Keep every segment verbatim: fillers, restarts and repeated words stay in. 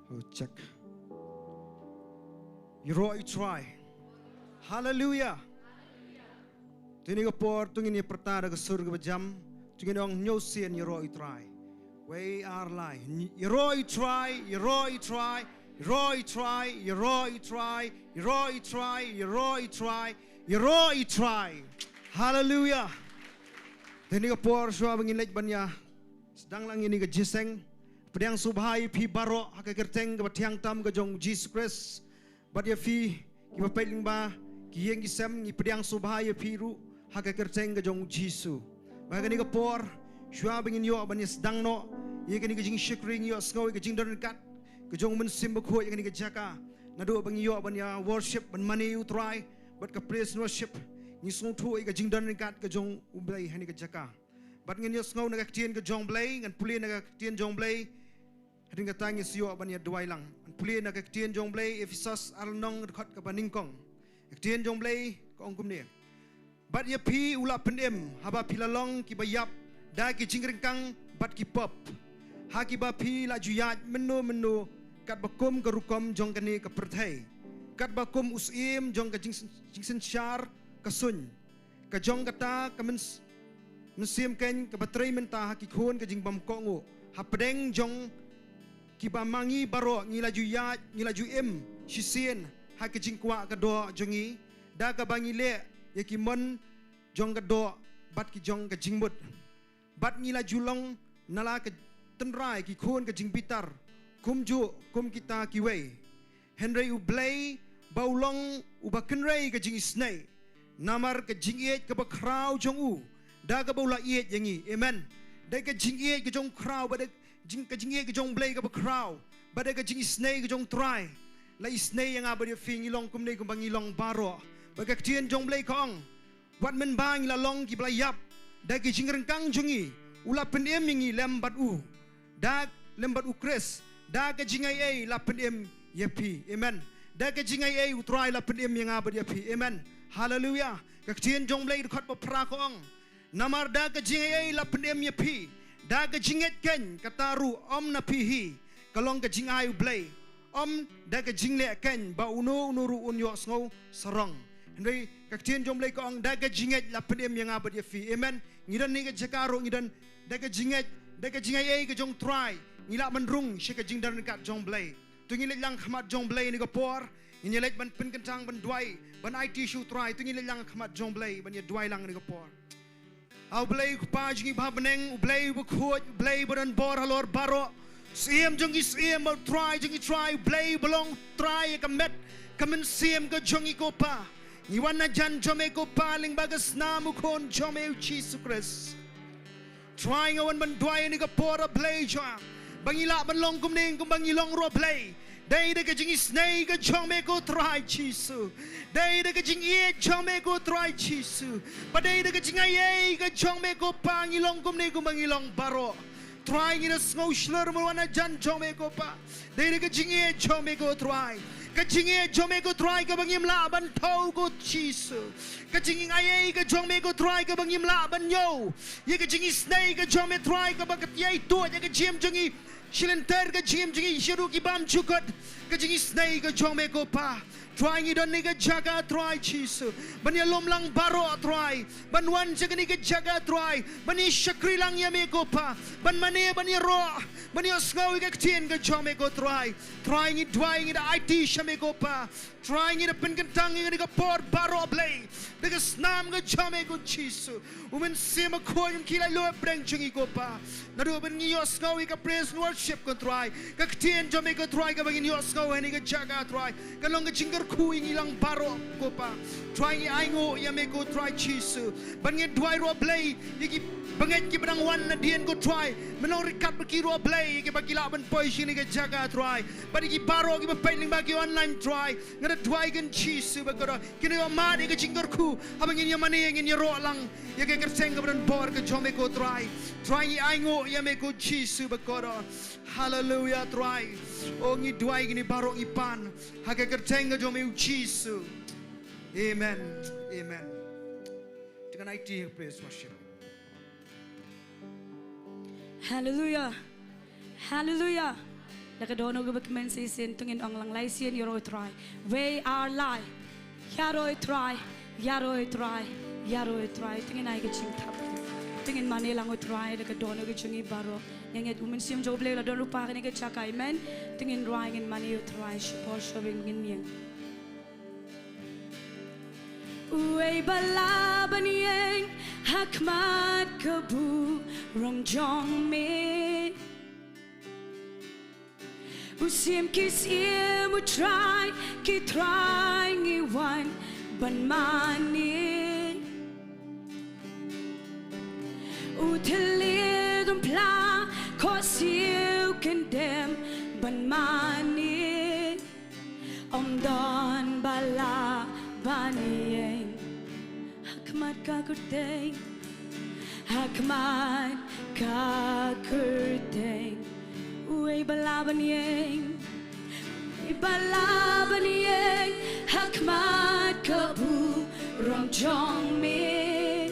Oh, check. Ïaroh ïa u Trai. Hallelujah. Te ha kane ka por, to ngin ïa pyrta da ka sur kaba jam. To ngin ong hynñiew sien, ïaroh ïa u Trai. Wei ar lai. Ïaroh ïa u Trai, ïaroh ïa u Trai, ïaroh ïa u Trai, ïaroh ïa u Trai, ïaroh ïa u Trai, ïaroh ïa u Trai, ïaroh ïa u Trai. Hallelujah. Te ha kane ka por, shuwa ba ngin leit ban ïa sdang lang ïa kane ka jingïaseng, pdiang sngewbha ïa phi baroh ha ka kyrteng kaba thiang tam ka jong u Jisu Khrist. Bad ïa phi kiba peit lyngba ki ïing ki sem, ngi pdiang sngewbha ïa phi ruh ha ka kyrteng ka jong u Jisu. Bad ha kane ka por, shuwa ba ngin ïoh ban ïa sdang noh ïa kane ka jingshakri, ngi ïohsngew ïa ka jingdon ryngkat ka jong u Mynsiem Bakhuid ha kane ka jaka. Naduh ba ngi ïoh ban ïa worship, ban mane ïa u Trai bad ka praise and worship, ngi sngewthuh ïa ka jingdon ryngkat ka jong u Blei ha kane ka jaka. Bad ngin ïohsngew na ka ktien ka jong u Blei, ngan pule na ka ktien jong u Blei. Hadien kata ngin sa ïoh ban ïa duwai lang. Ngan pule na ka ktien jong u Blei, Ephesos ar lynnong, dkhot kaba nyngkong. Ka ktien jong u Blei ka ong kumne: Bad ïa phi u la pynim, haba phi la long kiba ïap da ki jingryngkang bad ki pop, ha kiba phi la ju ïaid mynno mynno katba kum ka rukom jong kane ka pyrthei, katba kum u syiem jong ka jing-, jingsynshar ka suiñ, ka jong kata ka myns-, mynsiem keiñ kaba trei mynta ha ki khun ka jingbymkohnguh, hapdeng jong kiba ma ngi baroh ngi la ju ïaid, ngi la ju im shisien ha ka jingkwah ka doh jong ngi, da kaba ngi leh ïa ki mon jong ka doh bad ki jong ka jingmut. Bad ngi la ju long na la ka tynrai ki khun ka jingbitar, kumjuh kum kita kiwei. Hynrei u Blei ba u long uba kynrei ka jingisynei, namar ka jingïeit kaba khraw jong u, da kaba u la ïeit ïa ngi. Amen. Da ka jingïeit ka jong u khraw, ba da jing-, ka jingïeit ka jong u Blei kaba khraw, ba da ka jingisynei ka jong u Trai, la isynei ïa nga bad ïa phi, ngi long kumne kumba ngi long baroh. Ba ka ktien jong u Blei ka ong, wat mynba ngi la long kiba la ïap da ki jingryngkang jong ngi, u la pynim ïa ngi lem bad u, da lem bad u Khrist, da ka jingaiei la pynim ïa phi. Amen. Da ka jingaiei u Trai la pynim ïa nga bad ïa phi. Amen. Haleluya. Ka ktien jong u Blei dkhot ba phra ka ong, namar da ka jingaiei la pynim ïa phi, da ka jingngeit keiñ, kata ruh ym na phi hi, ka long ka jingai u Blei. Ym da ka jingleh keiñ, ba uno uno ruh un ïohsngew sarong. Hynrei ka ktien jong u Blei ka ong, da ka jingngeit la pynim ïa nga bad ïa phi. Amen. Ngi don ha kane ka jaka ruh ngi don da ka jingngeit, da ka jingaiei ka jong u Trai, ngi lah ban rung sha ka jingdon ryngkat jong u Blei. To ngin leit lang ha khmat jong u Blei ha kane ka por. Ngin ïa leit ban pynkyntang, ban duwai, ban aiti sha u Trai. To ngin leit lang ha khmat jong u Blei ban ïa duwai lang ha kane ka por. A u Blei u Kpa jong ngi ba ha bneng, u Blei uba khuid, u Blei uba don bor halor baroh, Syiem jong ki syiem, u Trai jong ki trai, u Blei uba long Trai ïa ka met ka mynsiem ka jong ngi ko Pa. Ngi wan hajan jong me ko Pa lyngba ka snam u Khun jong me u Jisu Khrist. Trai, nga wan ban duwai ha kane ka por, a Blei jong nga, ba ngi lah ban long kumne kumba ngi long ruh, a Blei. Dei da ka jingisynei ka jong me ko Trai Jisu. Dei da ka jingïeit jong me ko Trai Jisu. Ba dei da ka jingaiei ka jong me ko Pa ngi long kumne kumba ngi long baroh. Trai, ngi da sngew shlur ban wan hajan jong me ko Pa. Dei da ka jingïeit jong me ko Trai. Ka jingïeit jong me ko Trai kaba ngim lah ban thew ko Jisu. Ka jingaiei ka jong me ko Trai kaba ngim lah ban ñiew. Ïa ka jingisynei ka jong me Trai kaba ka ïai tuid ïa ka jingim jong ngi. Shilynter ka jingim jong ngi, shaduh ki bymjukut. Ka jingisynei ka jong me ko Pa. Trai, ngi don ha kane ka jaka Trai Jisu, ban ïalum lang baroh Trai, ban wan sha kane ka jaka Trai, ban ïa shakri lang ïa me ko Pa, ban mane, ban ïaroh, ban ïohsngew ïa ka ktien ka jong me ko Trai. Trai, ngi duwai, ngi da aiti sha me ko Pa. Trai, ngi da pynkyntang ïa kane ka por baroh, Blei, da ka snam ka jong me ko Jisu. U Mynsiem Bakhuid un khie ïa la hapdeng jong ngi ko Pa. Naduh ba ngin ïohsngew ïa ka praise and worship ko Trai, ka ktien jong me ko Trai kaba ngin ïohsngew ha kane ka jaka Trai, kan long ka jingkyrkhu ïa ngi lang baroh ko Pa. Trai, ngi ainguh ïa me ko Trai Jisu. Bad ngi duwai ruh, Blei, ïa ki bangeit kiba dang wan nadien ko Trai, mynta ryngkat bad ki ruh, Blei, ïa kiba ki lah ban poi sha kane ka jaka Trai, bad ïa ki baroh kiba peit lyngba ki online Trai. Nga da duwai ko Jisu ba kordor kin ïoh mad ïa ka jingkyrkhu haba ngin ïa mane, ngin ïaroh lang ïa ka kyrteng kaba don bor ka jong me ko Trai. Trai, ngi ainguh ïa me ko Jisu ba kordor. Haleluya Trai. O, ngi duwai, ngi baroh ngi pan ha ka kyrteng ka jong me u Jisu. Amen. Amen. To kan aiti praise worship. Haleluya. Haleluya. Da ka dohnud kaba kmen shisien to ngin ong lang lai sien, ïaroh ïa u Trai. Wei ar lai. Ïaroh ïa u Trai. Ïaroh ïa u Trai. Ïaroh ïa u Trai. To ngin ai ka jingthap. To ngin mane lang ïa u Trai da ka dohnud ka jong ngi baroh. Ngin ngeit u Mynsiem jong U Blei u la don lypa ha kane ka jaka. Amen. To ngin rwai, ngin mane ïa u Trai shipor shawei, ngin ïeng. Uei ba lah ban ïeng ha khmat ka burom jong me? U Syiem ki syiem, u Trai ki trai, ngi wan ban mane. U thylliej um phla, khohsiew kyndem ban mane. Ym don ba lah ban ïeng ha khmat ka kyrteng, ha khmat ka kyrteng. Uei ba lah ban ïeng, uei ba lah ban ïeng ha khmat ka burom jong me?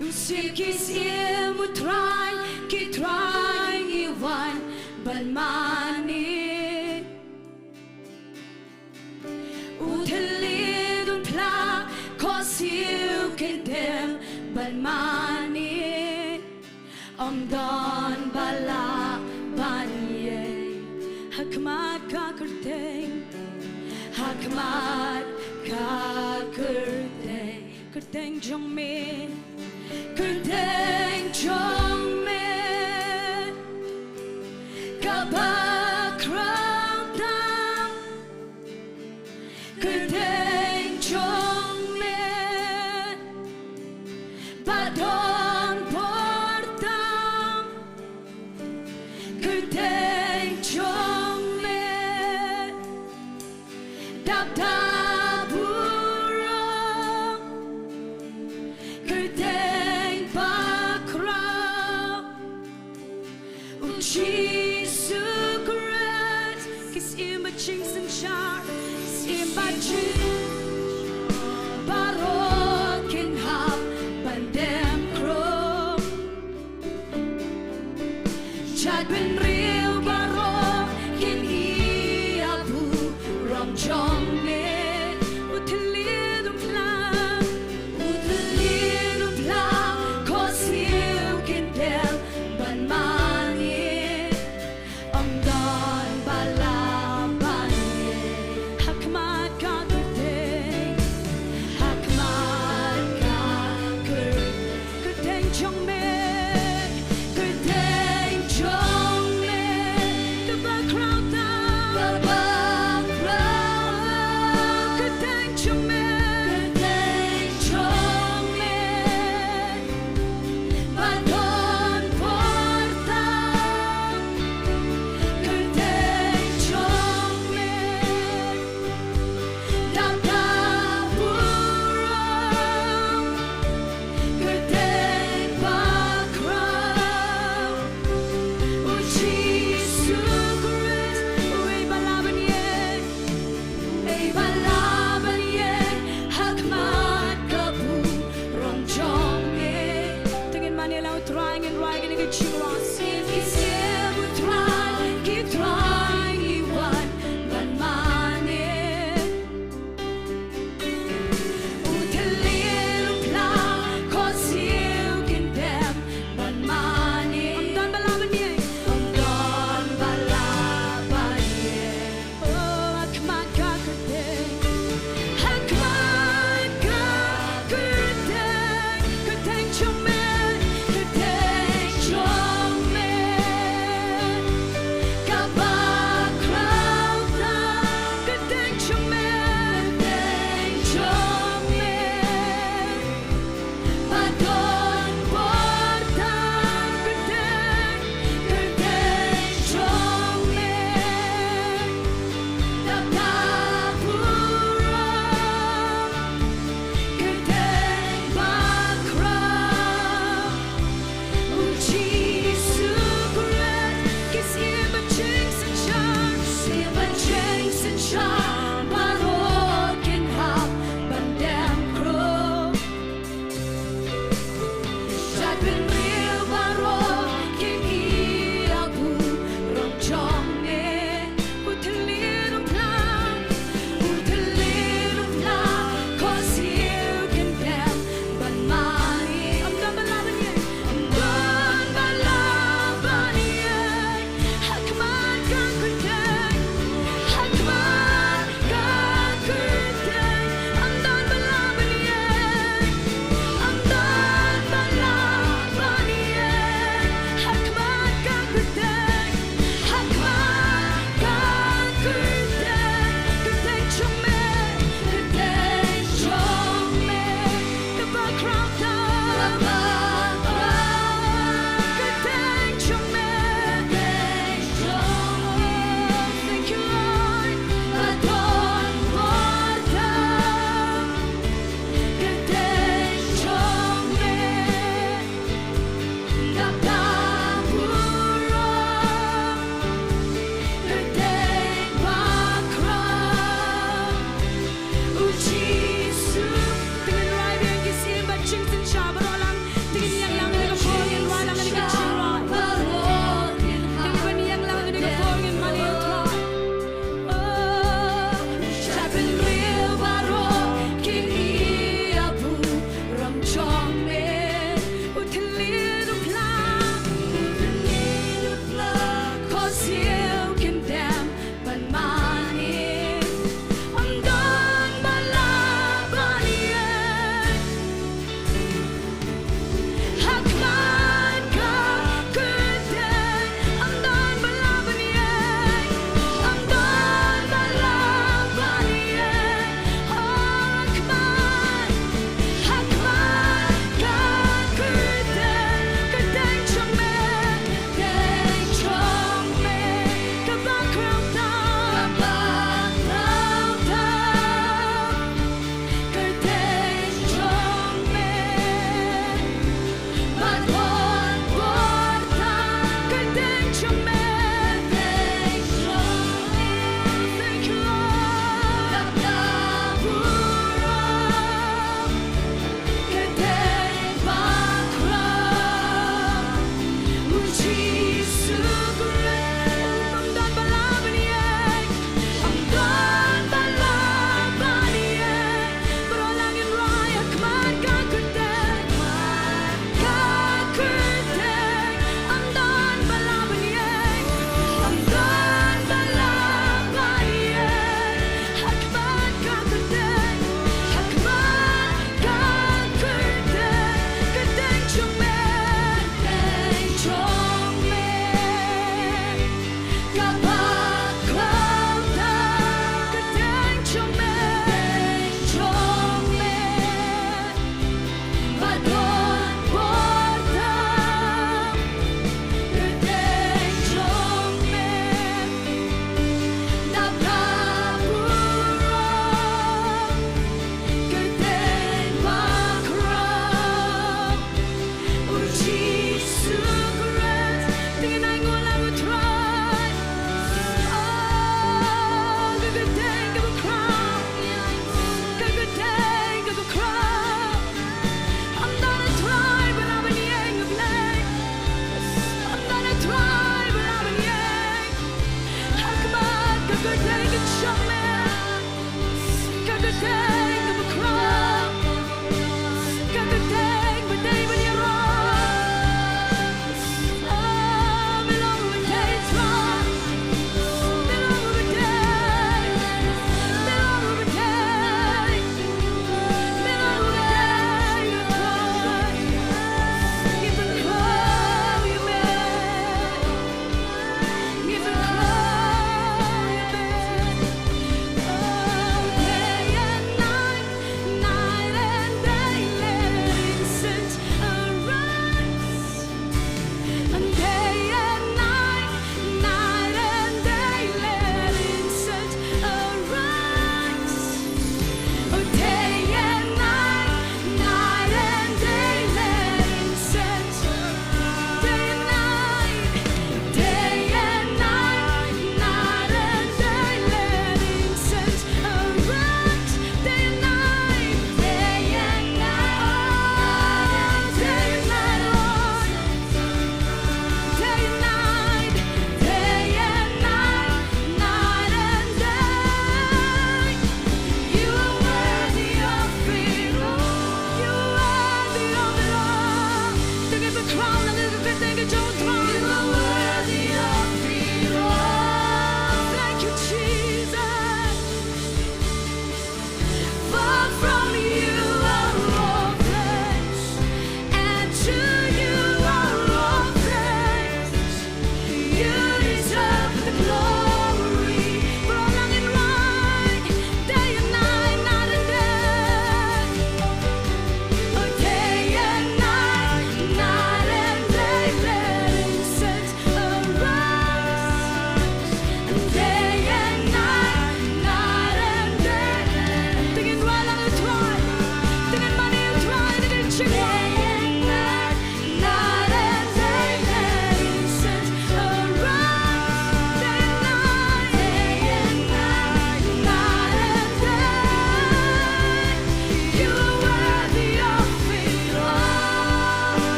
U Syiem ki syiem, u Trai ki trai, ngi wan ban mane. U thylliej um phla, khohsiew kyndem ban mane. Ym don ba lah ban ïeng ha khmat ka kyrteng, ha khmat ka kyrteng. Kyrteng jong me, kyrteng jong me, kaba khraw tam. Kyrteng jong me, ba don bor tam. Kyrteng jong me, dap da burom. Kyrteng ba khraw, u Jisu Khrist. Ki syiem ba jingsynshar, ki syiem ba jing, baroh kin hap ban dem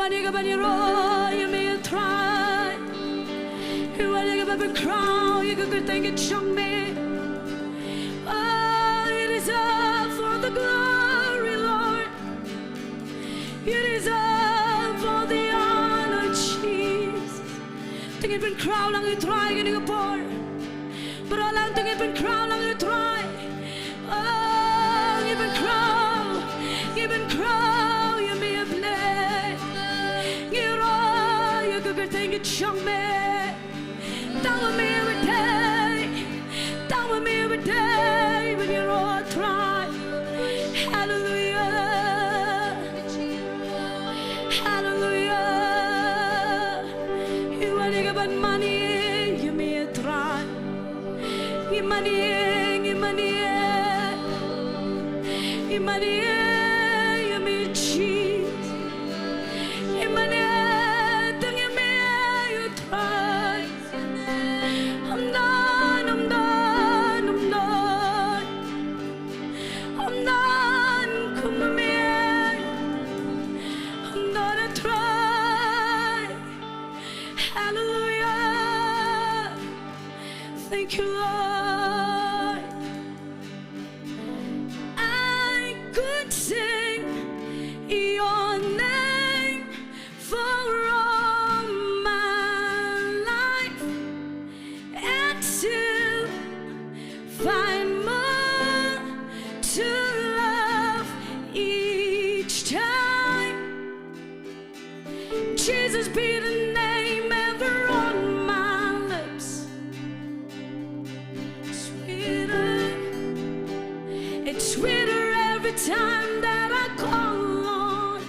Ïa kaban ïaroh ïa me, ïa Trai. Ïa kaban pynkhraw ïa ka kyrteng ka jong me. Oh, you deserve all the glory, Lord. You deserve all the honor, Jesus. To ngin pynkhraw lang ïa Trai kane ka por. Baroh lang to ngin pynkhraw lang ïa Trai. Oh, ngin pynkhraw, ngin pynkhraw ïa me, ïa Blei. Ngin ïaroh ïa ka kyrteng ka jong me. Tang ma me ba dei, tang ma me ba dei ban ïaroh, Trai. Hallelujah. Hallelujah. Ïa wan ïa kaban mane ïa me, Trai. Ngi mane, ngi mane, ngi mane ïa me, Jesus. Ngi mane tang ïa me, ïa Trai. Ym don, ym don, ym don. Ym don kum ma me. Ym don, a Trai. Hallelujah. Thank you, Lord. I could sing your name for all my life and still find more to love each time. Jesus be the name ever on my lips. Sweeter, it's sweeter every time that I call on.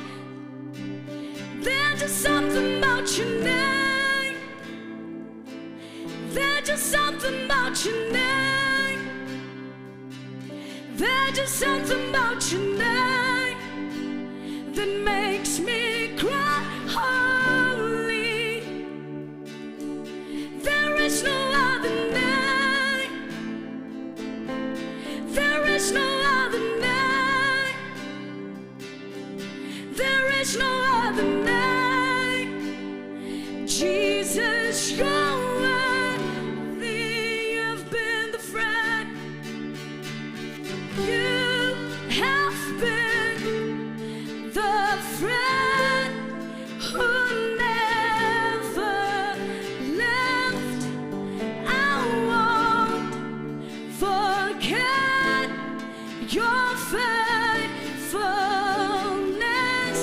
There's just something about your name. There's just something about your name. There's just something about your name that makes me cry, holy. There is no other name. There is no other name. There is no other name. Jesus, you're worthy. You've been the friend. You have been the friend who never left. I won't forget your faithfulness.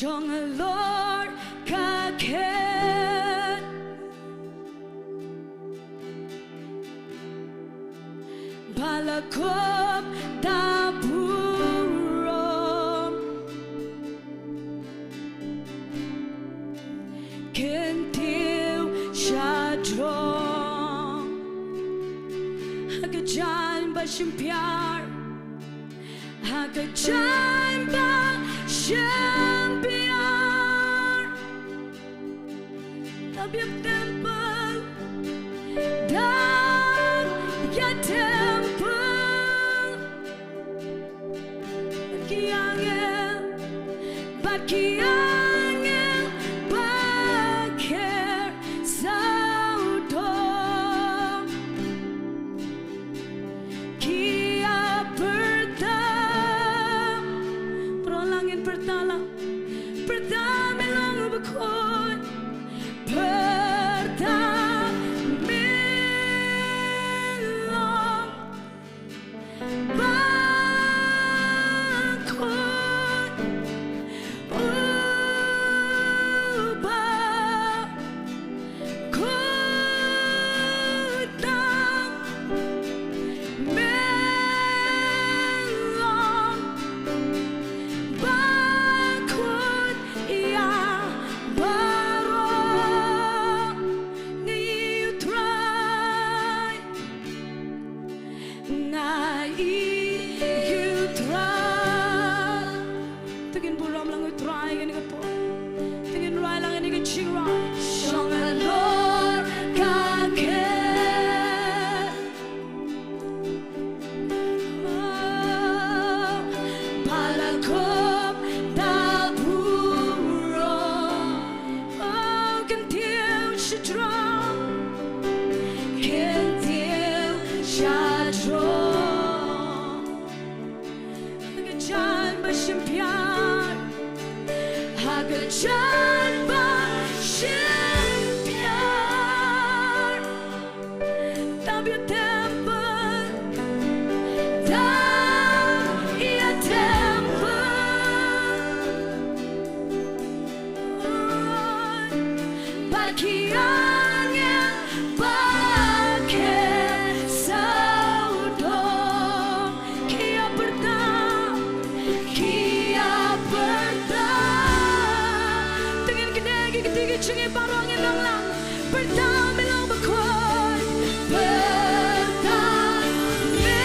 Jong halor ka khet ba la kup da burom, kyntiew shajrong. Ha ka jaiñ ba shim piar, ha ka jaiñ ba shim piar, da ïa templ, da ïa templ. Ki angel, bad ki angel ba kher sawdong, ki ïa pyrta. Pyrta lang, ngin pyrta lang. Pyrta me long u bakhuid. Pyrta me long bakhuid, u bakhuid lang. Me long bakhuid ïa baroh. Nga ïohi ïa u Trai. Nga ïohi ïa u Trai. Te ngin burom lang ïa u Trai kane ka por. Te ngin rai lang ïa kane ka jingrwai. Shong halor ka khet, oh, ba la kup da burom. Oh, kyntiew shajrong, kyntiew shajrong. Ha ka jaiñ ba shim piar, ha ka jaiñ ba shim piar, da ïa templ, da ïa templ. Bad ki angel ba kher sawdong, ki ïa pyrta, ki ïa pyrta. Te ngin kynnoh ïa ki kti ki jingim baroh, ngin ong lang. Pyrta me long bakhuid, pyrta me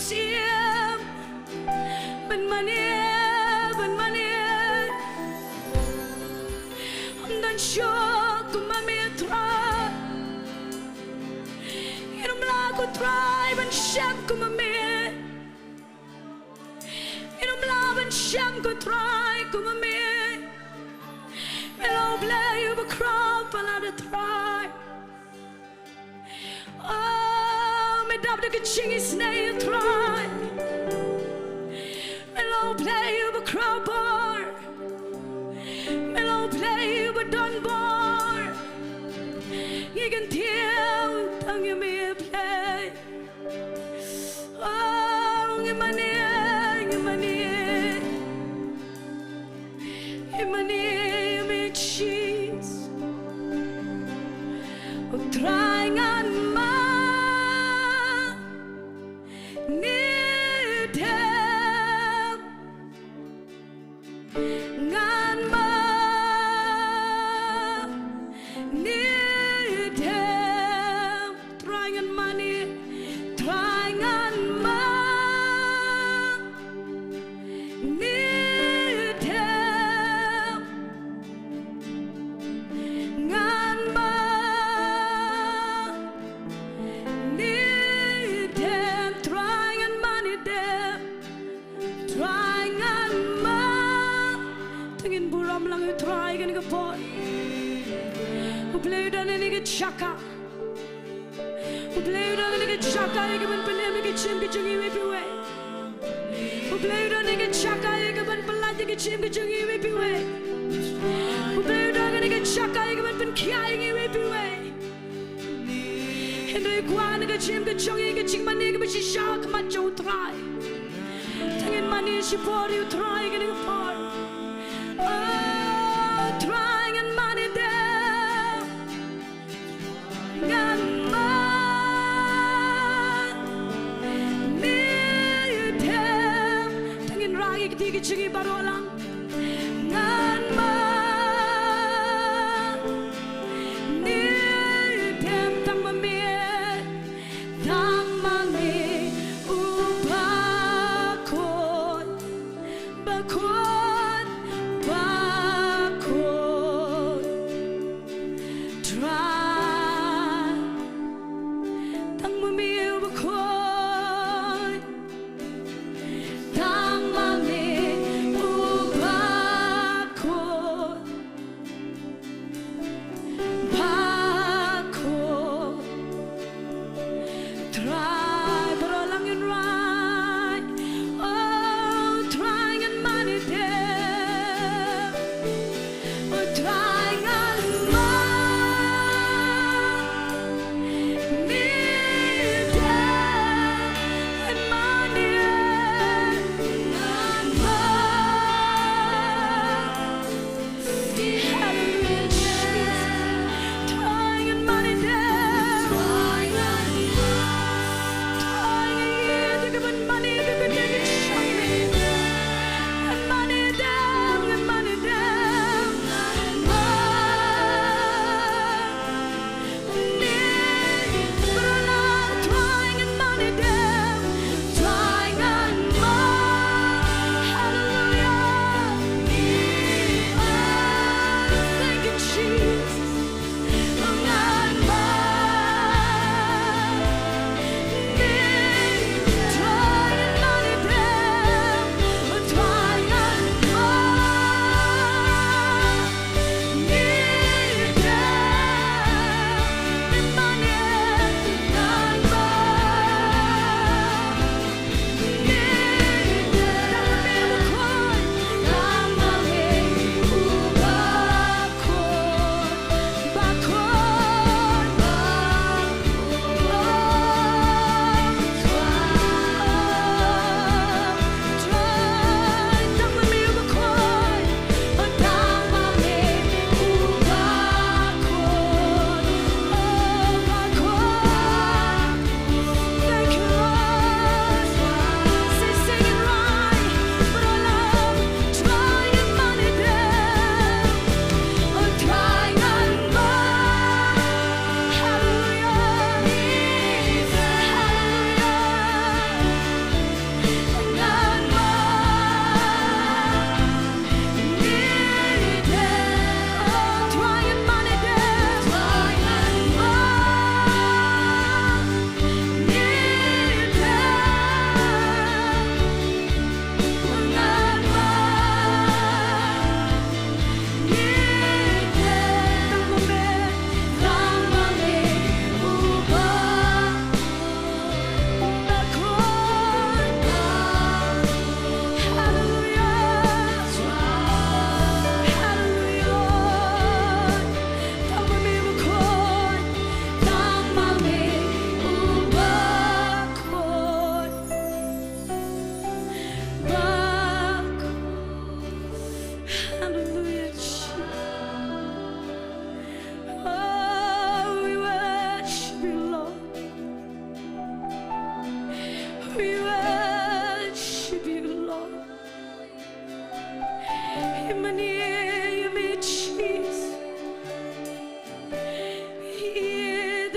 Siem ban mane, ban mane. Ym don shuh kum ma me Trai. Ngin ym lah ko Trai ban shem kum ma me. Ngin ym lah ban shem ko Trai kum ma me. Me long U Blei uba khraw palat Trai. Oh, me dap da ka jingisynei Trai. Me long U Blei uba khraw bor. Me long U Blei uba don bor. Ngi kyntiew tang ïa me Blei. Oh, ngi mane, ngi mane. Ngi mane ïa me Jisu. U Trai ngan mane dem. Ngan mane dem. Trai ngan mane, Trai ngan mane dem. Ngan mane dem, Trai ngan mane dem. Trai ngan mane. Te ngin burom lang ïa U Trai kane ka por. U Blei u don ha kane ka jaka. U Blei u don ha kane ka jaka ïa kaban pynim ïa ka jingim ka jong ngi iwei pa iwei. U Blei u don ha kane ka jaka ïa kaban pyllait ïa ka jingim ka jong ngi iwei pa iwei. U Blei u don ha kane ka jaka ïa kaban pynkhiah ïa ngi iwei pa iwei. Hynrei u kwah na ka jingim ka jong ngi ka jingmane kaba shisha ha khmat jong U Trai. Te ngin mane shipor ïa U Trai kane ka por. Oh, Trai ngan mane dem. Ngan mane dem. Te ngin rah ïa ka kti ka jong ngi baroh lang. Ngan mane dem tang ma me, tang ma me, U Bakhuid, Bakhuid.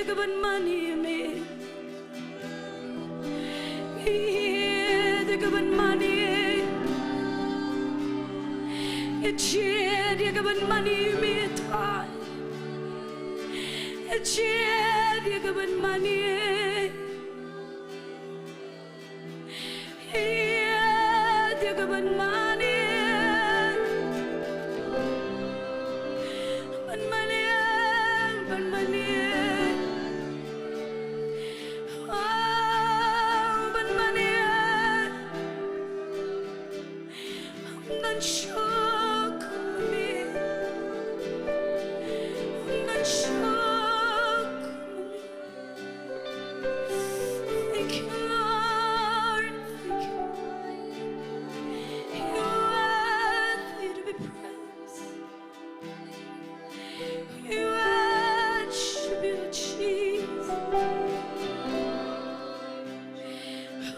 Ka ban mane ïa me. Ïa ka ban mane. Ïa jied ïa ka ban mane ïa me Trai. Ïa jied ïa ka ban mane. Ïa ka ban mane. Ban mane, ban mane. Oh, ban mane. Ban shuk me. Ban shuk me. Thank you, Lord. Thank you. You're worthy to be praised. We worship you, Jesus.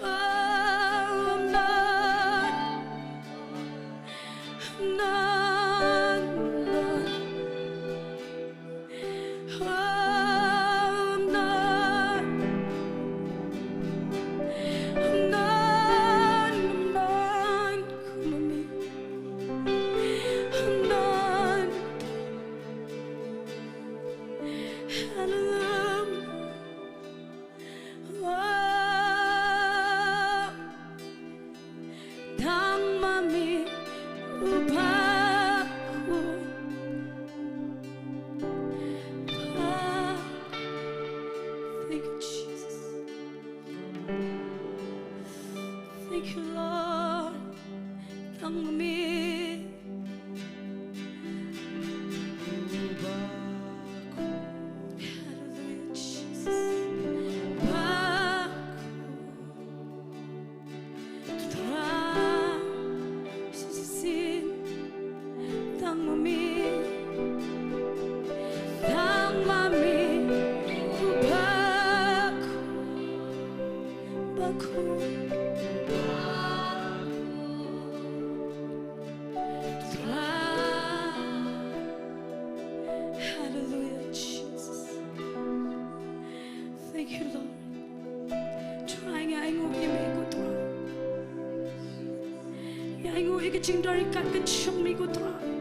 Oh, I'm not, I'm not, I'm not. Hallelujah. Tang ma me u bakhuid. Thank you, Jesus. Thank you, Lord. Tang ma me. Hallelujah, Jesus. Bakhuid. Trai, shisien, tang ma me, tang ma me, u bakhuid, bakhuid. Trai. Hallelujah, Jesus. Thank you, Lord. Trai, ngi ainguh ïa me ko Trai. Ngi ainguh ïa ka jingdon ryngkat ka jong me ko Trai.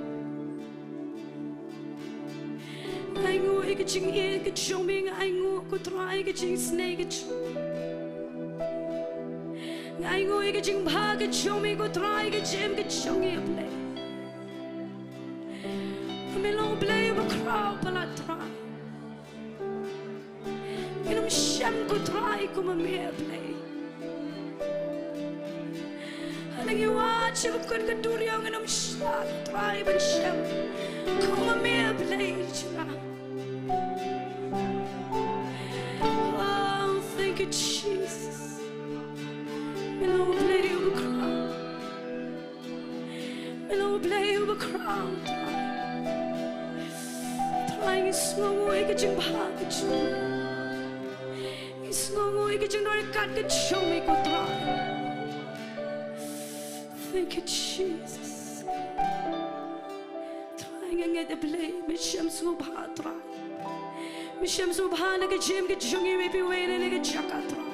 Ngi ainguh ïa ka jingïeit ka jong me, ngi ainguh ko Trai ïa ka jingisynei ka jong me. Ngi ainguh ïa ka jingbha ka jong me ko Trai ïa ka jingim ka jong ngi, A Blei. Me long Blei uba khraw palat Trai. Ngin ym shem ko Trai kum ma me, A Blei. Haba ngi wad sha ba kut ka duriaw ngin ym shah ko Trai ban shem kum ma me, A Blei jong nga. Oh, thank you, Jesus. Me long Blei uba khraw. Me long Blei uba khraw, Trai. Trai, ngi sngewnguh ïa ka jingbha ka jong me. Ngi sngewnguh ïa ka jingdon ryngkat ka jong me ko Trai. Thank you, Jesus. Trai, nga ngeit, A Blei, me shem sngewbha, Trai. Me shem sngewbha na ka jingim ka jong ngi iwei pa iwei na kane ka jaka, Trai.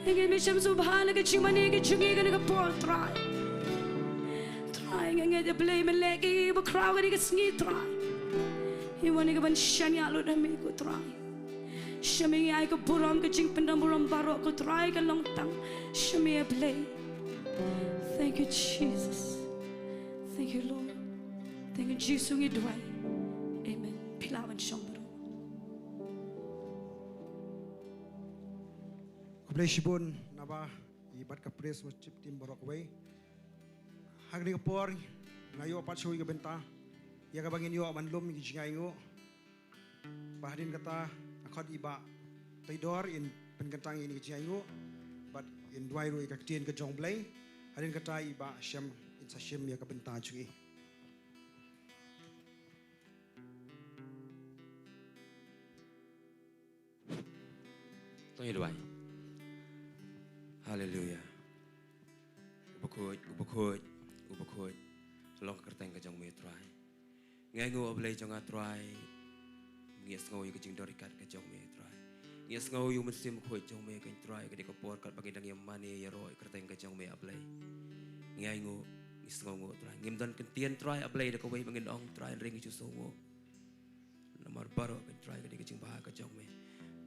Nga ngeit me shem sngewbha na ka jingmane ka jong ngi kane ka por, Trai. Trai, nga ngeit, A Blei, me leh ïa kiba khraw kane ka sngi, Trai. Ïa wan ïa ka ban shaniah lut ha me ko Trai. Sha me ngi ai ka burom, ka jingpyndonkam burom baroh ko Trai, ka long tang sha me, A Blei. Thank you, Jesus. Thank you, Lord. Thank you, Jisu ngi duwai. Amen. Phi lah ban shong baroh. Khublei shibun naba ïa bad ka praise worship team baroh kawei. Ha kane ka por nga ïoh pat shuh ïa ka bynta ïa kaba ngin ïoh ban lum ïa ka jingainguh. Ba hadien kata nga khot i Bah Taidor in pynkyntang ïa kane ka jingainguh bad in duwai ruh ïa ka ktien ka jong U Blei. Hadien kata i Bah Shem in sa shim ïa ka bynta jong i. To ngin duwai. Haleluya. Uba khuid, uba khuid, uba khuid. Long ka kyrteng ka jong me Trai. Ngi ainguh, A Blei jong nga Trai. Ngi Sngew ïa ka jingdon ryngkat ka jong me, Trai. Ngi sngew ïa u Mynsiem Bakhuid jong me, keiñ Trai, ka dei ka por katba ngi dang ïa mane ïaroh ïa ka kyrteng ka jong me, A Blei. Ngi ainguh, ngi sngewnguh, Trai. Ngim don kyntien, Trai, A Blei, da kawei ba ngin ong, Trai, hynrei ngi ju sngewnguh. Namar baroh, keiñ Trai, ka dei ka jingbha ka jong me.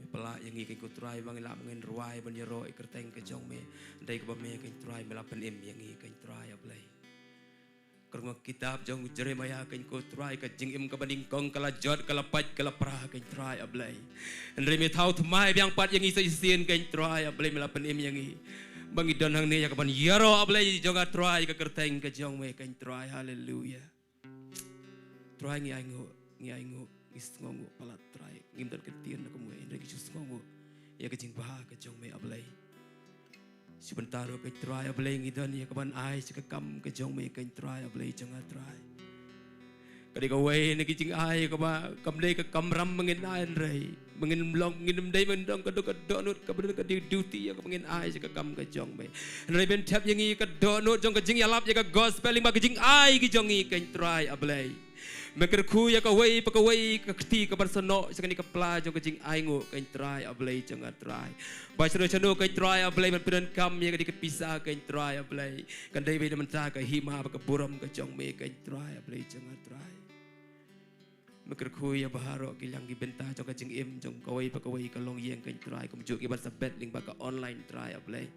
Me pynlah ïa ngi, keiñ ko Trai, ba ngin lah, ba ngin rwai ban ïaroh ïa ka kyrteng ka jong me. Dei kaba me, keiñ Trai, me la pynim ïa ngi, keiñ Trai, A Blei. Ka long ha ka kitab jong u Jeremiah, keiñ ko Trai, ka jingim kaba nyngkong ka la jot, ka la pait, ka la pra, keiñ Trai, A Blei. Hynrei me thaw thymmai biang pat ïa ngi sa shisien, keiñ Trai, A Blei, me la pynim ïa ngi. Ba ngi don hangne ïa kaban ïaroh, A Blei jong nga, Trai, ïa ka kyrteng ka jong me, keiñ Trai. Haleluia. Trai, ngi ainguh, ngi ainguh, ngi sngewnguh palat, Trai. Ngim don kyntien na kumwei, hynrei ngi ju sngewnguh ïa ka jingbha ka jong me, A Blei. Shu bynta ruh, keiñ Trai, A Blei, ngi don ïa kaban ai sha ka kam ka jong me, keiñ Trai, A Blei jong nga, Trai. Ka dei kawei na ki jingai kaba kam dei ka kamram ba ngin ai, hynrei ba ngin long, ngin ym dei ban don ka doh, ka dohnud kaba don, ka dei duty ïa kaba ngin ai sha ka kam ka jong me. Hynrei men thep ïa ngi ka dohnud jong ka jingïalap ïa ka gospel lyngba ka jingai ka jong ngi, keiñ Trai, A Blei. Me kyrkhu ïa kawei pa kawei ka kti kaban snoh sha kane ka pla jong ka jingainguh, keiñ Trai, A Blei jong nga, Trai. Ba shano shano, keiñ Trai, A Blei, ban pyndonkam ïa kane ka pisa, keiñ Trai, A Blei, kan dei beit na ka bynta ka hima bad ka burom ka jong me, keiñ Trai, A Blei jong nga, Trai. Me kyrkhu ïa baroh ki liang ki bynta jong ka jingim jong kawei pa kawei ka longïing, keiñ Trai, kumjuh kiban sa bet lyngba ka online, Trai, A Blei.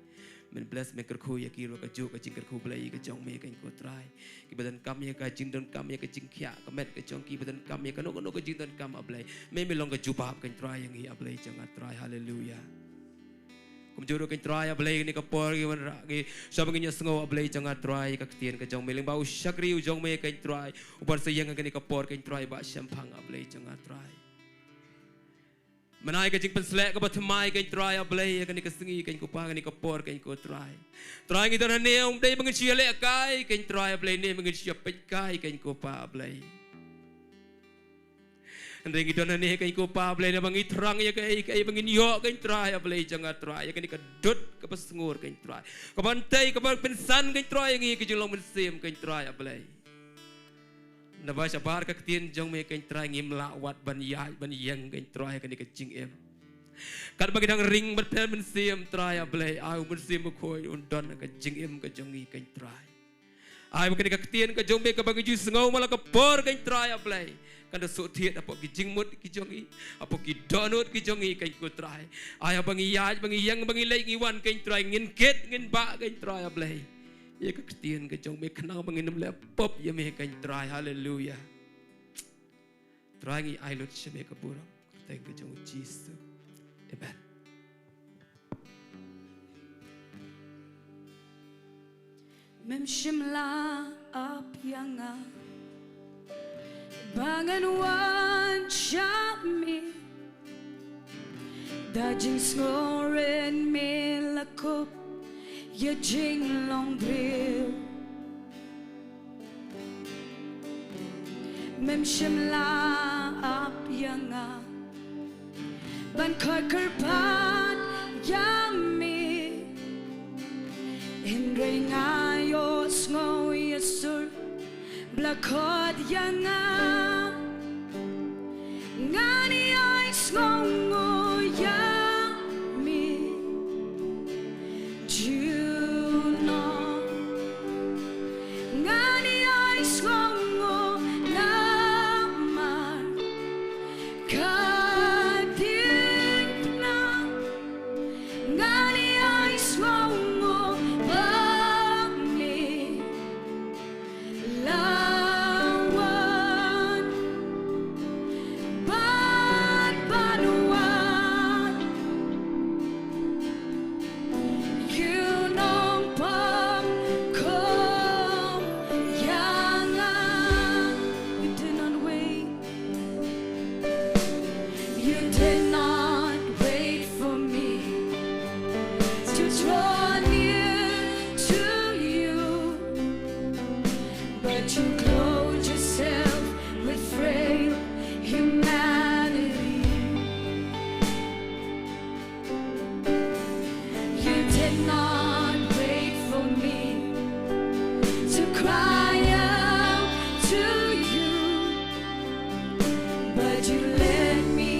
Men bless, me kyrkhu ïa ki ruh kajuh ka jingkyrkhu, Blei, ka jong me, keiñ ko Trai. Kiba donkam ïa ka jingdonkam, ïa ka jingkhiah ka met ka jong ki, ba donkam ïa kano kano ka jingdonkam, A Blei. Me, me long ka jubab, keiñ Trai, ïa ngi, A Blei jong nga, Trai. Haleluia. Kumjuh ruh, keiñ Trai, A Blei, kane ka por ngi wanrah ngi shwa ba ngin ïohsngew, A Blei jong nga, Trai, ka ktien ka jong me lyngba u shakri u jong me, keiñ Trai, uban sa ïeng ha kane ka por, keiñ Trai, Bah Shemphang, A Blei jong nga, Trai. Men ai ka jingpynsleh kaba thymmai, keiñ Trai, A Blei, ha kane ka sngi, keiñ ko Pa, kane ka por, keiñ ko Trai. Trai, ngi don hangne ym dei ba ngin shu ïalehkai, keiñ Trai, A Blei, ne ba ngin shu ïapeit kai, keiñ ko Pa, A Blei. Hynrei ngi don hangne, keiñ ko Pa, A Blei, ne ba ngi thrang ïa kaei kaei ba ngin ïoh, keiñ Trai, A Blei jong nga, Trai, ïa kane ka dud kaba sngur, keiñ Trai, kaban tei, kaban pynsan, keiñ Trai, ïa ngi ka jinglong mynsiem, keiñ Trai, A Blei. Naba shabar ka ktien jong me, keiñ Trai, ngim lah wat ban ïaid ban ïeng, keiñ Trai, ha kane ka jingim. Katba ngi dang ring bad pher mynsiem, Trai, A Blei, ai u Mynsiem Bakhuid un don ha ka jingim ka jong ngi, keiñ Trai. Ai ba kane ka ktien ka jong me kaba ngi ju sngew man la ka por, keiñ Trai, A Blei, kan da suk thied hapoh ki jingmut ki jong ngi, hapoh ki dohnud ki jong ngi, keiñ ko Trai. Ai ba ngi ïaid, ba ngi ïeng, ba ngi leit ngi wan, keiñ Trai, ngin kit ngin bah, keiñ Trai, A Blei, ïa ka ktien ka jong me, khnang ba ngin ym leh pop ïa me, keiñ Trai. Haleluia. Trai, ngi ai lut sha me ka burom, ha ka kyrteng ka jong u Jisu. Amen. Mem shym la ap ïa nga ba ngan wan sha me. Da jingsngew rit me la kup ïa jinglong briew. Mem shym la ap ïa nga ban khot kyrpad ïa me. Hynrei nga ïohsngew ïa sur ba la khot ïa nga. Ngan ïai sngewnguh ïa me. Junom ngan ïai sngewnguh namar ka diengphna. Ngan ïai sngewnguh ba me la wan bad ban wan ïa u nongpop kum ïa nga. You did not wait. You did not wait for me to draw near to you, but you clothe yourself with frail humanity. You did not wait for me to cry out to you, but you led me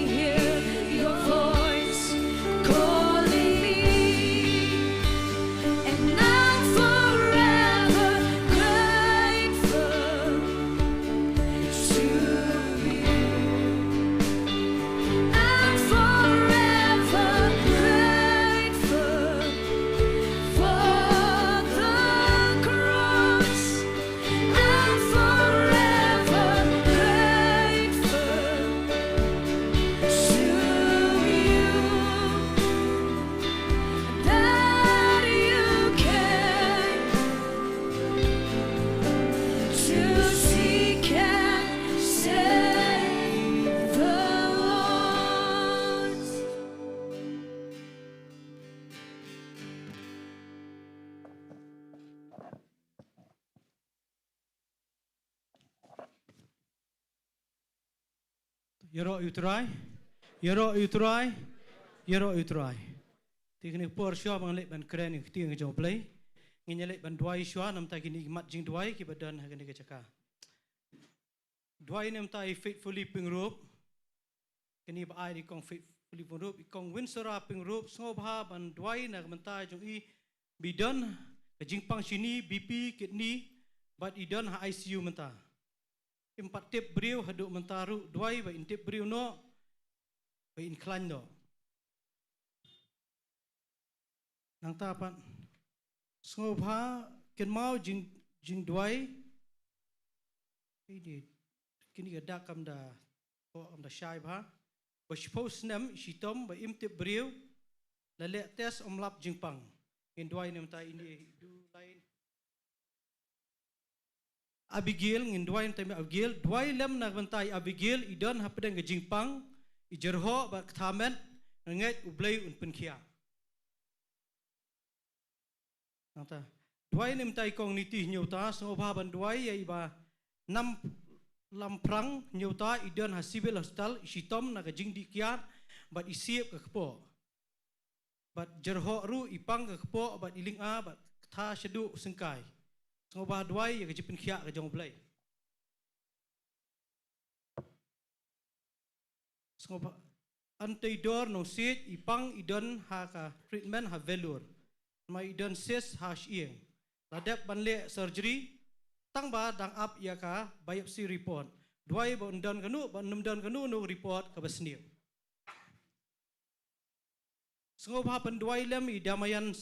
Ïaroh ïa u Trai, ïaroh ïa u Trai, ïaroh ïa u Trai. Te kane ka por shuwa ba ngan leit ban kren ïa ka ktien ka jong U Blei, ngin ïa leit ban duwai shuwa. Namar kine ki mat jingduwai kiba don ha kane ka jaka. Duwai namar i Faithfully Pyngrope. Kane ba ai da i Kong Faithfully Pyngrope, i Kong Winsora Pyngrope, sngewbha ban duwai na ka bynta jong i ba i don ka jingpang shini, B P, kidney, bad i don ha I C U mynta. Im pat tip briew haduh mynta ruh, duwai ba in tip briew noh, ba in khlaiñ noh. Nangta pat sngewbha kynmaw jing, jingduwai. Kine, kine ka dak kam da, oh, kam da shai bha. Ba shiphew snem i shitom ba im tip briew, la leh test ym lap jingpang. Ngin duwai namar i ne du lain. Abigail, ngin duwai namar i Abigail, duwai lem na ka bynta i Abigail, i don hapdeng ka jingpang, i jyrhoh bad ka thamet, nga ngeit U Blei un pynkhiah. Nangta, duwai namar i Kong Niti Hynñiewta, sngewbha ban duwai ïa i Bah Namlamphrang Hynñiewta, i don ha Civil Hospital, i shitom na ka jingdih kiad bad i siep ka kpoh. Bad jyrhoh ruh, i pang ka kpoh bad i lynga bad ka tha shaduh syngkai. Sngewbha duwai ïa ka jingpynkhiah ka jong U Blei. Sngewbha Anteidor Nongsiej, i pang i don ha ka treatment ha Vellore. Namar i don cyst ha shyieng. La dep ban leh surgery, tang ba dang ap ïa ka biopsy report. Duwai ba un don kano, ba un ym don kano kano report kaba sniew. Sngewbha pynduwai lem i Damayan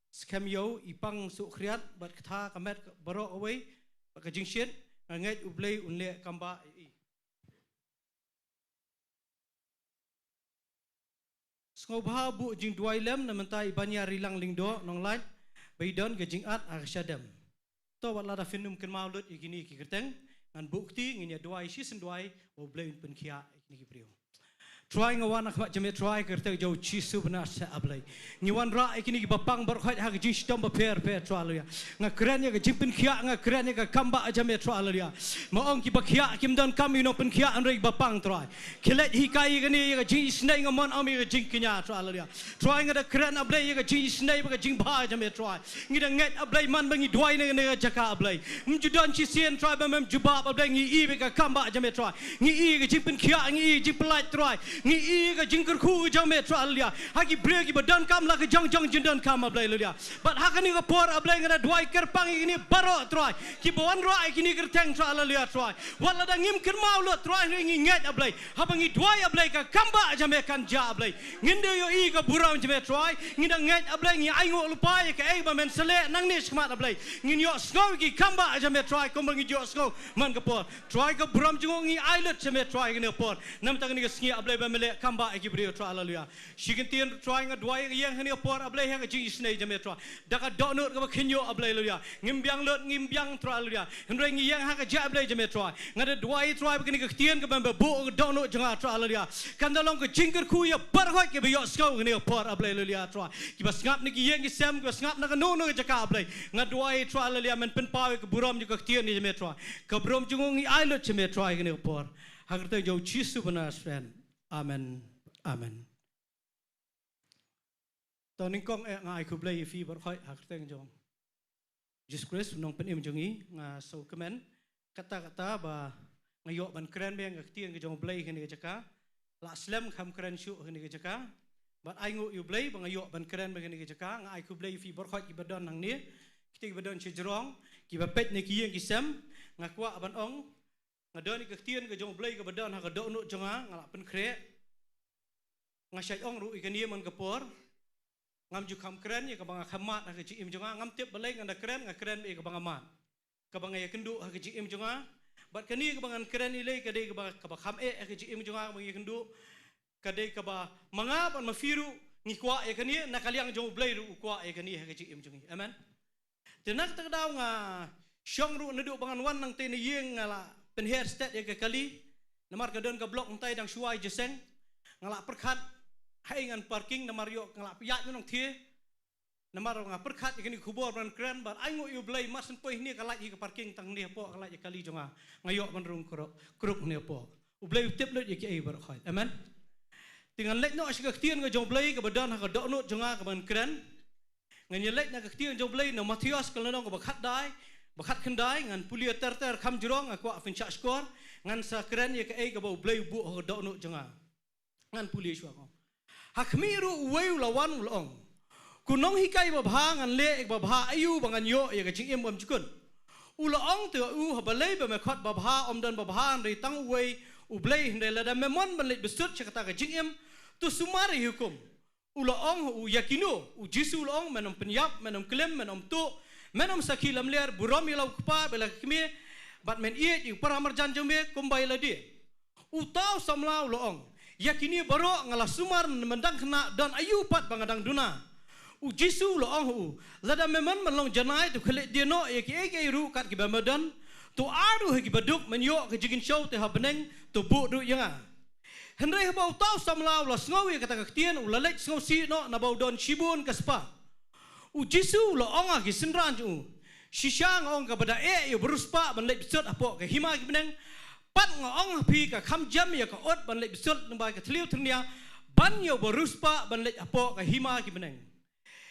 Skhem Ïew, i pang suh khriat bad ka tha ka met baroh kawei bad ka jingshit, nga ngeit U Blei un leh kam ba ïa i. Sngewbha buh jingduwai lem na bynta i Banyar Rilang Lyngdoh Nonglait, ba i don ka jingat ha ka shadem. To wat lada phin ym kynmaw lut ïa kine ki kyrteng, ngan buh kti, ngin ïa duwai shisien duwai ba U Blei un pynkhiah ïa kine ki briew. Trai, nga wan ha khmat jong me Trai, ha ka kyrteng jong U Jisu ba na seh, A Blei. Ngi wanrah ïa kine kiba pang baroh khoit ha ka jingshitom bapher bapher Trai, haleluya. Nga kren ïa ka jingpynkhiah, nga kren ïa ka kam ba jong me Trai, haleluya. Ma ong kiba khiah kim donkam ïa u nongpynkhiah, hynrei kiba pang Trai. Khie leit hikai ïa kane ïa ka jingisynei, nga mon ym ïa ka jingkñia Trai, haleluya. Trai, nga da kren A Blei ïa ka jingisynei bad ka jingbha jong me Trai. Ngi da ngeit A Blei man ba ngi duwai na kane ka jaka A Blei, ym ju don shisien Trai ba mem jubab A Blei, ngi i bad ka kam ba jong me Trai. Ngi i ka jingpynkhiah, ngi i ka jingpyllait Trai. Ngi i ka jingkyrkhu jong me Trai, haleluya. Ha ki briew kiba donkam la ka jong jong jingdonkam A Blei, haleluya. Bad ha kane ka por A Blei nga da duwai kyrpang ïa kine baroh Trai, kiba wanrah ïa kine kyrteng Trai, haleluya Trai. Wat lada ngim kynmaw lut Trai, hynrei ngi ngeit A Blei, haba ngi duwai A Blei ka kam ba jong me kan jia A Blei. Ngin da ïohi ka burom jong me Trai. Ngi da ngeit A Blei, ngi ainguh lypa ïa kaei ba men sa leh nangne shakhmat A Blei. Ngin ïohsngew ïa ki kam ba jong me Trai, kumba ngi ïohsngew man ka por. Trai, ka burom jong ngi ai lut sha me Trai kane ka por. Namar kane ka sngi A Blei ba me leh kam ba ïa ki briew Trai, haleluya. Shi kyntien Trai, nga duwai ïa kane ka por A Blei ha ka jingisynei jong me Trai. Da ka dohnud kaba khynñiuh A Blei, haleluya. Ngim biang lut, ngim biang Trai, haleluya. Hynrei ngi ïeng ha ka jaka A Blei jong me Trai. Nga da duwai Trai ba kane ka ktien kaba me buh ka dohnud jong nga Trai, haleluya, kan da long ka jingkyrkhu ïa baroh kiba ïohsngew kane ka por A Blei, haleluya Trai. Kiba sngap na ki ïing ki sem, kiba sngap na kano kano ka jaka A Blei. Nga duwai Trai, haleluya, men pynpaw ïa ka burom jong ka ktien jong me Trai. Ka burom jong ngi ai lut sha me Trai kane ka por. Ha ka kyrteng jong U Jisu ba na seh. Amen. Amen. To nyngkong eh nga ai khublei ïa phi baroh khoit ha ka kyrteng jong Jisu Khrist, u nongpynim jong ngi. Nga sngewkmen katta katta ba nga ïoh ban kren biang ka ktien ka jong U Blei ha kane ka jaka. La slem kham kren shuh ha kane ka jaka. Bad ainguh ïa U Blei ba nga ïoh ban kren biang ha kane ka jaka. Nga ai khublei ïa phi baroh khoit kiba don hangne, kita kiba don shajrong, kiba peit na ki ïing ki sem. Nga kwah ban ong, nga don ïa ka ktien ka jong U Blei kaba don ha ka dohnud jong nga, nga la pynkhreh. Nga shait ong ruh ïa kane man ka por. Ngam ju kham kren ïa kaba nga kham mad ha ka jingim jong nga, ngam tip balei, ngan da kren, nga kren ïa kaba nga mad, kaba nga ïakynduh ha ka jingim jong nga. Bad kane kaba ngan kren ïalei ka dei kaba, kaba kham eh ha ka jingim jong nga, kaba nga ïakynduh. Ka dei kaba ma nga bad ma phi ruh ngi kwah ïa kane, na ka liang jong U Blei ruh u kwah ïa kane ha ka jingim jong ngi. Amen. Te na kata ka daw nga shong ruh naduh ba ngan wan nangta na ïing, nga la pynher stet ïa ka kali. Namar ka don ka block nangta dang shuwa ïa jingïaseng. Nga la pyrkhat haei ngan parking, namar ïoh nga la ïaid na nongthie. Namar nga pyrkhat ïa kane ka khubor ban kren, bad ainguh ïa U Blei, mar shen poi hangne ka lait hi ka parking tang hangne hapoh, ka lait ïa ka kali jong nga. Nga ïoh ban rung kruk, kruk hangne hapoh. U Blei u tip lut ïa kiei baroh khoit. Amen. Te ngan leit noh sha ka ktien ka jong u Blei kaba don ha ka dohnud jong nga kaba ngan kren. Ngan ïaleit na ka ktien jong u Blei na Mathaios ka lynnong kaba khatkhyndai, ba khatkhyndai, ngan pule ter ter kham jrong, nga kwah phin shah shkor. Ngan sa kren ïa kaei kaba u Blei u buh ha ka dohnud jong nga. Ngan pule shuwa ko. Ha khmih ruh uwei u la wan u la ong, ko nonghikai babha, ngan leh ïa kaba bha aïu ba ngan ïoh ïa ka jingim bymjukut? U la ong te ha u, ha balei ba me khot babha? Ym don babha hynrei tang uwei, u Blei. Hynrei lada me mon ban leit bsut sha kata ka jingim, to sumar ïa ki hukum. U la ong ha u, ïa kino? U Jisu u la ong, men ym pynïap, men ym klim, men ym tuh, men ym sakhi lamler, burom ïa la u kpa bad ïa la ka kmie, bad men ïeit ïa u para marjan jong me kumba ïa lade. Uta u samla u la ong, ïa kine baroh nga la sumar na mynta khynnah, don aïu pat ba nga dang duna? U Jisu u la ong ha u, lada me mon ban long janai, to khie leit die noh ïa kiei kiei ruh kat kiba me don, to ai ruh ha ki baduk, men ïoh ka jingkynshew, te ha bneng to buh ruh ïa nga. Hynrei haba uta u samla u la sngew ïa kata ka ktien, u la leit sngewsih noh naba u don shibun ka spah. U Jisu u la ong ha ki synran jong u, shisha nga ong, kaba da eh ïa u bariewspah ban leit bsut hapoh ka hima ki bneng, pat nga ong ha phi, ka kham jem ïa ka ut ban leit bsut lyngba ka thliew thyrnia ban ïa u bariewspah ban leit hapoh ka hima ki bneng.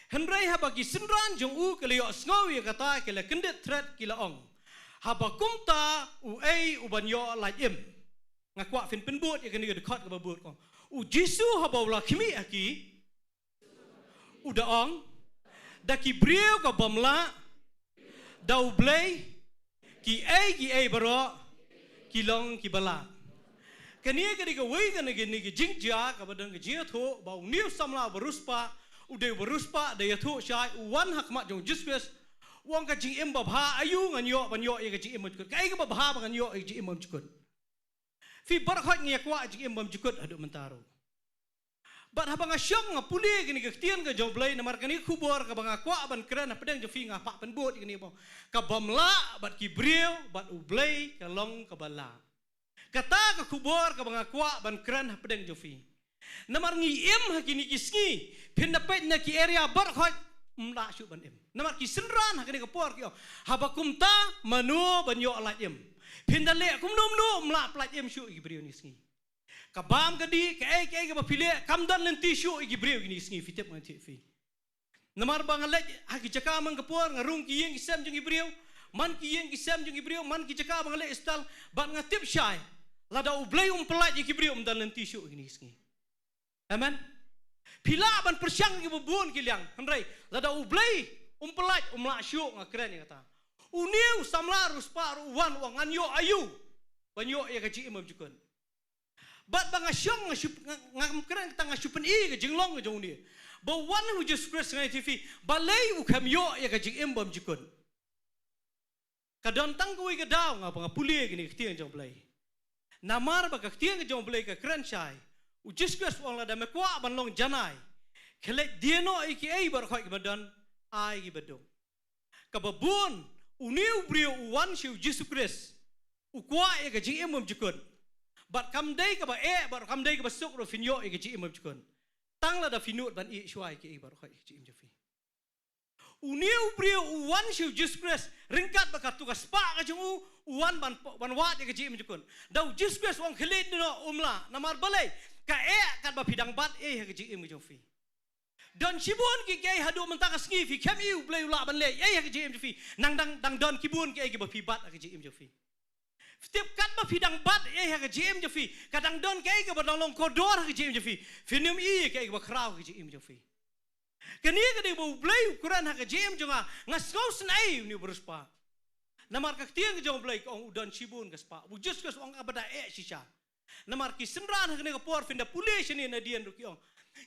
Hynrei haba ki synran jong u ki la ïohsngew ïa kata, ki la kyndit thret, ki la ong, haba kumta uei u ban ïoh lait im? Nga kwah phin pynbud ïa kane ka dkhot kaba bud, ko. U Jisu haba u la khmih ha ki, u da ong, da ki briew ka bym lah, da U Blei kiei kiei baroh ki long kiba lah. Kane ka dei kawei kane ka, kane ka jingjia kaba don ka jingïathuh ba une u samla u bariewspah, u dei u bariewspah, da ïathuh shai, u wan ha khmat jong u Jisu Khrist, u ong, ka jingim babha aïu ngan ïoh ban ïoh ïa ka jingim bymjukut? Kaei kaba bha ba ngan ïoh ïa ka jingim bymjukut? Phi baroh khoit ngi ïa kwah jingim bymjukut haduh mynta ruh. Bad haba nga shong nga pule kane ka ktien ka jong U Blei, namar kane ka khubor kaba nga kwah ban kren hapdeng jong phi, nga phah pynbud ïa kane ba ka bym lah bad ki briew bad U Blei ka long kaba lah. Kata ka khubor kaba nga kwah ban kren hapdeng jong phi. Namar ngi im ha kine ki sngi, phin da peit na ki area baroh khoit, ym lah shuh ban im. Namar ki synran ha kane ka por ki ong, haba kumta mano ban ïoh lait im? Phin da leh kumno mano, ym lah pynlait im shuh ïa ki briew kine ki sngi. Ka bam ka dih, kaei kaei kaba phi leh, kam don lynti shuh ïa ki briew kine ki sngi, phi tip ngan ïathuh ïa phi. Namar ba nga leit ha ki jaka man ka por, nga rung ki ïing ki sem jong ki briew, man ki ïing ki sem jong ki briew, man ki jaka ba nga leit hospital, bad nga tip shai, lada U Blei um pynlait ïa ki briew, ym don lynti shuh ïa kine ki sngi. Amen. Phi lah ban pyrshang ïa kiba bun ki liang, hynrei lada U Blei um pynlait, ym lah shuh, nga kren ïa kata. Une u samla riewspah ruh u wan, u ong, ngan ïoh aïu ban ïoh ïa ka jingim bymjukut? Bad ba nga shong, nga shu, nga, ngam kren kata, nga shu pyni ka jinglong ka jong une. Ba u wan ha u Jisu Khrist, ngan ïathuh ïa phi balei u khlem ïoh ïa ka jingim bymjukut. Ka don tang kawei ka daw, nga ba nga pule kane ka ktien jong U Blei. Namar ba ka ktien ka jong U Blei ka kren shai, u Jisu Khrist u ong, lada me kwah ban long janai, khie leit die noh ïa kiei baroh khoit kiba don, ai kiba duk. Kaba bun, une u briew u wan sha u Jisu Khrist, u kwah ïa ka jingim bymjukut. Bad kam dei kaba eh, bad kam dei kaba suk ruh phin ïoh ïa ka jingim bymjukut. Tang lada phi nud ban ïeh shuwa ïa kiei baroh khoit ïa ka jingim jong phi. Une u briew u wan sha u Jisu Khrist ryngkat bad kato ka spah ka jong u, u wan ban, ban wad ïa ka jingim bymjukut. Da u Jisu Khrist u ong, khie leit noh, um lah. Namar balei? Ka eh katba phi dang bat ei ha ka jingim ka jong phi. Don shibun kiei kiei haduh mynta ka sngi phi khlem i U Blei u lah ban leh ei ha ka jingim jong phi. Nang dang, dang don kibun kiei kiba phi bat ha ka jingim jong phi. Phi tip, katba phi dang bat ei ha ka jingim jong phi, ka dang don kiei kiba dang long kordor ha ka jingim jong phi. Phin ym i kiei kiba khraw ha ka jingim jong phi. Kane ka dei ba U Blei u kren ha ka jingim jong nga, nga sngewsynei une u bariewspah. Namar ka ktien ka jong U Blei ka ong u don shibun ka spah. U Jisu Khrist u ong kaba da eh shisha. Namar ki synran ha kane ka por, phin da pule shane nadien ruh ki ong,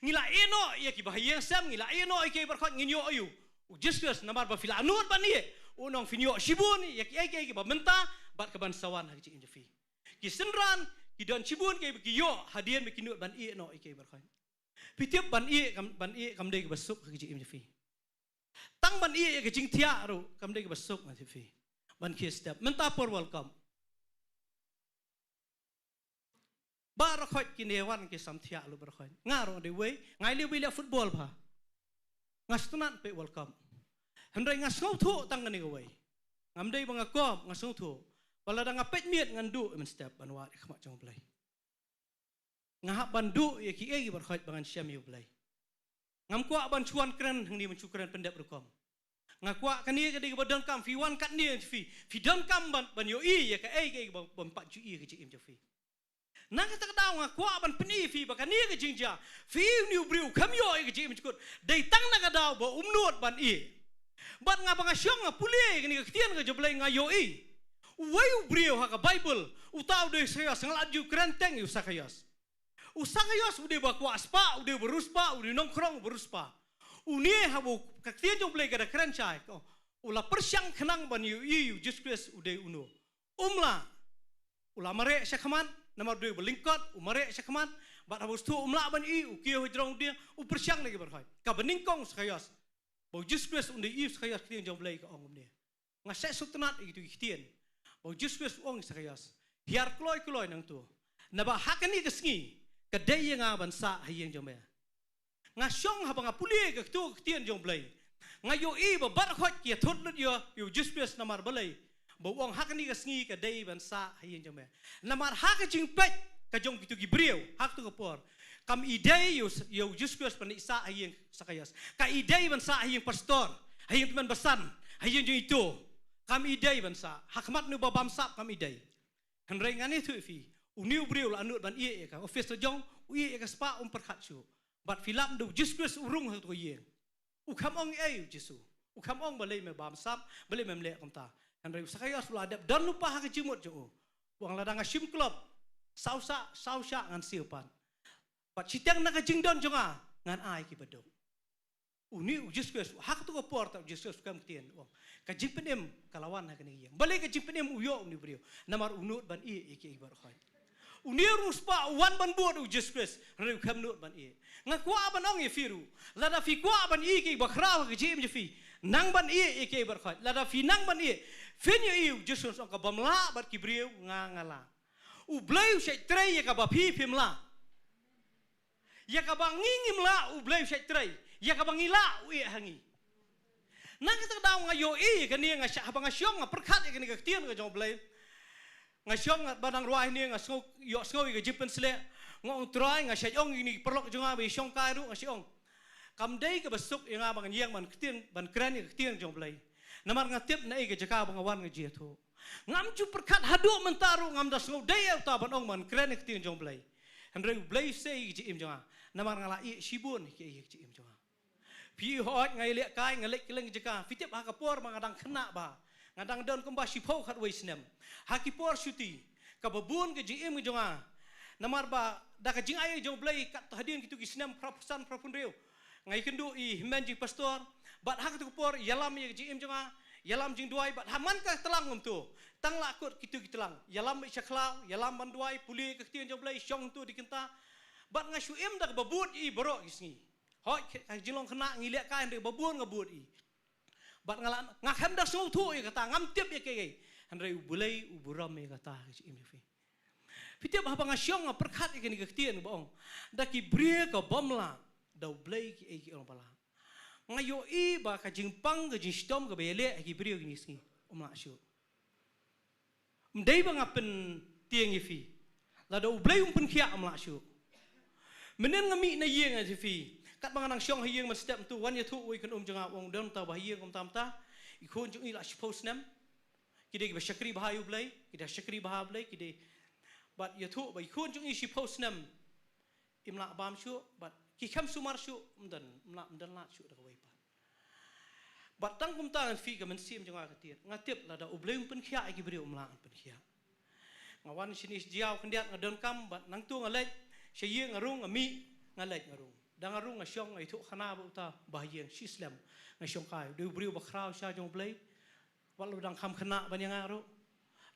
ngi la ïeh noh ïa kiba ha ïing sem, ngi la ïeh noh ïa kiei baroh khoit, ngin ïoh aïu? U Jisu Khrist, namar ba phi la nud ban ïeh, u ong phin ïoh shibun ïa kiei kiei kiba mynta bad kaban sa wan ha ka jingim jong phi. Ki synran ki don shibun kiei ba ki ïoh hadien ba ki nud ban ïeh noh ïa kiei baroh khoit. Phi tip, ban ïeh kam, ban ïeh kam dei kaba suk ha ka jingim jong phi. Tang ban ïeh ïa ka jingthiah ruh kam dei kaba suk, ngan ïathuh ïa phi. Ban khie step. Mynta por World Cup, baroh khoit kine wan ki sam thiah lut baroh khoit. Nga ruh nga dei uwei, nga ïaleh, uwei leh football bha. Nga sngewtynnat peit World Cup. Hynrei nga sngewthuh tang kane kawei. Ngam dei ba nga kop, nga sngewthuh ba lada nga peit miet ngan duh mynstep ban wad ha khmat jong U Blei. Nga hap ban duh ïa kiei kiei baroh ba ngan shem ïa U Blei. Ngam kwah ban shu wan kren hangne ban shu kren pyndep rukom. Nga kwah kane ka dei kaba donkam, phi wan katne phi, phi donkam ban, ban ïohi ïa kaei kaei ba, ban pat ju ïohi ka jingim jong phi. Na kata ka daw nga kwah ban pyni phi ba kane ka jingjia, phi une u briew kham ïoh ïa ka jingim jukut. Dei tang na ka daw ba um nud ban ïohi. Bad nga ba nga shong nga pule ïa kane ka ktien ka jong U Blei nga ïohi. Uwei u briew ha ka Baibl, uta u dei Sakaios, nga la ju kren teng ïa u Sakaios. U Sakaios u dei ba kwah spah, u dei ba riewspah, u dei nongkhrong ba riewspah. Une haba ka ktien jong U Blei ka da kren shai, u la pyrshang khnang ban ïohi ïa u Jisu Khrist u dei uno. Um lah. U la mareh shakhmat, namar u dei ba lyngkot, u mareh shakhmat, bad haba u sdang um lah ban ïohi, u kiew hajrong u dieng, u pyrshang na ki baroh. Kaba nyngkong u Sakaios. Ba u Jisu Khrist u dei ïa u Sakaios, ktien jong U Blei ka ong kumne. Nga sa sngewtynnat ïa kitu ki ktien. Ba u Jisu Khrist u ong ïa u Sakaios. Hiar kloi kloi nangtu. Naba ha kane ka sngi, ka dei ïa nga ban sah ha ïing jong me. Nga shong haba nga pule ïa katu ka ktien jong U Blei. Nga ïohi ba baroh ki ïathut lut ïa, ïa u Jisu Khrist namar balei. Ba u ong ha kane ka sngi ka dei ban sah ha ïing jong me. Namar ha ka jingpeit ka jong kitu ki briew, ha katu ka por. Kam i dei ïa u, ïa u Jisu Khrist ban sah ha ïing Sakaios. Ka i dei ban sah ha ïing pastor, ha ïing tymmen basan, ha ïing jong itu. Kam i dei ban sah. Ha khmat une u ba bamsap kam i dei. Hynrei ngan ïathuh ïa phi. Une u briew la nud ban ïeh ïa ka office la jong, u ïeh ïa ka spah um pyrkhat shuh. Bad phi lap da u Jisu Khrist u rung ha katu ka ïing. U kham ong ei u Jisu. U kham ong balei me bamsap, balei mem leh kumta. Hynrei u Sakaios u la dep don lypa ha ka jingmut jong u. U ong lada nga shim klop. Saw shah, saw shah ngan siew pat. Bad shiteng na ka jingdon jong nga, ngan ai kiba duk. Une u Jisu Khrist, ha katu ka por ta u Jisu Khrist u kam ktien, u ong. Ka jingpynim, ka la wan ha kane ka ïing. Balei ka jingpynim u ïoh une u briew. Namar u nud ban ïeh ïa kiei baroh. Une u riewspah u wan ban bud u Jisu Khrist, hynrei u kham nud ban ïeh. Nga kwah ban ong ïa phi ruh. Lada phi kwah ban ïeh kiei ba khraw ha ka jingim jong phi. Nang ban ïeh ïa kiei baroh. Lada phi nang ban ïeh. Phin ïohi u Jisu Khrist u ong kaba ym lah bad ki briew nga nga lah. U Blei u shait trei ïa kaba phi phim lah. Ïa kaba ngi ngim lah u Blei u shait trei. Ïa kaba ngi lah u ïeh ha ngi. Na kata ka daw nga ïohi ïa kane nga shah haba nga shong nga pyrkhat ïa kane ka ktien ka jong U Blei. Nga shong nga ba dang rwai hangne nga sngew ïohsngew ïa ka jingpynsleh. Nga ong Trai nga shait ong ïa kine ki paralok jong nga ba ïa shong kai ruh nga shait ong. Kam dei kaba suk ïa nga ba ngan ïeng ban ktien ban kren ïa ka ktien jong U Blei. Namar nga tip na ei ka jaka ba nga wan nga ju ïathuh. Ngam ju pyrkhat haduh mynta ruh ngam da sngew dei uta ban ong ban kren ïa ka ktien jong U Blei. Hynrei U Blei u sei ïa ka jingim jong nga. Namar nga la ïeh shibun ïa ka jingim jong nga. Phi hooid nga ïalehkai nga leit kylleng jaka. Phi tip ha ka por ba nga dang khynnah bha. Nga dang don kumba shiphew khatwei snem. Ha ki por shuti. Kaba bun ka jingim ka jong nga. Namar ba da ka jingai jong U Blei kat hadien kitu ki snem phra phew san phra phew hynriew. Nga ïakynduh i hynmen jingpastor. Bad ha katu ka por ïalam ïa ka jingim jong nga. Ïalam jingduwai bad ha man ka tlang kumtu. Tang la kut kitu ki tlang. Ïalam bad sha khlaw, ïalam ban duwai, pule ka ktien jong U Blei, shong tu di kynta. Bad nga shu im da kaba bud ïa i baroh ki sngi. Hooid, ka jinglong khynnah ngi lehkai hynrei ba bun nga bud ïa i. Bad nga la, nga khlem da sngewthuh ïa kata, ngam tip ïa kiei. Hynrei U Blei u burom ïa kata ka jingim jong phi. Phi tip haba nga shong nga pyrkhat ïa kane ka ktien ba ong. Da ki briew ka bym lah, da U Blei kiei kiei ba lah. Nga ïohi ba ka jingpang ka jingshitom kaba ïaleh ha ki briew kine ki sngi. Um lah shuh. Ym dei ba nga pyntieng ïa phi. Lada U Blei um pynkhiah um lah shuh. Mynnin nga mih na ïing ïa phi. Katba nga nang shong ha ïing mynstep tu wan ïathuh wei i khun um jong nga u ong don ta ba ha ïing kumta kumta. I khun jong i la shiphew snem. Ki dei kiba shakri bha ïa U Blei, ki dei shakri bha U Blei, ki dei. Bad ïathuh ba i khun jong i shiphew snem. Im lah bam shuh, bad ki khlem sumar shuh, ym don, ym lah, ym don lad shuh da kawei pat. Bad tang kumta ngan phi ka mynsiem jong nga ka tied. Nga tip lada U Blei um pynkhiah ïa ki briew um lah ngan pynkhiah. Nga wan shini jiaw khyndiat nga donkam, bad nangtu nga leit, sha ïing nga rung, nga mih, nga leit nga rung. Da nga rung nga shong, nga ïathuh khana ba uta, ba ha ïing, shi slem, nga shong kai, dei u briew ba khraw sha jong U Blei, Wat la u dang kham khynnah ban ïa nga ruh.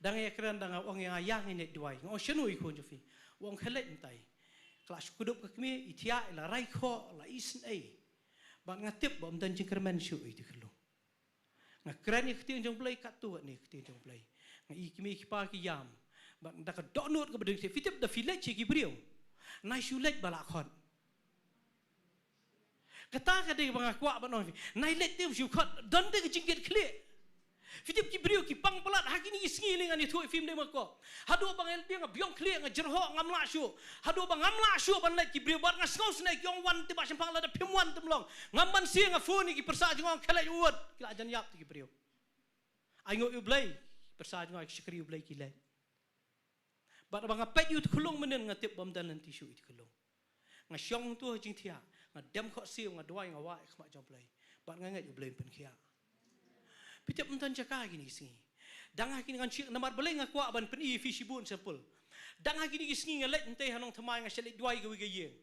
Dang ïa kren dang ong ïa nga ïa ngin leit duwai. Nga ong shano i khun jong phi. U ong khie leit mynta. Ka la shu kdup ka kmie i thiah i la rai khoh la isynei. Bad nga tip ba ym don jingkyrmen shuh ïa i khyllung. Nga kren ïa ka ktien jong U Blei katto katne ka ktien jong U Blei. Nga i kmie ki kpa ki ïam. Bad da ka dohnud kaba dei phi tip da phi leit sha ki briew. Nai shu leit ba la khot. Kata ka dei ba nga kwah ban ong. Nai leit te u shu khot don te ka jingkit khlieh. Phi tip ki briew ki pang palat ha kine ki sngi lei, ngan ïathuh ïa phi, ym dei ma ko. Haduh ba nga leit biang, nga biang khlieh, nga jyrhoh, ngam lah shuh. Haduh ba ngam lah shuh ban leit, ki briew bad nga sngew sngewsih, ki ong wan te ba shemphang, lada phim wan te ym long. Ngam banse, nga phone ïa ki pyrsa jong nga, nga khlem wan. Ki la jan ïap te ki briew. Ai nguh ïa U Blei, ki pyrsa jong nga, ki shakri U Blei ki leit. Bad ba nga peit ïa u te khulung mynnin, nga tip ba ym don lynti shuh ïa u te khulung. Nga shong tu ha jingthiah, nga dem khohsiew, nga duwai, nga wad ha khmat jong U Blei. Bad nga ngeit U Blei un pynkhiah. Phi tip, ym don jaka kine ki sngi. Dang ha kine, ngan shu, namar balei nga kwah ban pyni ïa phi shibun sample. Dang ha kine ki sngi nga leit hangtei ha Nongthymmai, nga shah leit duwai kawei ka ïing.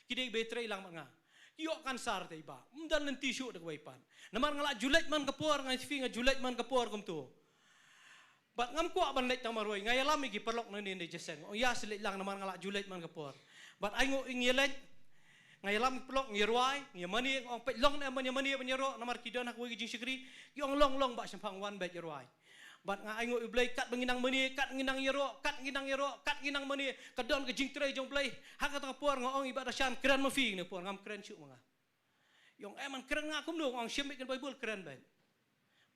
Ki dei ba trei lang bad nga. Ki ïoh cancer te i bah. Ym don lynti shuh da kawei pat. Namar nga la ju leit man ka por, nga ïathuh ïa phi, nga ju leit man ka por kumtu. Bad ngam kwah ban leit tang marwei, nga ïalam ïa ki paralok nangne na ïing jingïaseng. Ong ïa, sa leit lang namar nga la ju leit man ka por. Bad ai nguh, ngi ïaleit. Nga ïalam ïa ki paralok, ngi ïarwai, ngi ïamane, nga ong peit long ne em ban ïamane ban ïaroh, namar ki don ha kawei ka jingshakri. Ki ong long, long bah shemphang, wan beit ïarwai. Bad nga ai nguh ïa U Blei, katba ngi nang mane, kat ngi nang ïaroh, kat ngi nang ïaroh, kat ngi nang mane, ka don ka jingtrei jong U Blei. Ha kata ka por nga ong ïa i bah Dashan, kren ma phi, kane por ngam kren shuh ma nga. I ong, em, ngan kren nga kumno, nga ong shim beit ka Baibl, kren beit.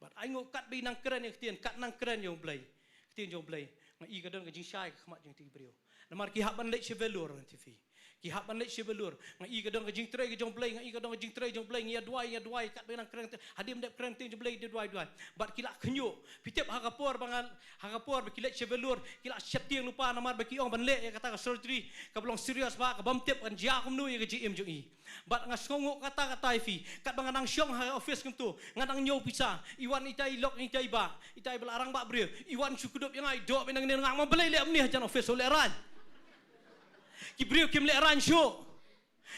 Bad ai nguh katba i nang kren ïa ka ktien, kat nang kren ïa U Blei, ka ktien jong U Blei, nga i ka don ka jingshai ha khmat jong kito ki briew. Namar ki hap ban leit sha Vellore, ngan ïathuh ïa phi. Ki hap ban leit sha Vellore. Nga i ka don ka jingtrei ka jong U Blei, nga i ka don ka jingtrei jong U Blei, ngi ïa duwai, ngi ïa duwai, katba i nang kren, hadien ba dep kren ktien jong U Blei, duwai, duwai. Bad ki la khynñiuh. Phi tip, ha ka por ba nga, ha ka por ba ki leit sha Vellore, ki la sheptieng lypa namar ba ki ong ban leh ïa kata ka surgery kaba long serious bha, kaba ym tip kan jia kumno ïa ka jingim jong i. Bad nga sngewnguh katta katta ïa phi. Katba nga nang shong ha office kumto, nga nang ñiew pisa. I wan itai i lok, itai i bah, itai i ba la rangbah briew. I wan shu kdup ïa nga, i doh beit nangne, nga ong balei leh kumne hajan office, u lehraiñ. Ki briew kim lehraiñ shuh.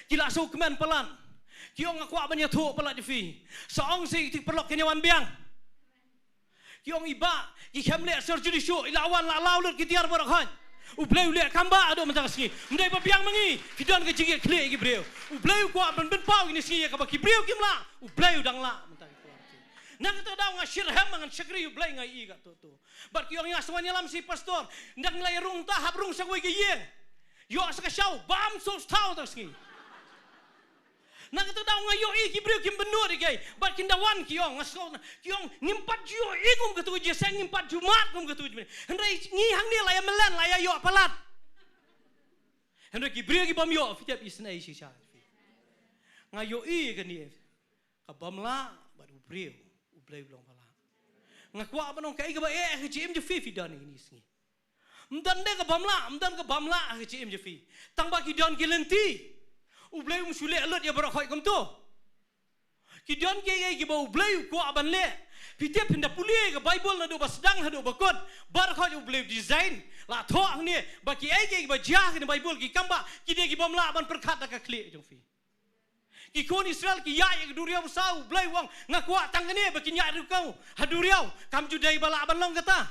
Ki la shu kmen palat. Ki ong nga kwah ban ïathuh palat ïa phi. Sa ong sa ïa kito ki paralok kin ïa wan biang. Ki ong i bah, ki khlem leh surgery shuh, i la wan la law lut ki tiar baroh khoit. U Blei u leh kam bah haduh mynta ka sngi. Ym dei ba biang ma ngi, phi don ka jingïakhlieh ïa ki briew. U Blei u kwah ban pynpaw ïa kine ki sngi ïa kaba ki briew kim lah, U Blei u dang lah mynta ki por. Na kata ka daw nga shitrhem, ngan shakri U Blei, nga ïohi katto katto. Bad ki ong ïa nga sa wan ïalam sha i pastor. Nda ngi la ïa rung, ta hap rung sha kawei ka ïing. Ïoh sa ka shaw, bam shu thaw ta ka sngi. Na kata ka daw nga ïohi ki briew kim bynnud ïa ki. Bad kin da wan ki ong, nga sngew, ki ong ngim pat ju ïohi kum katu ka jingïaseng, ngim pat ju mad kum katu ka jingïaseng. Hynrei ngi hangne la ïa mlien, la ïa ïoh palat. Hynrei ki briew ki bym ïoh, phi tip, isynei shisha. Nga ïohi kane. Ka bym lah bad u briew, U Blei u long ba lah. Nga kwah ban ong kaei kaba eh ha ka jingim jong phi, phi don ïa kine ki sngi. Ym don de ka bym lah, ym don ka bym lah ha ka jingim jong phi. Tang ba ki don ki lynti. U Blei um shu leh lut ïa baroh khoit kumto. Ki don kiei kiei kiba U Blei u kwah ban leh. Phi tip, phin da pule ka Baibl naduh ba sdang haduh ba kut. Baroh khoit U Blei u design. La thoh hangne ba kiei kiei kiba jia ha kane ka Baibl ki kam ba ki dei ki bym lah ban pyrkhat da ka khlieh jong phi. Ki khun Israel ki ïaid ïa ka duriaw basa, U Blei u ong nga kwah tang kane ba kin ïaid ryngkew ha duriaw. Kam ju dei ba lah ban long kata.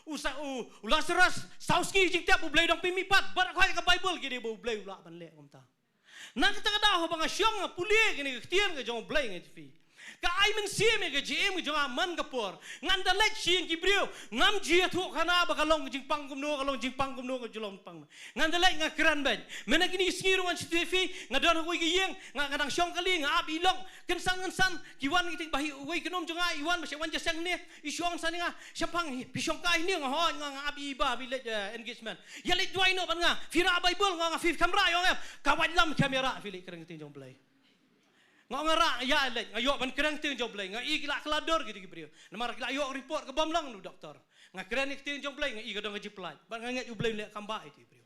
U sa, u, u Lazarus, saw sngi jingtep, U Blei u dang pynmih pat. Baroh khoit ka Baibl ki dei ba U Blei u lah ban leh kumta. Na kata ka daw haba nga shong nga pule kane ka ktien ka jong U Blei, nga ïathuh ïa phi, ka ai mynsiem ïa ka jingim ka jong nga man ka por. Ngan da leit sha ïing ki briew, ngam ju ïathuh khana ba ka long ka jingpang kumno, ka long jingpang kumno, ka ju long pang. Ngan da leit nga kren beit. Mynta kine ki sngi ruh ngan shu ïathuh ïa phi, nga don ha kawei ka ïing, nga, nga dang shong kali, nga ap ïa i lok, kynsan kynsan, ki wan kito kiba hi, uwei ka num jong nga, i wan ba shah wan jingïaseng ne, i shu ong sa ïa nga, shemphang hi, phi shong kai ne, nga ong hooid, nga, nga ap ïa i bah, ba i leit, eh, engagement. Ïa leit duwai noh bad nga, phi rah Baibl, nga ong, phi khlem rah, i ong em, ka wait lam khlem ïa rah, phi leit kren ktien jong U Blei. Nga ong nga rah, ïa leit, nga ïoh ban kren ktien jong U Blei, nga i ki la kylla dur kito ki briew. Namar ki la ïoh report ka bym long na u doktor. Nga kren ïa ktien jong U Blei, nga i ka don ka jingpyllait. Bad nga ngeit U Blei u leh kam bah ïa kito ki briew.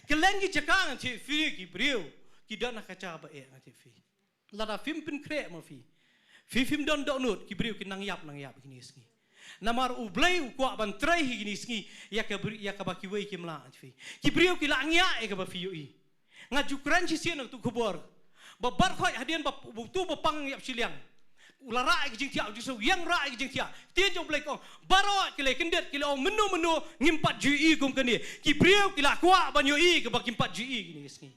Kylleng ki jaka, ngan ïathuh ïa phi, ki briew ki don ha ka jaka ba eh, ngan ïathuh ïa phi. Lada phim pynkhreh ma phi, phi phim don dohnud, ki briew kin nang ïap, nang ïap kine ki sngi. Namar U Blei u kwah ban trei ha kine ki sngi ïa ka bri-, ïa kaba kiwei kim lah, ngan ïathuh ïa phi. Ki briew ki la ngiah ïa kaba phi ïohi. Nga ju kren shisien na katu ka khubor ba baroh khoit hadien ba, ba utu u bapang ïap shiliang u la rah ïa ka jingthiah, u Jisu u ïeng rah ïa ka jingthiah. Ktien jong U Blei ka ong, baroh ki la kyndit, ki la ong mynno mynno, ngim pat ju ïohi kum kane. Ki briew ki la kwah ban ïohi kaba kim pat ju ïohi kine ki sngi.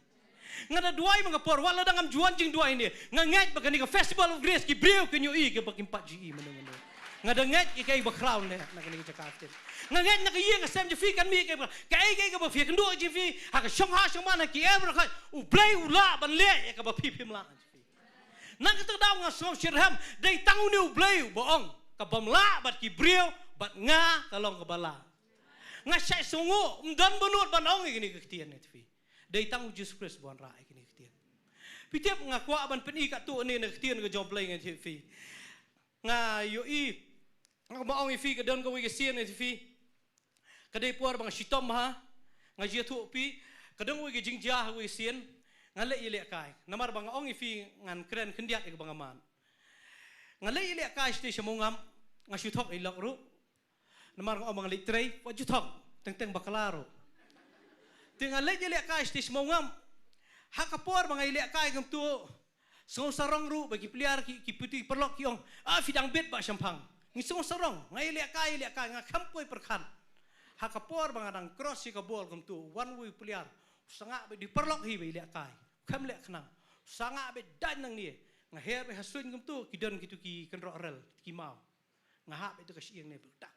Nga da duwai man ka por, wat la dang ngam ju wan jingduwai ne, nga ngeit ba kane ka Festival of Grace ki briew kin ïohi kaba kim pat ju ïohi mynno mynno. Nga da ngeit ïa kaei ba khraw ne na kane ka jaka ktien. Nga ngeit na ka ïing ka sem jong phi kan mih kaei ba, kaei kaei kaba phi ïakynduh jong phi ha ka shongha shongman, ha ki em rakhat, U Blei u lah ban leh ïa kaba phi phim lah. Na kata ka daw nga sngew shitrhem, dei tang une U Blei uba ong ka bym lah bad ki briew, bad nga ka long kaba lah. Nga shait sngew, ym don ba nud ban ong ïa kine ki ktien, nga ong ïa phi. Dei tang u Jisu Khrist ba wanrah ïa kine ki ktien. Phi tip, nga kwah ban pyni katto katne na ki ktien ka jong U Blei, nga ong ïa phi. Nga ïohi, nga ba ong ïa phi, ka don kawei ka sien, nga ong ïa phi. Ka dei por ba nga shitom bha, nga ju ïathuh ïa phi, ka don kawei ka jingjia ha kawei ka sien, nga leit ïalehkai. Namar ba nga ong ïa phi ngan kren khyndiat ïa kaba nga mad. Nga leit ïalehkai shatei sha Mawngap, nga shu thok ïa i lok ruh. Namar nga ong ba nga leit trei, wat ju thok, teng teng bakla ruh. Te nga leit ïalehkai shatei sha Mawngap. Ha ka por ba nga ïalehkai kumto, sngew sarong ruh ba ki pliar ki, ki puti paralok ki ong, "Ah, phi dang bit bah shaphang." Ngi sngew sarong, nga ïalehkai, ïalehkai, nga khlem poi pyrkhat. Ha ka por ba nga dang cross ïa ka bol kumto, wan uwei u pliar, u sangah beit, dei paralok hi ba ïalehkai, khlem leh khnang. U sangah beit, daiñ nangne, nga her beit ha suiñ kumto, ki don kito ki kynroh rel, ki maw. Nga hap beit da ka shyieng ne beit dak.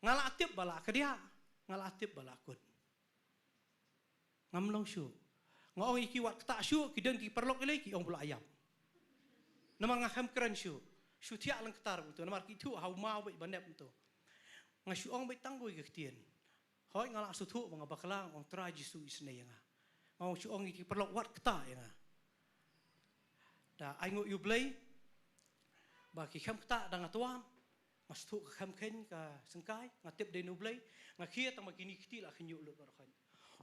Nga la tip ba la kdiah, nga la tip ba la kut. Ngam long shuh. Nga ong ïa ki wat ktah shuh, ki don ki paralok ilei, ki ong ba la ïap. Namar nga khlem kren shuh. Shu thiah lang ktar kumto, namar ki thuh ha u maw beit ba nep kumto. Nga shu ong beit tang kawei ka ktien. Hooid, nga la sngewthuh ba nga bakla, nga ong Trai Jisu isynei ïa nga. Nga ong, shu ong ïa ki paralok wat ktah ïa nga. Da ai nguh ïa U Blei ba ki khlem ktah da nga tuan. Nga sngewthuh ka khlem kheiñ ka syngkai, nga tip dei na U Blei, nga khie tang ba kine ki kti la kheiñ ïuh lut baroh khoit.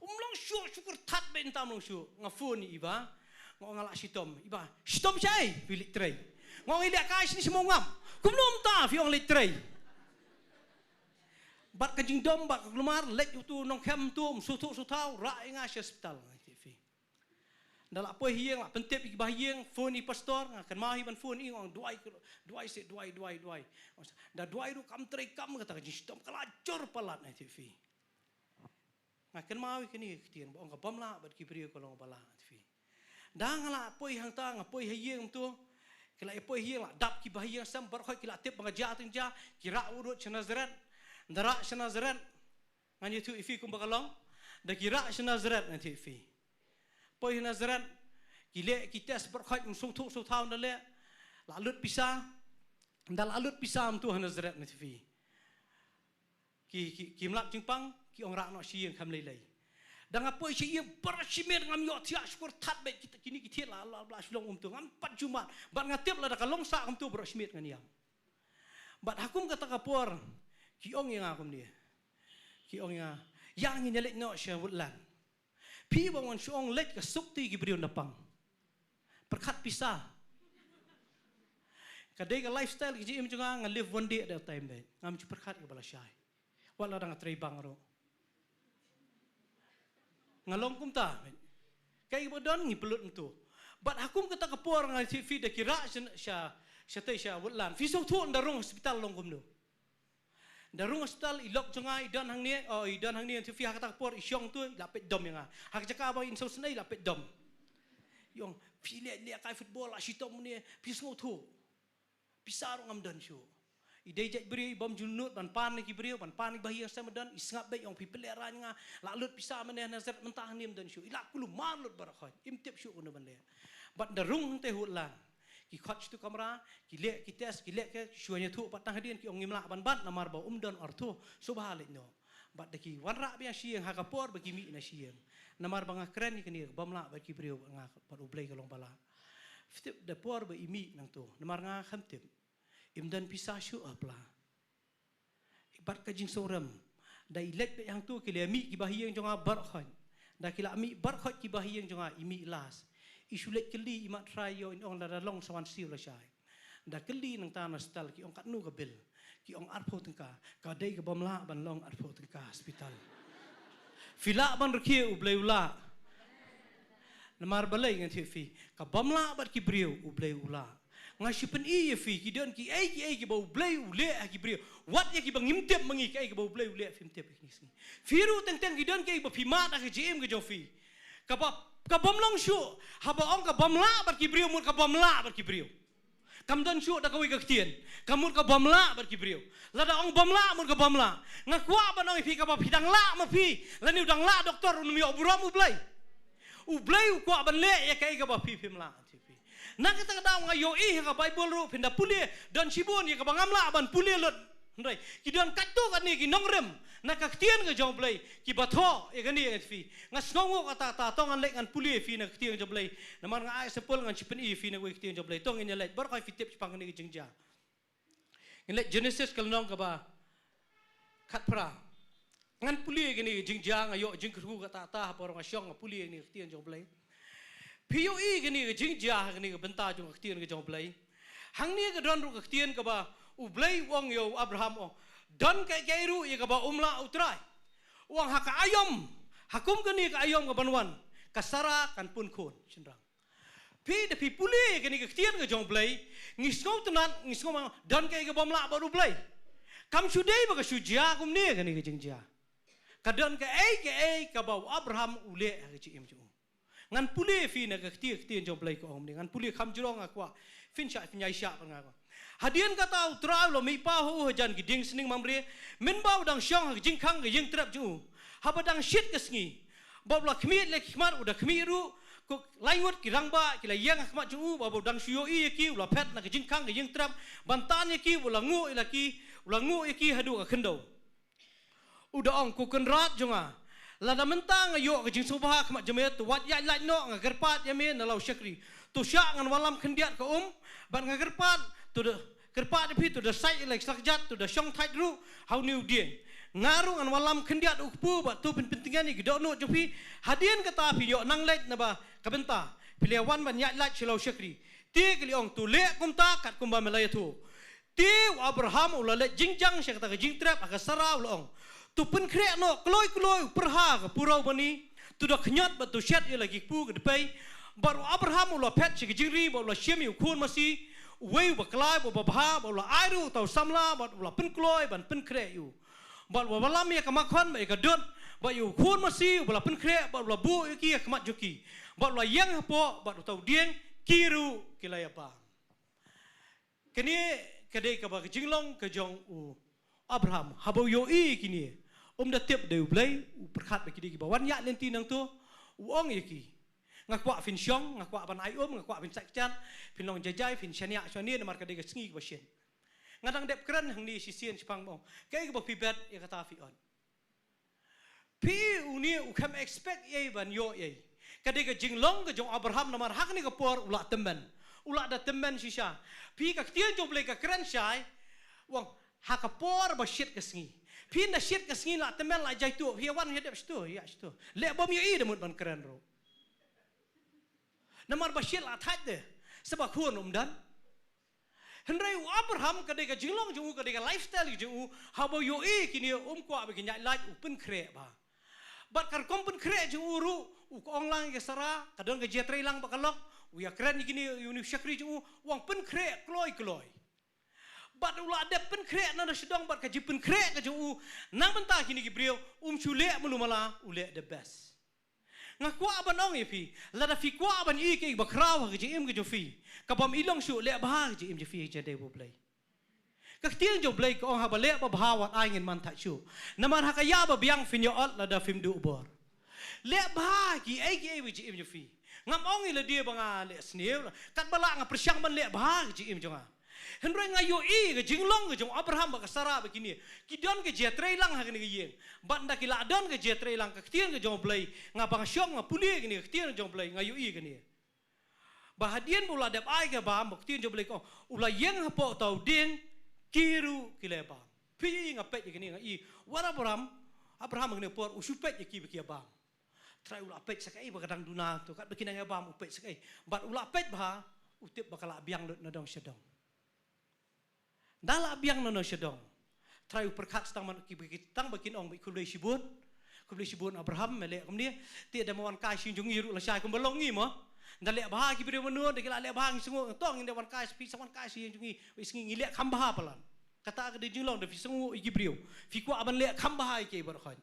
Um long shuh, shu kyrthat beit, ym tam long shuh. Nga phone ïa i bah, nga ong nga la shitom. I bah, shitom shaei, phi leit trei? Nga ong ïalehkai shane sha Mawngap. Kumno mynta phi ong leit trei? Bad ka jingdom bad ka kulmar, leit uto u nongkhem uto, um sngewthuh sngewthaw, rah ïa nga sha hospital, nga ong ïa phi. Da la poi ha ïing, la pyntip ïa ki ba ha ïing, phone ïa i pastor, nga kynmaw hi ban phone ïa i, nga ong duwai, duwai seh, duwai, duwai, duwai. Da duwai ruh kam trei kam, kata ka jingshitom ka la jur palat, nga ong ïa phi. Nga kynmaw ïa kine ki ktien ba ong ka bym lah bad ki briew ka long ba lah, nga ong ïa phi. Da nga la poi hangta, nga poi ha ïing kumto. Ki la ïa poi ha ïing, la dap ki ba ha ïing sem, baroh khoit ki la tip ba nga jia tang jia, ki rah u rud sha Nazareth. Ynda rah sha Nazareth, ngan ïathuh ïa phi kumba ka long. Da ki rah sha Nazareth, ngan ïathuh ïa phi. Poi ha Nazareth, ki leh ki test baroh khoit, ym sngewthuh sngewthaw ynda leh. La lut pisa. Ynda la lut pisa kumto ha Nazareth, ngan ïathuh ïa phi. Ki, ki, kim lap jingpang, ki ong rah noh sha ïing, khlem lei lei. Da nga poi sha ïing, baroh shi miet ngam ïoh thiah, shu kyrthat beit, kita kine ki thied la, la, la shu long kumto, ngam pat ju mad. Bad nga tip lada ka long sah kumto, baroh shi miet ngan ïap. Bad ha kum kata ka por, ki ong ïa nga kumne. Ki ong ïa nga, ïa ngin ïaleit noh sha Woodland. Phi, ba wan shu ong leit, ka suk te ki briew na pang. Pyrkhat pisa. Ka dei ka lifestyle ka jingim jong nga, nga live one day at a time beit. Ngam ju pyrkhat ïa kaba lashai. Wat lada nga trei bank ruh. Nga long kumta beit. Kaei kaba don ngi pynlut kumto. Bad ha kum kata ka por, nga ong ïa phi, da ki rah sha, sha, shatei sha Woodland. Phi sngewthuh ynda rung hospital long kumno. Ynda rung hospital, i lok jong nga i don hangne, oh, i don hangne, ïa phi, ha kata ka por i shong tu, i la peit dom ïa nga. Ha ka jaka ba in sngewsynei, i la peit dom. I ong, phi leh, lehkai football, la shitom ne, phi sngewthuh. Pisa ruh ngam don shuh. I dei jait briew i bym ju nud ban pan ïa ki briew, ban pan ïa ki ba ha ïing sem, don, i sngap beit, i ong phi pynlehrain ïa nga, la lut pisa mynne ha Nazareth, mynta hangne ym don shuh. I la kulmar lut baroh khoit, im tip shuh kumno ban leh. Bad ynda rung hangtei ha Woodland, ki khot sha tu kamra, ki leh ki test, ki leh ki, shu wan ïathuh pat tang hadien, ki ong ngim lah ban bat namar ba ym don ortho, sngewbha leit noh. Bad da ki wanrah biang sha ïing ha ka por ba ki mih na sha ïing. Namar ba nga kren ïa kane, ka bym lah bad ki briew, bad nga bad U Blei ka long ba lah. Phi tip, da por ba i mih nangto, namar nga khlem tip. Im don pisa shuh ha pla. Bad ka jingsngewrem, da i leit beit hangto, ki la mih ki ba ha ïing jong nga baroh khoit. Da ki la mih baroh khoit ki ba ha ïing jong nga, i mih last. I shu leit kylli, i mad trai ïoh, in ong lada long sa wan siew lashai. Da kylli nangta na hospital, ki ong katno ka bill. Ki ong arphew tyngka. Ka dei ka bym lah ban long arphew tyngka hospital. Phi lah ban rkhie, U Blei u lah. Namar balei ngan ong ïa phi, ka bym lah bad ki briew, U Blei u lah. Nga shu pyni ïa phi, ki don kiei kiei kiba U Blei u leh ha ki briew. Wat ïa kiba ngim tip ma ngi, kiei kiba U Blei u leh phim tip ha kine ki sngi. Phi ruh teng teng ki don kiei ba phi mad ha ka jingim ka jong phi. Kaba, ka bym long shuh, haba ong ka bym lah bad ki briew, mut ka bym lah bad ki briew. Kam don shuh da kawei ka ktien. Ka mut ka bym lah bad ki briew. Lada ong bym lah, mut ka bym lah. Nga kwah ban ong ïa phi, kaba phi dang lah ma phi, lane u dang lah doktor, un ym ïoh burom U Blei. U Blei u kwah ban leh ïa kaei kaba phi phim lah, ong ïa phi. Na kata ka daw nga ïohi ha ka Baibl ruh, phin da pule, don shibun ïa kaba ngam lah ban pule lut. Hynrei ki don katto katne ki nongrim na ka ktien ka jong U Blei kiba thoh ïa kane ïa phi. Nga sngewnguh kata, kata to ngan leit ngan pule ïa phi na ka ktien ka jong U Blei. Namar nga ai example, ngan sa pyni ïa phi na ka ktien ka jong U Blei. To ngin ïa leit, baroh khoit phi tip shaphang kane ka jingjia. Ngin leit Genesis ka lynnong kaba khatphra. Ngan pule ïa kane ka jingjia, nga ïoh jingkyrkhu kata kata ha por nga shong nga pule ïa kane ka ktien jong U Blei. Phi ïohi ïa kane ka jingjia ha kane ka bynta jong ka ktien ka jong U Blei. Hangne ka don ruh ka ktien kaba U Blei u ong ïa u Abraham, u ong, don kaei kaei ruh ïa kaba um lah U Trai. U ong ha ka aïom, ha kum kane ka aïom kaban wan, ka Sara kan pun khun shynrang. Phi, da phi pule ïa kane ka ktien ka jong U Blei, ngi sngewtynnat, ngi sngew ma don kaei kabym lah bad U Blei. Kam shu dei ba ka shu jia kumne kane ka jingjia. Ka don kaei kaei kaba u Abraham u leh ha ka jingim jong u. Ngan pule ïa phi na ka ktien, ktien jong U Blei ka ong kumne, ngan pule kham jrong, nga kwah phin shah, phin ïai shah bad nga. Hadien kata U Trai u la mihpat ha u hajan ki dieng sning Mamre, mynba u dang shong ha ka jingkhang ka ïingtrep jong u. Haba dang shit ka sngi, bad u la khmih leh ki khmat, u da khmih ruh, ko lai ngut ki rangbah ki la ïeng ha khmat jong u, bad u dang shu ïohi ïa ki, u la phet na ka jingkhang ka ïingtrep ban tan ïa ki, u la nguh ïa ki, u la nguh ïa ki haduh ka khyndew. U da ong, ko Kynrad jong nga, lada mynta nga ïoh ka jingsngewbha ha khmat jong me, to wat ïaid lait noh, nga kyrpad ïa me na la u shakri. To shah ngan wallam khyndiat ka um, bad nga kyrpad, to da kyrpad ïa phi, to da sait ïa la ki slajat, to da shong thait ruh ha une u dieng. Nga ruh ngan wallam khyndiat u kpu, bad to phin pyntngen ïa ki dohnud jong phi. Hadien kata phi ïoh nang leit naba ka bynta, phi la wan ban ïaid lait sha la u shakri. Te ki la ong, to leh kumta katkum ba me la ïathuh. Te u Abraham u la leit jingjang sha kata ka jingtrep, ha ka Sara u la ong, to pynkhreh noh kloi kloi, u pyrha ka puraw bani, to da khñiot bad to shet ïa la ki kpu ka dpei. Bad u Abraham u la phet sha ka jingri bad u la shim ïa u khun masi, uwei uba kloi bad uba bha, bad u la ai ruh uta u samla bad u la pynkloi ban pynkhreh ïa u. Bad u la wallam ïa ka makhon bad ïa ka dud bad ïa u khun masi uba la pynkhreh bad u la buh ïa ki ha khmat jong ki. Bad u la ïeng hapoh bad uta u dieng, ki ruh ki la ïa bam. Kane ka dei kaba ka jinglong ka jong u Abraham. Haba u ïohi ïa kine, um da tip dei U Blei, u pyrkhat ba ki dei kiba wan ïaid lynti nangto, u ong ïa ki, nga kwah phin shong, nga kwah ban ai um, nga kwah phin sait kjat, phin long jaijai, phin shaniah shane, namar ka dei ka sngi kaba shin. Nga dang dep kren hangne shisien shaphang ba ong, kaei kaba phi bet ïa kata phi ot. Phi, une u khlem expect ei ban ïoh ei. Ka dei ka jinglong ka jong Abraham namar ha kane ka por u la tymmen. U la da tymmen shisha. Phi, ka ktien jong U Blei ka kren shai, u ong, ha ka por ba shit ka sngi. Phi, ynda shit ka sngi la tymmen, la jai tuh, phi wan ïa dep shito, ïa shito. Leh bym ïohi da mut ban kren ruh. Namar ba shit la thait de. Seh ba khun um don. Hynrei u Abraham, ka dei ka jinglong jong u, ka dei ka lifestyle jong u, haba u ïohi kine, um kwah ba kin ïaid lait, u pynkhreh bha. Bad ka rukom pynkhreh jong u ruh, u ong lang ïa ka Sara, ka don ka jingïatreilang bad ka lok, u ïakren ïa kine, ïa une u shakri jong u, u ong pynkhreh kloi kloi. Bad u la dep pynkhreh na da sdang, bad ka jingpynkhreh ka jong u na bynta kine ki briew, um shu leh malu mala, u leh the best. Nga kwah ban ong ïa phi, lada phi kwah ban ïohi kaei ba khraw ha ka jingim ka jong phi, kabym ïalong shuh, leh bha ha ka jingim jong phi ha ka jingïadei bad U Blei. Ka ktien jong U Blei ka ong, haba leh babha wat ai ngin man thait shuh. Namar ha ka ïa ba biang phin ïoh ot lada phim duh bor. Leh bha kiei kiei ba jingim jong phi. Ngam ong ïa lade ba nga leh sniew, katba lah nga pyrshang ban leh bha ha ka jingim jong nga. Hynrei nga ïohi ka jinglong ka jong Abraham bad ka Sara bad kine, ki don ka jingïatreilang ha kane ka ïing. Bad ynda ki la don ka jingïatreilang, ka ktien ka jong U Blei, nga ba nga shong nga pule kane ka ktien ka jong U Blei, nga ïohi kane. Ba hadien ba u la dep ai ka bam, ba ka ktien jong U Blei ka ong, u la ïeng hapoh uta u dieng, ki ruh ki la bam. Phi, nga peit ïa kane nga i, wat Abraham, Abraham ha kane ka por u shu peit ïa ki ba ki bam. Trai u la peit sa kaei ba ka dang duna to, katba ki nang ïa bam u peit sa kaei. Bad u la peit bha, u tip ba ka la biang lut na dong sha dong. Ynda la biang na dong sha dong, trai u pyrkhat sa tang man ki, ki tang ba kin ong ba khublei shibun. Khublei shibun Abraham, me leh kumne. Te da ma wan kai sha ïing jong ngi ruh lashai kumba long ngi mo. Ynda leh bha ki briew mano, ynda ki la leh bha ngi sngew, to ngin da wan kai, phi sa wan kai sha ïing jong ngi, ba i sngi ngi leh kham bha palat. Kata ka dei jinglong, da phi sngew ïa ki briew, phi kwah ban leh kham bha ïa ki baroh khoit.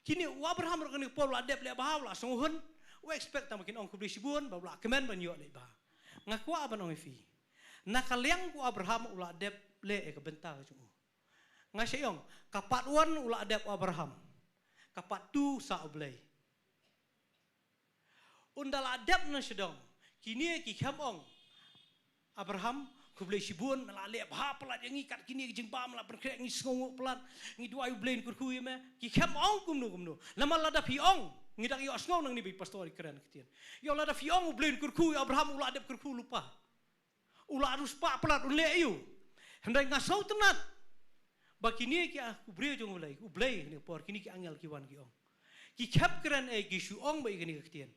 Kine u Abraham ruh kane ka por u la dep leh bha, u la sngewhun. U expect tang ba kin ong khublei shibun, ba u la kmen ban ïoh leh bha. Nga kwah ban ong ïa phi, na ka liang u Abraham u la dep leh ïa ka bynta ka jong u. Nga shait ong, ka part one u la dep u Abraham. Ka part two sa U Blei. Ynda la dep na sha dong, Kine ki khlem ong, Abraham, khublei shibun, me la leh bha palat ïa ngi kat kine ki jingbam, me la pynkhreh, ngi sngewnguh palat, ngi duwai U Blei un kyrkhu ïa me. Ki khlem ong kumno kumno. Namar lada phi ong, ngi dang ïohsngew nangne ba i pastor i kren ktien. Ïoh lada phi ong U Blei un kyrkhu ïa Abraham, u la dep kyrkhu lypa. U la riewspah palat, un leh aïu. Hynrei nga sngewtynnat ba kine ki, ah, u briew jong U Blei, U Blei, kine por kine ki angel ki wan ki ong. Ki khlem kren ei, ki shu ong beit kane ka ktien.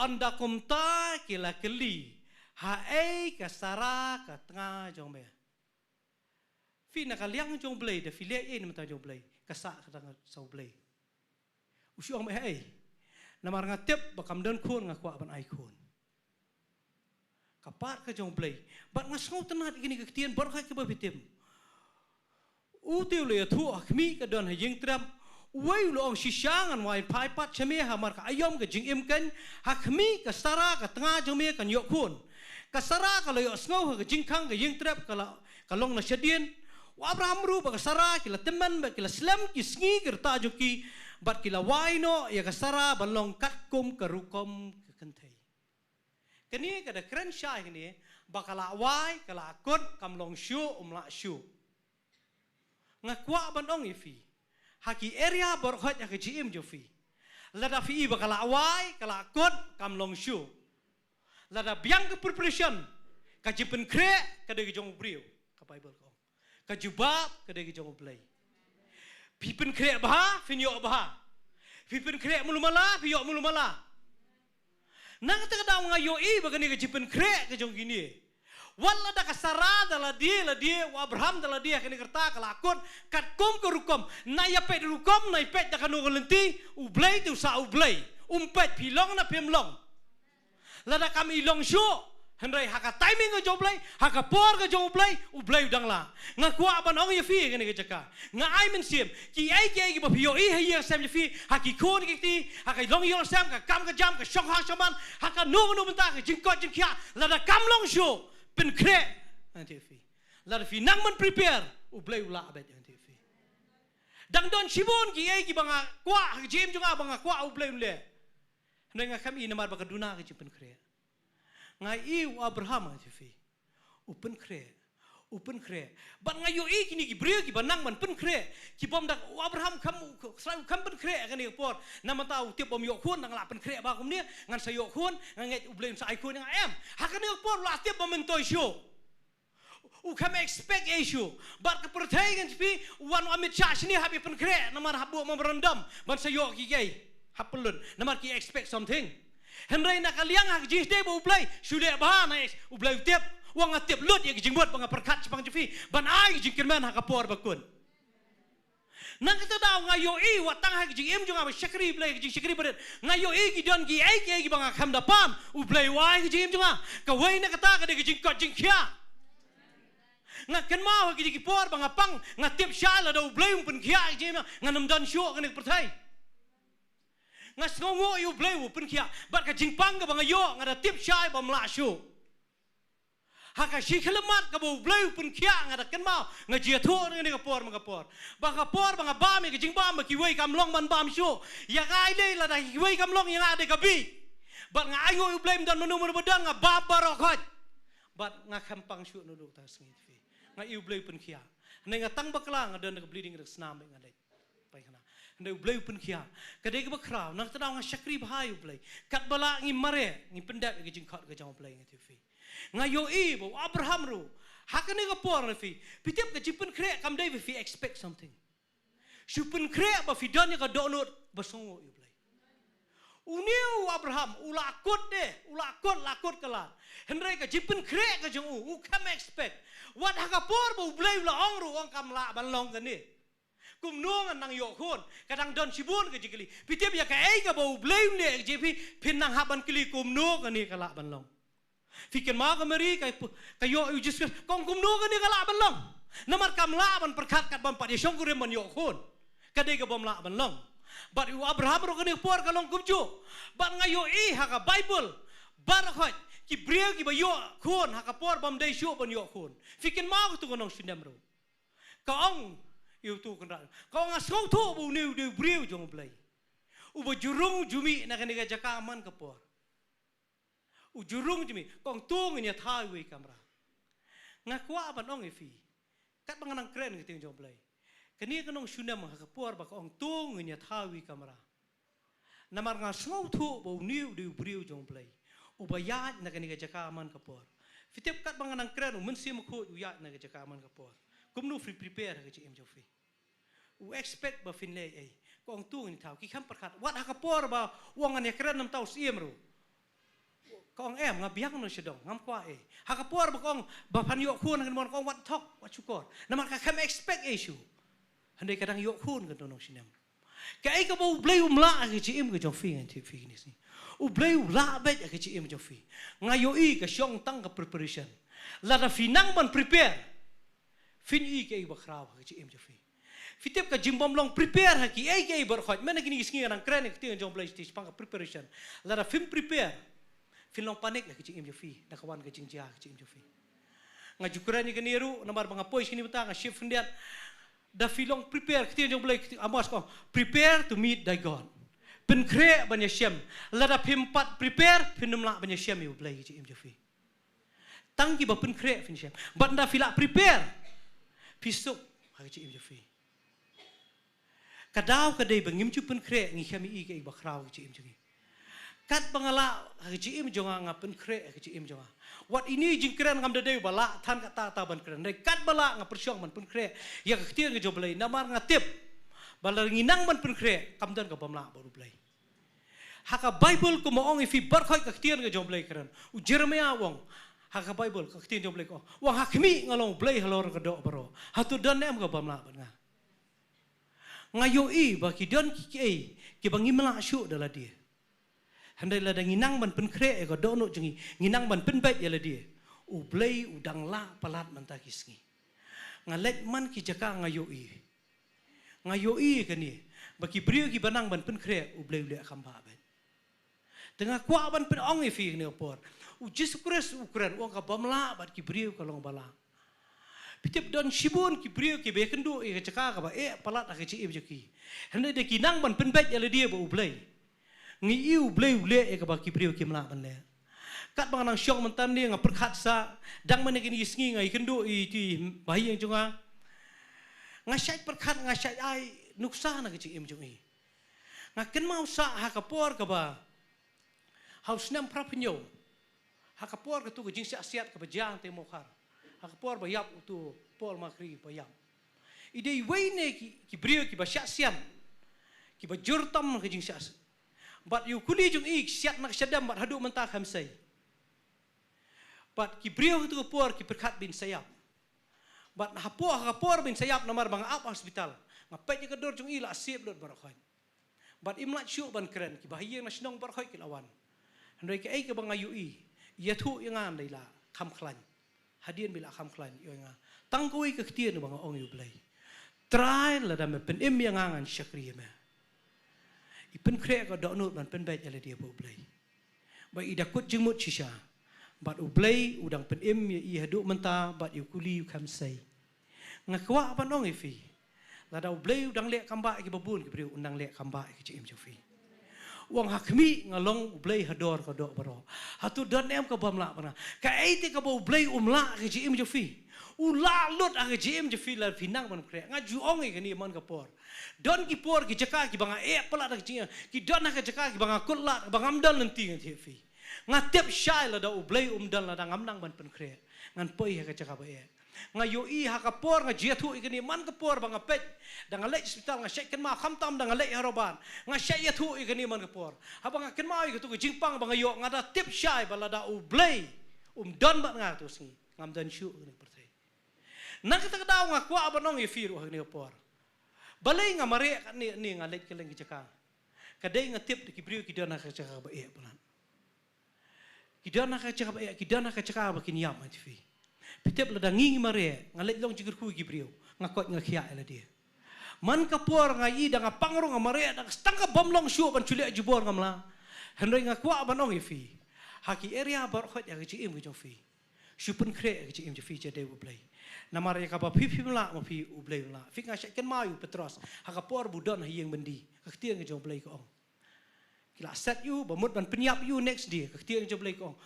Ynda kumta ki la kylli, haei ka Sara ka tnga jong me. Phi na ka liang jong U Blei, da phi leh ei na ka bynta jong U Blei, ka sah ka tnga sa U Blei. U shu ong beit haei. Namar nga tip ba kam don khun, nga kwah ban ai khun. Ka part ka jong U Blei. Bad nga sngewtynnat ïa kine ki ktien baroh kiba phi tip. Uta u la ïathuh, ha khmih ka don ha ïing trep. Uwei u la ong, shisha ngan wan phai pat sha me, hamar ka aïom ka jingim kein. Ha khmih ka Sara ka tnga jong me kan ïoh khun. Ka Sara ka la ïohsngew ha ka jingkhang ka ïing trep, ka la, ka long na shadien. U Abraham ruh bad ka Sara ki la tymmen bad ki la slem ki sngi ki rta jong ki, bad ki la wai noh ïa ka Sara ban long katkum ka rukom ka kynthei. Kane ka da kren shai kane, ba ka la wai, ka la kut, kam long shuh, um lah shuh. Nga kwah ban ong ïa phi, ha ki area baroh ha ka jingim jong phi, lada phi i ba ka la wai, ka la kut, kam long shuh, lada biang ka preparation, ka jingpynkhreh ka dei ka jong u briew, ka Baibl ka ong. Ka jubab ka dei ka jong U Blei. Phi pynkhreh bha, phin ïoh bha. Phi pynkhreh mulu mala, phi ïoh mulu mala. Na kata ka daw nga ïohi ba kane ka jingpynkhreh ka jong kine, wat lada ka Sara da lade lade, u Abraham da lade, ha kane ka rta ka la kut katkum ka rukom. Na ïa peit rukom, na ïa peit da kano ka lynti, U Blei te u sah U Blei. Um peit phi long ne phim long. Lada kam i long shuh, hynrei ha ka timing ka jong U Blei, ha ka por ka jong U Blei, U Blei u dang lah. Nga kwah ban ong ïa phi ha kane ka jaka, nga ai mynsiem, kiei kiei kiba phi ïohi ha ïing ha sem jong phi, ha ki khun ki kti, ha ka long ïing long sem, ka kam ka jam, ka shong ha shong man, ha kano kano bynta, ka jingkoit jingkhiah, lada kam long shuh, pynkhreh. Ngan ïathuh ïa phi, lada phi nang ban prepare, U Blei u lah beit. Ngan ïathuh ïa phi, dang don shibun kiei kiba nga kwah ha ka jingim jong nga ba nga kwah U Blei un leh. Hynrei nga khlem i namar ba ka duna ka jingpynkhreh. Nga i u Abraham, nga ïathuh ïa phi, u pynkhreh, u pynkhreh. Bad nga ïohi kine ki briew kiba nang ban pynkhreh, ki bym da, u Abraham kam, u khlem, u khlem pynkhreh ha kane ka por. Namar ta u tip bym ïoh khun, nang lah pynkhreh ba kumne, ngan sa ïoh khun, nga ngeit U Blei un sa ai khun ïa nga, em. Ha kane ka por u la tip ba myntoi shuh. U khlem expect ei shuh. Bad ka pyrthei, ngan ïathuh ïa phi, u wan u Amit Shah shane hap pynkhreh, namar hap buh memorandum ban sa ïoh kiei kiei hap pynlut, namar ki expect something. Hynrei na ka liang ha ka jingtei bad U Blei, shu leh bha, na U Blei u tip. U ong nga tip lut ïa ka jingmut ba nga pyrkhat shaphang jong phi, ban ai ka jingkyrmen ha ka por ba kut. Na kata ka daw nga ïohi, wat tang ha ka jingim jong nga ba shakri Blei, ka jingshakri barit, nga ïohi ki don kiei kiei kiba nga khlem da pan, U Blei u ai ha ka jingim jong nga. Kawei na kata ka dei ka jingkoit jingkhiah. Nga kynmaw ha kine ki por ba nga pang, nga tip shai lada U Blei um pynkhiah ha ka jingim jong nga, ngan ym don shuh ha kane ka pyrthei. Nga sngewnguh ïa U Blei u pynkhiah, bad ka jingpang kaba nga ïoh, nga da tip shai bym lah shuh. Ha ka shi khyllipmat kaba U Blei u pynkhiah, nga da kynmaw, nga ju ïathuh na kane ka por man ka por, ba ka por ba nga bam ïa ka jingbam ba kiwei kam long ban bam shuh. Ïa nga, ai lei lada kiwei kam long, ïa nga dei ka bih. Bad nga ainguh ïa U Blei, ym don mano mano ba don, nga bam baroh khoit. Bad nga khlem pang shuh naduh kata ka sngi, ïathuh ïa phi. Nga i U Blei u pynkhiah. Hynrei nga tang bakla, nga don da ka bleeding da ka snam beit, nga leit paikana. Hynrei U Blei u pynkhiah. Ka dei kaba khraw, na kata ka daw nga shakri bha ïa U Blei. Katba lah ngi mareh, ngi pyndep ïa ka jingkhot ka jong U Blei, nga ïathuh ïa phi. Nga ïohi ba u Abraham ruh, ha kane ka por, nga ïathuh ïa phi, phi tip ka jingpynkhreh kam dei ba phi expect something. Shu pynkhreh ba phi don ïa ka dohnud ba sngewnguh ïa U Blei. Une u Abraham u la kut de, u la kut, la kut ka lad. Hynrei ka jingpynkhreh ka jong u, u khlem expect. Wat ha ka por ba U Blei u la ong ruh, u ong kam lah ban long kane. Kumno ngan nang ïoh khun? Ka dang don shibun ka jingkylli. Phi tip ïa kaei kaba U Blei u leh ka jong phi, phin nang hap ban kylli kumno kane ka lah ban long. Phi kynmaw ka Mary, ka, ka ïoh ïa u Jisu Khrist, ka ong kumno kane ka lah ban long? Namar kam lah ban pyrkhat kat bym pat ïa shongkurim ban ïoh khun. Ka dei ka bym lah ban long. Bad u Abraham ruh kane ka por ka long kumjuh. Bad nga ïohi ha ka Baibl, baroh khoit ki briew kiba ïoh khun ha ka por bym dei shuh ban ïoh khun. Phi kynmaw katu ka nongshun dem ruh. Ka ong ïa utu u kynrad, ka ong nga sngewthuh ba une u dei u briew jong U Blei, uba ju rung ju mih na kane ka jaka man ka por. U ju rung jong me, ka ong to ngin ïa thaw iwei i kamra. Nga kwah ban ong ïa phi, katba nga nang kren ka ktien jong U Blei, kane ka nong shu nem ha ka por ba ka ong to ngin ïa thaw iwei i kamra. Namar nga sngewthuh ba une u dei u briew jong U Blei uba ïaid na kane ka jaka man ka por. Phi tip katba nga nang kren, U Mynsiem Bakhuid u ïaid na ka jaka man ka por. Kumno phi prepare ha ka jingim jong phi? U expect ba phin leh ei? Ka ong to ngin thaw, ki kham pyrkhat. Wat ha ka por ba u ong ngan ïa kren namar u Syiem ruh, ka ong em, nga biang noh sha dong, ngam kwah ei. Ha ka por ba ka ong ba phan ïoh khun ha kane ka mon, ka ong wat thok, wat shukor. Namar ka kham expect ei shuh. Hynrei ka dang ïoh khun ka nong snem. Kaei kaba U Blei um lah ha ka jingim ka jong phi, ngan tip phi kine sngi. U Blei u lah beit ha ka jingim jong phi. Nga ïohi ka shong tang ka preparation. Lada phi nang ban prepare, phin ïohi kaei ba khraw ha ka jingim jong phi. Phi tip, ka jingbym long prepare ha kiei kiei baroh khoit. Mynta kine ki sngi nga nang kren ïa ka ktien jong U Blei shaphang ka preparation. Lada phim prepare, phin long panic ha ka jingim jong phi. Da ka wan ka jingjia ha ka jingim jong phi. Nga ju kren ïa kane ruh namar ba nga poi sha kine mynta, nga shim khyndiat. Da phi long prepare, ka ktien jong U Blei, Amos ka ong, "Prepare to meet thy God." Pynkhreh ban ïashem. Lada phim pat prepare, phin ym lah ban ïashem ïa U Blei ha ka jingim jong phi. Tang kiba pynkhreh phin shem. Bad ynda phi lah prepare, phi suk ha ka jingim jong phi. Ka daw ka dei ba ngim ju pynkhreh, ngi kham ïohi kaei ba khraw ha ka jingim jong ngi. Katba nga lah ha ka jingim jong nga, nga pynkhreh ha ka jingim jong nga. Wat ine i jingkren ngam da dei ba lah than katta katta ban kren. Hynrei katba lah nga pyrshang ban pynkhreh ïa ka ktien ka jong U Blei, namar nga tip ba lada ngi nang ban pynkhreh, kam don ka bym lah bad U Blei. Ha ka Baibl kumba ong ïa phi baroh khoit, ka ktien ka jong U Blei ka kren. U Jeremaïah u ong, ha ka Baibl ka ktien jong U Blei ka ong, u ong, "Ha khmih nga long U Blei halor ka doh baroh. Hato don ne em ka bym lah bad nga?" Nga ïohi ba ki don kiei kiei kiba ngim lah shuh da lade. Hynrei lada ngi nang ban pynkhreh ïa ka dohnud jong ngi, ngi nang ban pynbeit ïa lade, U Blei u dang lah palat mynta ki sngi. Nga leit man ki jaka, nga ïohi. Nga ïohi kane, ba ki briew kiba nang ban pynkhreh, U Blei u leh kam bah beit. Te nga kwah ban pyn-ong ïa phi kane ka por. U Jisu Khrist u kren, u ong ka bym lah bad ki briew ka long ba lah. Phi tip, don shibun ki briew kiba ïakynduh ïa ka jaka kaba eh palat ha ka jingim jong ki. Hynrei da ki nang ban pynbeit ïa lade bad U Blei, ngi ïohi U Blei u leh ïa kaba ki briew kim lah ban leh. Katba nga nang shong mynta ne, nga pyrkhat sa, dang mynne kine ki sngi nga ïakynduh ïa iti i bahaïing jong nga. Nga shait pyrkhat, nga shait ai nuksa na ka jingim jong i. Nga kynmaw sa ha ka por kaba ha u snem phra phew hynñiew, ha ka por katu ka jingshah siat kaba jia hangtei Mawkhar, ha ka por ba ïap utu Paul Makri ba ïap. I dei iwei ne ki, ki briew kiba shah siat, kiba jur tam na ka jingshah siat. Bad ïa u kuli jong i, siat na ka shadem bad haduh mynta kam sei. Bad ki briew katu ka por ki pyrkhat ba in sa ïap. Bad hapoh ha ka por ba in sa ïap, namar ba nga ap ha hospital, nga peit ïa ka dur jong i, la sep lut baroh khoit. Bad im lah shuh ban kren, ki bahaïing na shnong baroh khoit ki la wan. Hynrei kaei kaba nga ïohi, ïathuh ïa nga, hynrei la kham khlaiñ. Hadien ba i la kham khlaiñ, i ong ïa nga, tang kawei ka ktien ba nga ong ïa U Blei. Trai, lada me pynim ïa nga, ngan shakri ïa me. I pynkhreh ka dohnud ban pynbeit ïa lade bad U Blei. Ba i da kut jingmut shisha. Bad U Blei u dang pynim ïa i haduh mynta, bad ïa u kuli u kam sei. Nga kwah ban ong ïa phi, lada U Blei u dang leh kam bah ïa kiba bun, ki briew, un dang leh kam bah ïa ka jingim jong phi. U ong, ha khmih nga long U Blei halor ka doh baroh. Hato don em ka bym lah bad nga? Kaei te kaba U Blei um lah ha ka jingim jong phi? U lah lut ha ka jingim jong phi lada phi nang ban khreh. Nga ju ong ïa kane man ka por. Don ki por, ki jaka kiba nga eh palat ha ka jingim. Ki don ha ka jaka kiba nga kut lad, ba ngam don lynti, ngan tip phi. Nga tip shai lada U Blei um don, lada ngam nang ban pynkhreh, ngan poi ha ka jaka ba eh. Nga ïohi ha ka por, nga ju ïathuh ïa kane man ka por ba nga peit. Da nga leit hospital nga shait kynmaw, khamtam da nga leit ha Roban, nga shait ïathuh ïa kane man ka por. Haba nga kynmaw ïa katu ka jingpang ba nga ïoh, nga da tip shai ba lada U Blei um don bad nga, tu sngi ngam don shuh ha kane ka pyrthei. Na kata ka daw nga kwah ban ong ïa phi ruh ha kane ka por. Balei nga mareh katne ne, nga leit kylleng ki jaka? Ka dei nga tip da ki briew ki don ha ka jaka ba eh palat. Ki don ha ka jaka ba eh, ki don ha ka jaka ba kin ïap, ngan tip phi. Phi tip, lada ngi ngi mareh, nga leit long jingkyrkhu ïa ki briew, nga koit nga khiah ïa lade. Man ka por nga i da nga pang ruh nga mareh, da nga stang ka bym long shuh ban shu leh jubor, ngam lah. Hynrei nga kwah ban ong ïa phi, ha ki area baroh khoit ha ka jingim ka jong phi, shu pynkhreh ha ka jingim jong phi, jadei U Blei. Namar ïa kaba phi phim lah ma phi, U Blei u lah. Phi, nga shait kynmaw ïa u Petros ha ka por ba u don ha ïing byndi, ka ktien ka jong U Blei ka ong, ki la set ïa u ba mut ban pynïap ïa u next day. Ka ktien jong U Blei ka ong,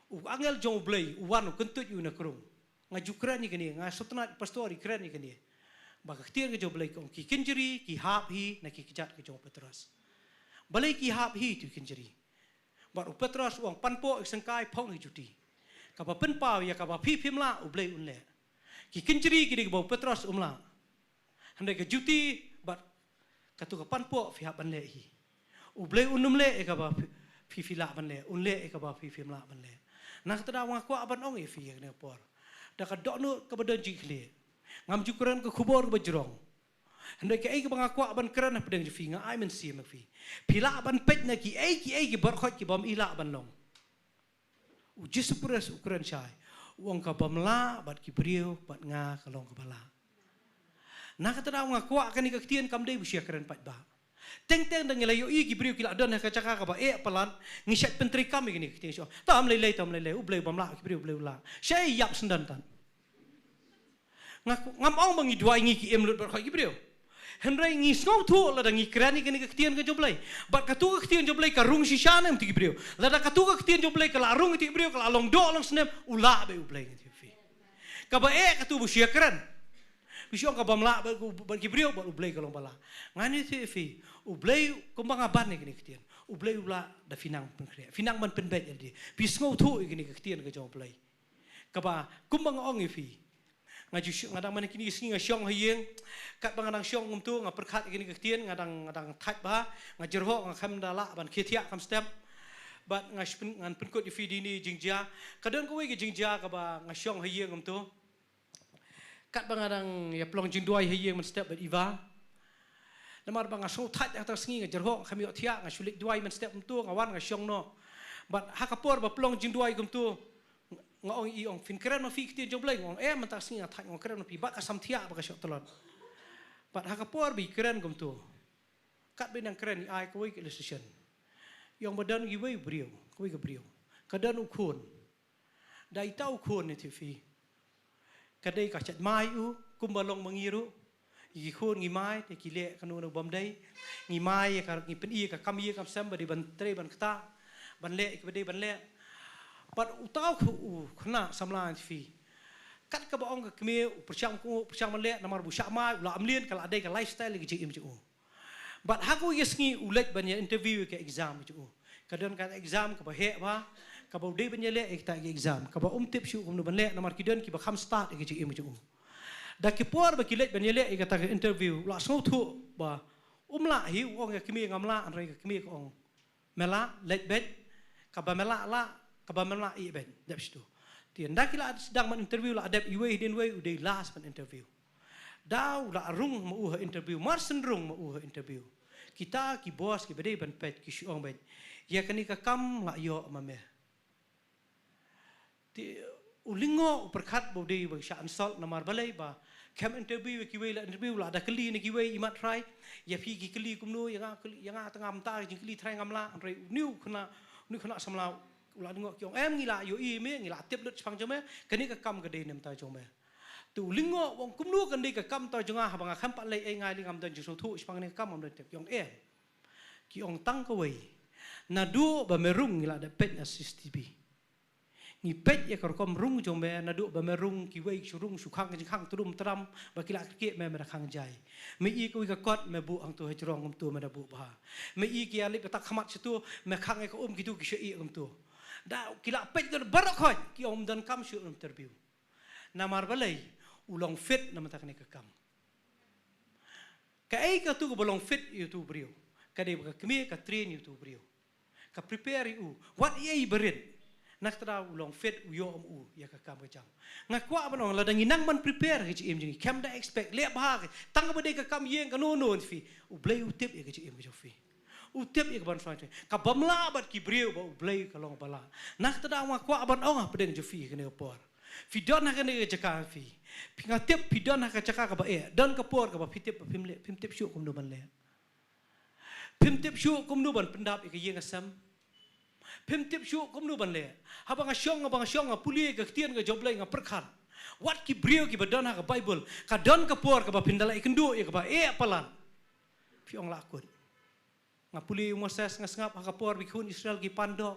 U angel jong U Blei u wan u kyntuid ïa u na krung. Nga ju kren ïa kane, nga sngewtynnat pastor i kren ïa kane. Ba ka ktien ka jong U Blei ka ong, ki kynjri ki hap hi na ki kjat ka jong u Petros. Balei ki hap hi tu kynjri? Bad u Petros u ong, panpoh ïa ka syngkai, phong ïa ka juti. Kaba pynpaw ïa kaba phi phim lah, U Blei un leh. Ki kynjri kine kiba u Petros um lah. Hynrei ka juti bad katu ka panpoh phi hap ban leh hi. U Blei un ym leh ïa kaba phi, phi, phi lah ban leh, un leh ïa kaba phi phim lah ban leh. Na kata daw nga kwah ban ong ïa phi ïa kane ka por, da ka dohnud kaba don jingkylli. Ngam ju kren ka khubor kaba jrong. Hynrei kaei kaba nga kwah ban kren hapdeng jong phi, nga ai mynsiem ïa phi. Phi lah ban peit na kiei kiei ki baroh khoit ki bym i lah ban long. U Jisu Khrist u kren shai, u ong, ka bym lah bad ki briew bad nga ka long kaba lah. Na kata daw nga kwah kane ka ktien kam dei ba shu ïa kren paidbah. Teng teng da ngi la ïohi ki briew ki la don ha ka jaka kaba eh palat, ngi shait pyntreikam ïa kane ka ktien shuh. Tam lei lei, tam lei lei, U Blei u bym lah ki briew, U Blei u lah. Shait ïap syndon tan. Nga, ngam ong ba ngi duwai ngi ki im lut baroh khoit ki briew. Hynrei ngi sngewthuh lada ngi kren ïa kane ka ktien ka jong U Blei. Bad katu ka ktien jong U Blei ka rung shisha ne em ïa ki briew. Lada katu ka ktien jong U Blei ka la rung ïa ki briew, ka la long doh long snem, u lah beit U Blei, ngan ïathuh ïa phi. Kaba eh katu ba shu ïa kren. Ba shu ong ka bym lah bad, bad ki briew, bad U Blei ka long ba lah. Ngan ïathuh ïa phi. U Blei kumba nga ban ïa kane ka ktien, U Blei u lah da phi nang pynkhreh, phi nang ban pynbeit ïa lade. Phi sngewthuh ïa kane ka ktien ka jong U Blei. Kaba kumba nga ong ïa phi, nga ju sh-, nga dang man kine ki sngi nga shong ha ïing. Katba nga dang shong kumtu, nga pyrkhat ïa kine ki ktien, nga dang, nga dang thait bha, nga jyrhoh, nga khlem da lah ban khie thiah kam step. Bad nga shu pyn-, ngan pynkut ïa phi dei ne jingjia. Ka don kawei ka jingjia kaba nga shong ha ïing kumtu. Katba nga dang ïa pynlong jingduwai ha ïing mynstep bad Eva. Namar ba nga sngew thait ha kata ka sngi, nga jyrhoh, nga khlem ïoh thiah, nga shu leit duwai mynstep kumtu, nga wan nga shong noh. Bad ha ka por ba pynlong jingduwai kumtu, nga ong ïa i, ong, phin kren ma phi ktien jong U Blei? Nga ong, eh, mynta ka sngi nga thait, nga kren ma phi, bad ka sam thiah bad ka shoh tlot. Bad ha ka por ba i kren kumtu, katba i nang kren i ai kawei ka illustration. I ong ba don kiwei u briew, kawei ka briew, ka don u khun. Da ita u khun, ngan ïathuh ïa phi, ka dei ka shait mai u, kumba long ma ngi ruh. Ïa ki khun ngi mai, te ki leh kano kano bym dei. Ngi mai ïa ka, ngi pyni ïa ka kam ïing kam sem ba dei ban trei ban ktah, ban leh ïa kiba dei ban leh. Bad uta u khynnah samla, ngan ïathuh ïa phi, kat kaba ong ka kmie, u pyrshang, u pyrshang ban leh, namar ba u shah mai, u la ym lien, ka la dei ka lifestyle ïa ka jingim jong u. Bad ha kawei ka sngi u leit ban ïa interview ïa ka exam jong u. Ka don ka exam kaba heh bha, kaba u dei ban ïaleh ïa kata ka exam, kaba um tip shuh kumno ban leh, namar ki don kiba kham stad ïa ka jingim jong u. Da ki por ba ki leit ban ïaleh ïa kata ka interview, u la sngewthuh ba um lah hi, u ong ïa ka kmie, ngam lah, hynrei ka kmie ka ong, me lah, leit beit, kaba me lah lah, kaba me lah, ïeh beit, dep shitu. Te ynda ki la sdang ban interview, la dep iwei hadien iwei, u dei last ban interview. Da u la rung ma u ha interview, mar shen rung ma u ha interview, kita ki boss kiba dei ban peit ki shu ong beit, ïa kane ka kam la ïoh ma me. Te u lyngngoh, u pyrkhat ba u dei ba ki shah insult, namar balei ba khlem interview ïa kiwei, la interview, la da kylli na kiwei, imat trai, ïa phi ki kylli kumno, ïa nga kylli, ïa nga tang ngam, ta jingkylli trai ngam lah, hynrei une u khynnah, une u khynnah samla u la lyngngoh, ki ong, em, ngi la ïohi me, ngi la tip lut shaphang jong me, kane ka kam ka dei na bynta jong me. Te u lyngngoh u ong, kumno kan dei ka kam bynta jong nga, haba nga khlem pat leh ei ei, nga lei ngam don jingsngewthuh shaphang kane ka kam, ngam don tip. Ki ong, em. Ki ong, tang kawei, naduh ba me rung ngi la dep peit na C C T V. Ngi peit ïa ka rukom rung jong me, naduh ba me rung, kiwei ki shu rung, shu khang ka jingkhang tdum tdam, ba ki la kyrkieh me, me da khang jai. Me i kawei ka kot, me buh hangto hajrong kumto, me da buh bha. Me i ki ïalip ka tak khmat shatu, me khang ïa ka um, kitu ki shu ïeh kumto. Da ki la peit lut baroh khoit, ki ong, ym donkam shuh interview. Namar balei? U long fit na bynta kane ka kam. Kaei katu kaba long fit ïa utu u briew? Ka dei ba ka kmie ka train ïa utu u briew, ka prepare ïa u. Wat ïa i barit, na kata daw u long fit, u ïoh ma u ïa ka kam ka jam. Nga kwah ban ong, lada ngi nang ban prepare ha ka jingim jong ngi, khlem da expect, leh bha ka, tang kaba dei ka kam ïing kano kano, ngan ïathuh ïa phi, U Blei u tip ïa ka jingim ka jong phi. U tip ïa ka ban sngewthuh. Ka bym lah bad ki briew, bad U Blei ka long ba lah. Na kata daw nga kwah ban ong hapdeng jong phi ha kane ka por, phi don ha kane ka jaka phi, phi, nga tip phi don ha ka jaka kaba eh, don ka por kaba phi tip ba phim leh, phim tip shuh kumno ban leh. Phim tip shuh kumno ban pyndap ïa ka ïing ka sem. Phim tip shuh kumno ban leh. Haba nga shong, haba nga shong, nga pule ïa ka ktien ka jong U Blei, nga pyrkhat, wat ki briew kiba don ha ka Baibl, ka don ka por kaba phin da la ïakynduh ïa kaba eh palat, phi ong la kut. Nga pule ïa u Moses, nga sngap ha ka por ba ki khun Israel ki pan doh,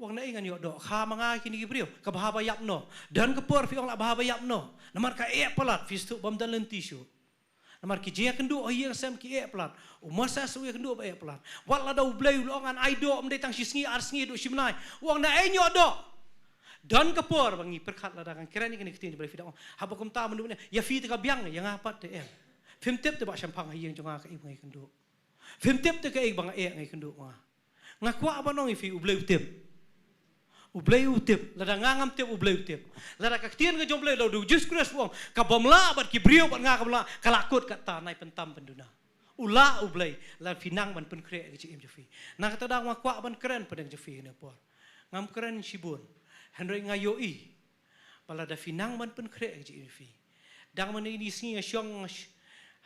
Ong na ïa ngan ïoh doh, kha ma nga kine ki briew, ka bha ba ïap noh. Don ka por phi ong lah bha ba ïap noh. Namar ka eh palat, phi sdang bym don lynti shuh. Namar ki jingïakynduh ha ïing sem ki eh palat. U Moses u ïakynduh ba eh palat. Wat lada U Blei u la ong ngan ai doh, ym dei tang shi sngi ar sngi, doh shi bnai. U ong na ïa ngan ïoh doh. Don ka por ba ngi pyrkhat lada ngan kren ïa kane ka ktien U Blei, phi dang ong. Haba kumta mynta ïa phi te ka biang, ïa nga pat te em. Phim tip te ba shemphang ha ïing jong nga kaei ba nga ïakynduh. Phim tip te kaei ba nga eh nga ïakynduh ma nga. Nga kwah ban ong ïa phi U Blei u tip. U Blei u tip, lada nga ngam tip U Blei u tip. Lada ka ktien ka jong U Blei, lada u Jisu Khrist u ong, ka bym lah bad ki briew bad nga ka bym lah, ka la kut katta, nai pyntam pynduna. U lah U Blei, lada phi nang ban pynkhreh ka jingim jong phi. Na kata daw nga kwah ban kren pdeng jong phi ha kane ka por. Ngam kren shibun. Hynrei nga ïohi ba lada phi nang ban pynkhreh ka jingim phi. Dang mynne ine i sngi nga shong, nga sh-,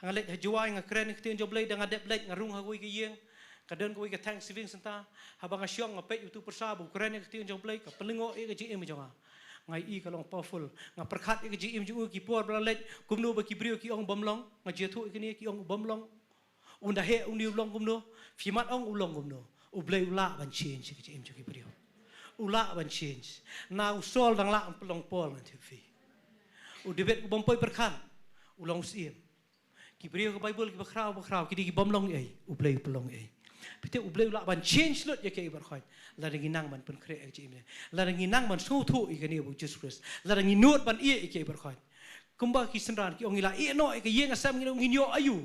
nga leit ha Jowai, nga kren ïa ka ktien jong U Blei, dang nga dep leit nga rung ha kawei ka ïing. Ka don kawei ka Thanksgiving Centre. Haba nga shong nga peit ïa utu u pyrsa ba u kren ïa ka ktien jong U Blei, ka pynlyngngoh ïa ka jingim jong nga. Nga ïohi ka long powerful. Nga pyrkhat ïa ka jingim jong u, ki por ba la leit, kumno ba ki briew ki ong bym long, nga jied thuh ïa kine, ki ong bym long. Ynda heh une u long kumno, phi mat ong u long kumno. U Blei u lah ban change ka jingim jong ki briew. U lah ban change. Na u Saul dang lah ban long Paul, ngan tip phi. U David u bym poi pyrkhat, u long u syiem. Ki briew ka Baibl kiba khraw ba khraw, ki dei ki bym long ei, U Blei u pynlong ei. Phi tip U Blei u lah ban change lut ïa kiei baroh khoit. Lada ngi nang ban pynkhreh ïa ka jingim. Lada ngi nang ban sngewthuh ïa kane ba u Jisu Khrist. Lada ngi nud ban ïeh ïa kiei baroh khoit. Kumba ki synran ki ong ngi la ïeh noh ïa ka ïing ka sem, ngi ong ngin ïoh aïu.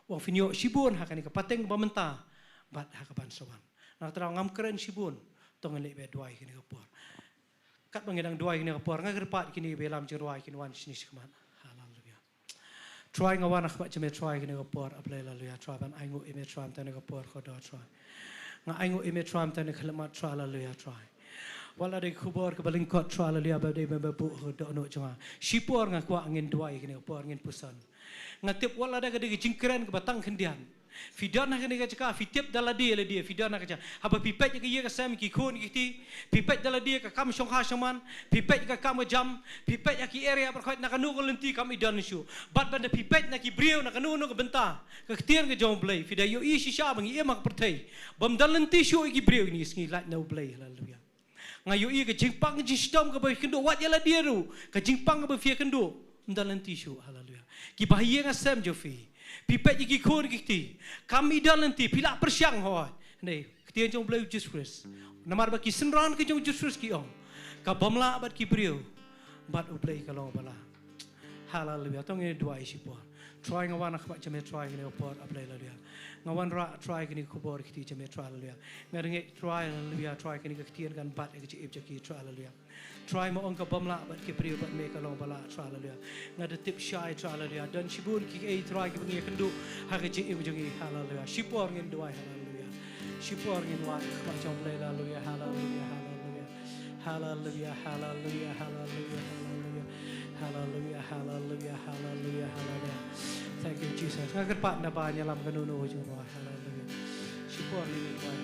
Ong phin ïoh shibun ha kane ka pateng ba mynta bad ha ka ban sa wan. Na kata daw ngam kren shibun, to ngin leit beit duwai kane ka por. Katba ngi dang duwai kane ka por, nga kyrpad kine ba ïalam jingrwai kin wan shane shakhmat. Haleluya. Trai nga wan ha khmat jong me Trai kane ka por, A Blei, haleluya. Trai ban ainguh ïa me Trai mynta kane ka por, khublei Trai. Nga ainguh ïa me Trai mynta kane ka khyllipmat Trai, haleluya Trai. Wat la dei ka khubor kaba lyngkot Trai, haleluya, ba dei ba buh ha ka dohnud jong nga. Shipor nga kwah ngin duwai kane ka por, ngin puson. Nga tip wat la dei ka dei ka jingkren kaba tang khyndiat. Phi don ha kane ka jaka, phi tip da lade lade, phi don ha ka jaka. Haba phi peit ïa ka ïing ka sem, ki khun ki kti, phi peit da lade ka kam shongkha shongman, phi peit ka kam ka jam, phi peit ïa ki area baroh khoit na kano ka lynti kam i don shuh. Bad ban da phi peit na ki briew na kano kano ka bynta, ka ktien ka jong U Blei, phi da ïohi shisha ba ngi im ha ka pyrthei bym don lynti shuh ïa ki briew, ngi sngew lait na U Blei, haleluya. Nga ïohi ka jingpang ka jingshitom kaba phi ïakynduh, wat ïa lade ruh, ka jingpang kaba phi ïakynduh ym don lynti shuh, haleluya. Kiba ha ïing ha sem jong phi, phi peit ïa ki khun ki kti, kam i don lynti, phi lah pyrshang hooid. Hynrei ka ktien jong U Blei U Jisu Khrist, namar ba ki synran ka jong U Jisu Khrist ki ong, ka bym lah bad ki briew, bad U Blei ka long ba lah. Haleluya. To ngin duwai shipor. Trai nga wan ha khmat jong me Trai kane ka por, A Blei, haleluya. Nga wanrah Trai kane ka khubor kti jong me Trai, haleluya. Nga ngeit Trai, haleluya, Trai kane ka ktien kan bat ïa ka jingim jong ki Trai, haleluya. Trai ma ong ka bym lah bad ki briew bad me ka long ba lah Trai, haleluya. Nga da tip shai Trai, haleluya. Don shibun kiei Trai kiba ngi ïakynduh ha ka jingim jong ngi, haleluya. Shipor ngin duwai, haleluya. Shipor ngin wan ha khmat jong U Blei, haleluya, haleluya, haleluya. Haleluya, haleluya, haleluya, haleluya. Haleluya, haleluya, haleluya, haleluya. Thank you, Jesus. Nga kyrpad naba ngi ïalam kano kano jong ngi. Haleluya. Shipor ngin wan.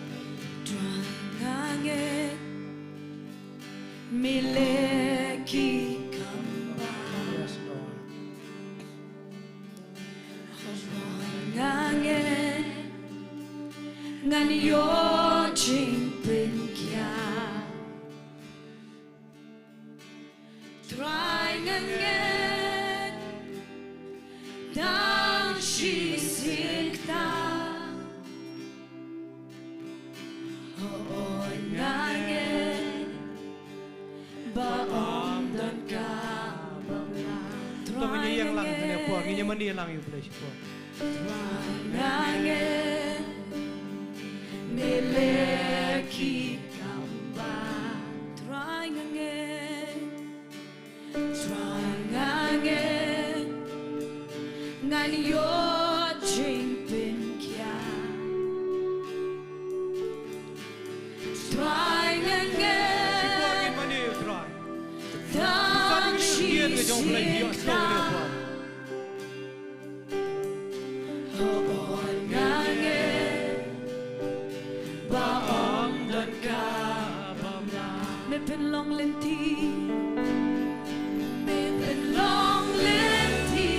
Trai nga ngeit me leh ki kam ba. Yes, Lord. Nga ngeit ngan ïoh jingpynkhiah. Trai nga ngeit tang shisien kata. Hooid nga ngeit ba ym don kaba bha. Trai nga ngeit. Ngin ïa mane lang ïa U Blei shipor. Trai nga ngeit me leh ki kam ba. Trai nga ngeit. Trai nga ngeit ngan ïoh jingpynkhiah. Trai nga ngeit. Shipor ngin mane, Trai. Tang shisien kata. Hooid nga ngeit ba ym don kaba bha. Me pynlong lynti. Me pynlong lynti.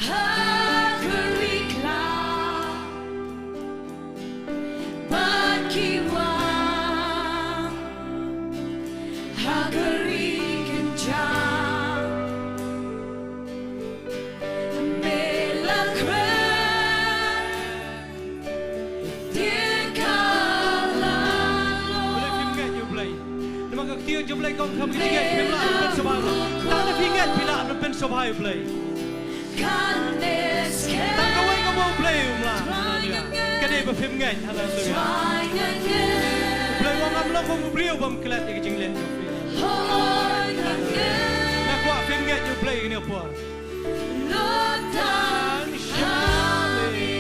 Ha ka ri khlaw. Bad Blei kong kham kine ki ngeit phim lah ban pynsngewbha. Tang da phi ngeit phi lah ban pynsngewbha ïa u Blei. Tang kawei ka ba u Blei um lah. Haleluya. Ka dei ba phim ngeit. Haleluya. U Blei u ong ngam long kum u briew bym klet ïa ka jingleh jong phi. Nga kwah phin ngeit ïa u Blei kine por. Lord, tang shane.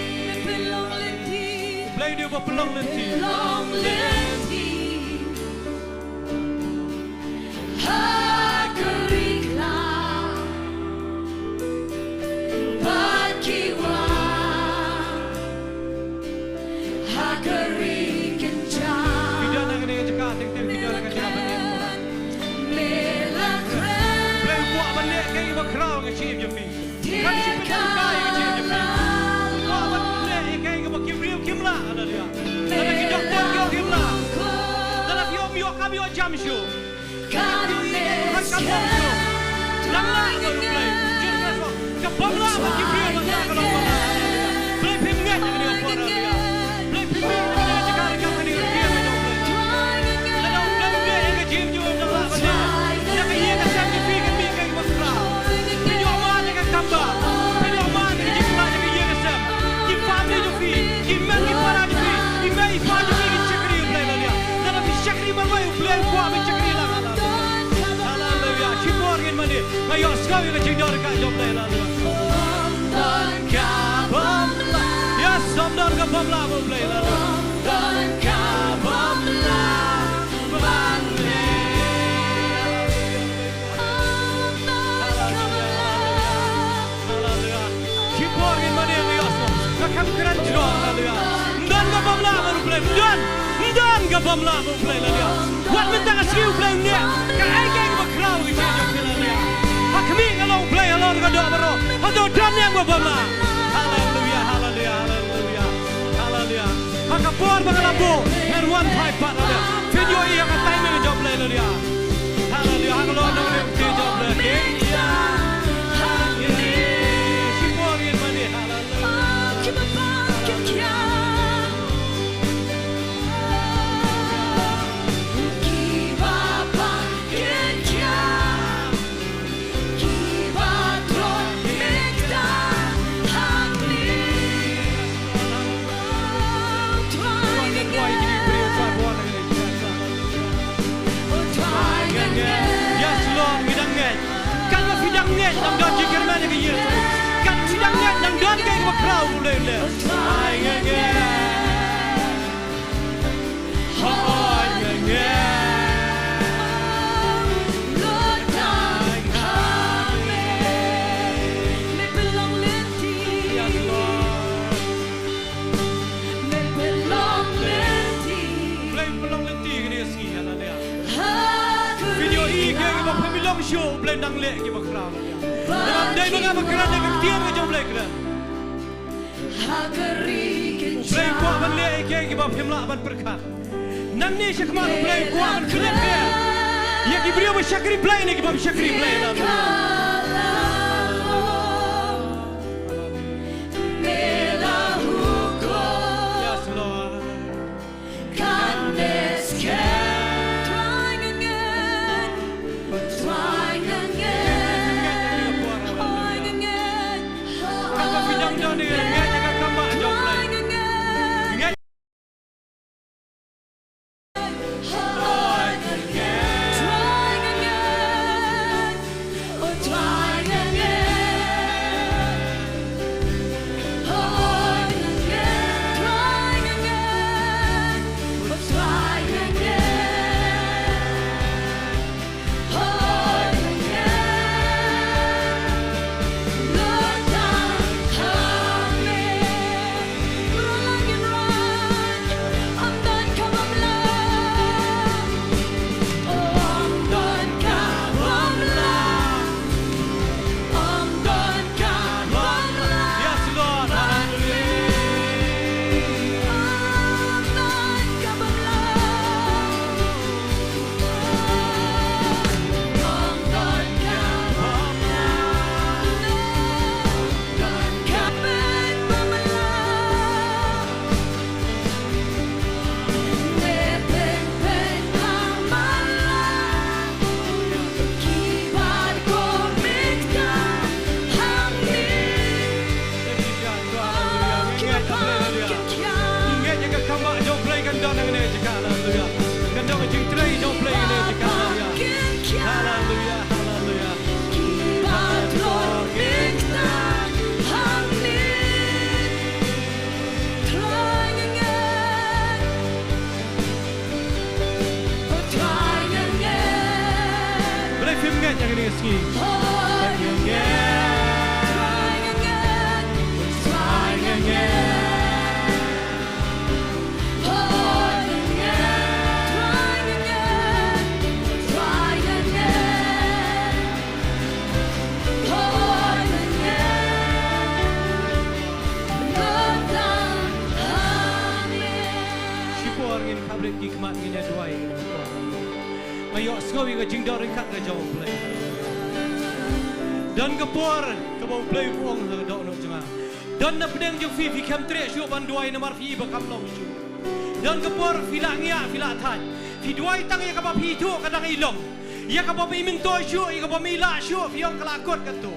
Blei dei ba pynlong lynti. Long lynti. Ha ka ri khlaw bad ki wah. Ha ka ri kynjah. Phi don ha kane ka jaka, teng teng phi don ha ka jaka ba neh. Me la kren. Blei u kwah ban leh kaei kaba khraw ha ka jingim jong phi. Kan shu pynshai ha ka jingim jong phi. U kwah ban leh kaei kaba ki briew kim lah, haleluya. Lada ki doktor ki ong kim lah. Lada phi ong ïoh kam ïoh jam shuh. Ka bym lah ba ki briew ban sa ka long ba. Blei phim ngeit ïa kane ka por, haleluya. Blei phim ngeit ïa kane ka jaka, ïa kane ka jingim jong Blei. Lada u Blei u ngeit ïa ka jingim jong u, dang lah ban ïa ka ïing ka sem jong phi kan mih kaei kaba khraw. Phin ïoh mad ïa ka kam bah. Phin ïoh mad ïa ka jingpynlait ïa ka ïing ka sem. Ki family jong phi, ki mei ki para jong phi, ki mei ki pa jong phi kin shakri ïa u Blei, haleluya. Lada phi shakri marwei u Blei u kwah ban shakri lang, haleluya. Haleluya. Shipor ngin mane. Nga ïohsngew ïa ka jingdonkam jong u Blei, haleluya. Yes, ym don ka bym lah bad u Blei, haleluya. Haleluya. Shipor ngin mane, nga ïohsngew. Nga khlem kren jrong, haleluya. Ym don ka bym lah bad u Blei, ym don. Ym don ka bym lah bad u Blei, haleluya. Wat mynta ka sngi u Blei u neh kaei kaei kaba khraw ha ka jingim jong phi, haleluya. Ha khmih nga ong u Blei halor ka doh baroh, hato don ne em ka bym lah? Haleluya, haleluya, haleluya. Haleluya. Ha ka por ba nga la buh, ngan wan phai pat, haleluya. Phin ïohi ïa ka timing jong u Blei, haleluya. Haleluya. Ha ka longïing jong u Blei. Shipor ngin mane, haleluya. Yes, Lord, ngi dang ngeit. Katba phi dang ngeit, dang don jingkyrmen ïa ka ïing. Katba phi dang ngeit, dang don kaei kaba khraw, u Blei u leh. Ai, ngi ngeit. Blei pynlong lynti kane ka sngi, haleluya. Phin ïohi kaei kaba phi long shuh, Blei nang leh kiba khraw, haleluya. Ym dei ma nga ba kren, da ka ktien ka jong Blei kren. Blei u kwah ban leh ïa kiei kiba phim lah ban pyrkhat. Nangne shakhmat u Blei u kwah ban kren ïa phi. Ïa ki briew ba shakri Blei ne kiba shakri Blei, haleluya. Yes, Lord. Shipor ngin khaprit ki khmat, ngin ïa duwai. Nga ïohsngew ïa ka jingdoh ryngkat ka jong U Blei. Don ka por kaba U Blei u ong ha ka dohnud jong nga, don na pdeng jong phi, phi khlem treh shuh ban duwai namar phi i ba kam long shuh. Don ka por phi la ngiah, phi la thait, phi duwai tang ïa kaba phi ithuh ka dang i long. Ïa kaba phi myntoi shuh, ïa kaba phi lah shuh, phi ong ka la kut katto.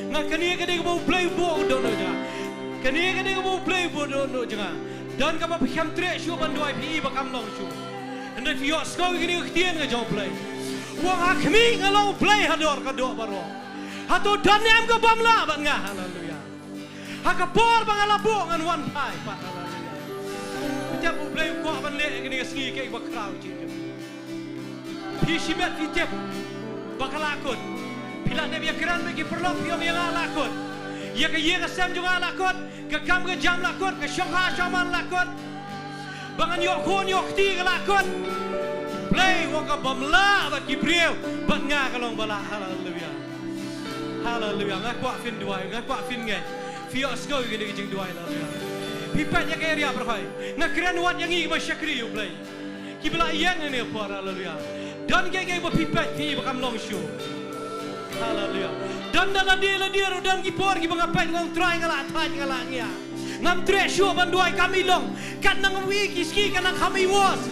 Nga, kane ka dei kaba U Blei u buh ha ka dohnud jong nga. Kane ka dei kaba U Blei u buh ha ka dohnud jong nga. Don kaba phi khlem treh shuh ban duwai, phi i ba kam long shuh. Hynrei phi ïohsngew ïa kane ka ktien ka jong U Blei. U ong, ha khmih nga long U Blei halor ka doh baroh. Hato don ne em ka bym lah bad nga? Haleluia. Ha ka por ba nga la buh ngan wan phai pat. Haleluia. Phi tip U Blei u kwah ban leh ïa kane ka sngi kaei ba khraw jingim. Phi shimet phi tip ba ka la kut. Phi la dep ïakren bad ki paralok, phi ong ïa nga la kut. Ïa ka ïing ka sem jong nga la kut. Ka kam ka jam la kut, ka shongkha shongman la kut. Ba ngan ïoh khun ïoh kti ka la kut. Blei u ong ka bym lah bad ki briew, bad nga ka long ba lah. Haleluia. Haleluia. Nga kwah phin duwai, nga kwah phin ngeit. Phi ïohsngew ïa kane ka jingduwai, haleluia. Phi peit ïa ka area baroh. Nga kren wat ïa ngi kiba shakri ïa U Blei. Kiba la ïeng ha kane ka por, haleluya. Don kiei kiei ba phi peit phi i ba kam long shuh. Haleluya. Don da lade lade ruh don ki por kiba nga peit nga ong Trai nga la thait nga la ngiah. Ngam treh shuh ban duwai kam i long. Kat nang wi ki ski ka nang kham i wos.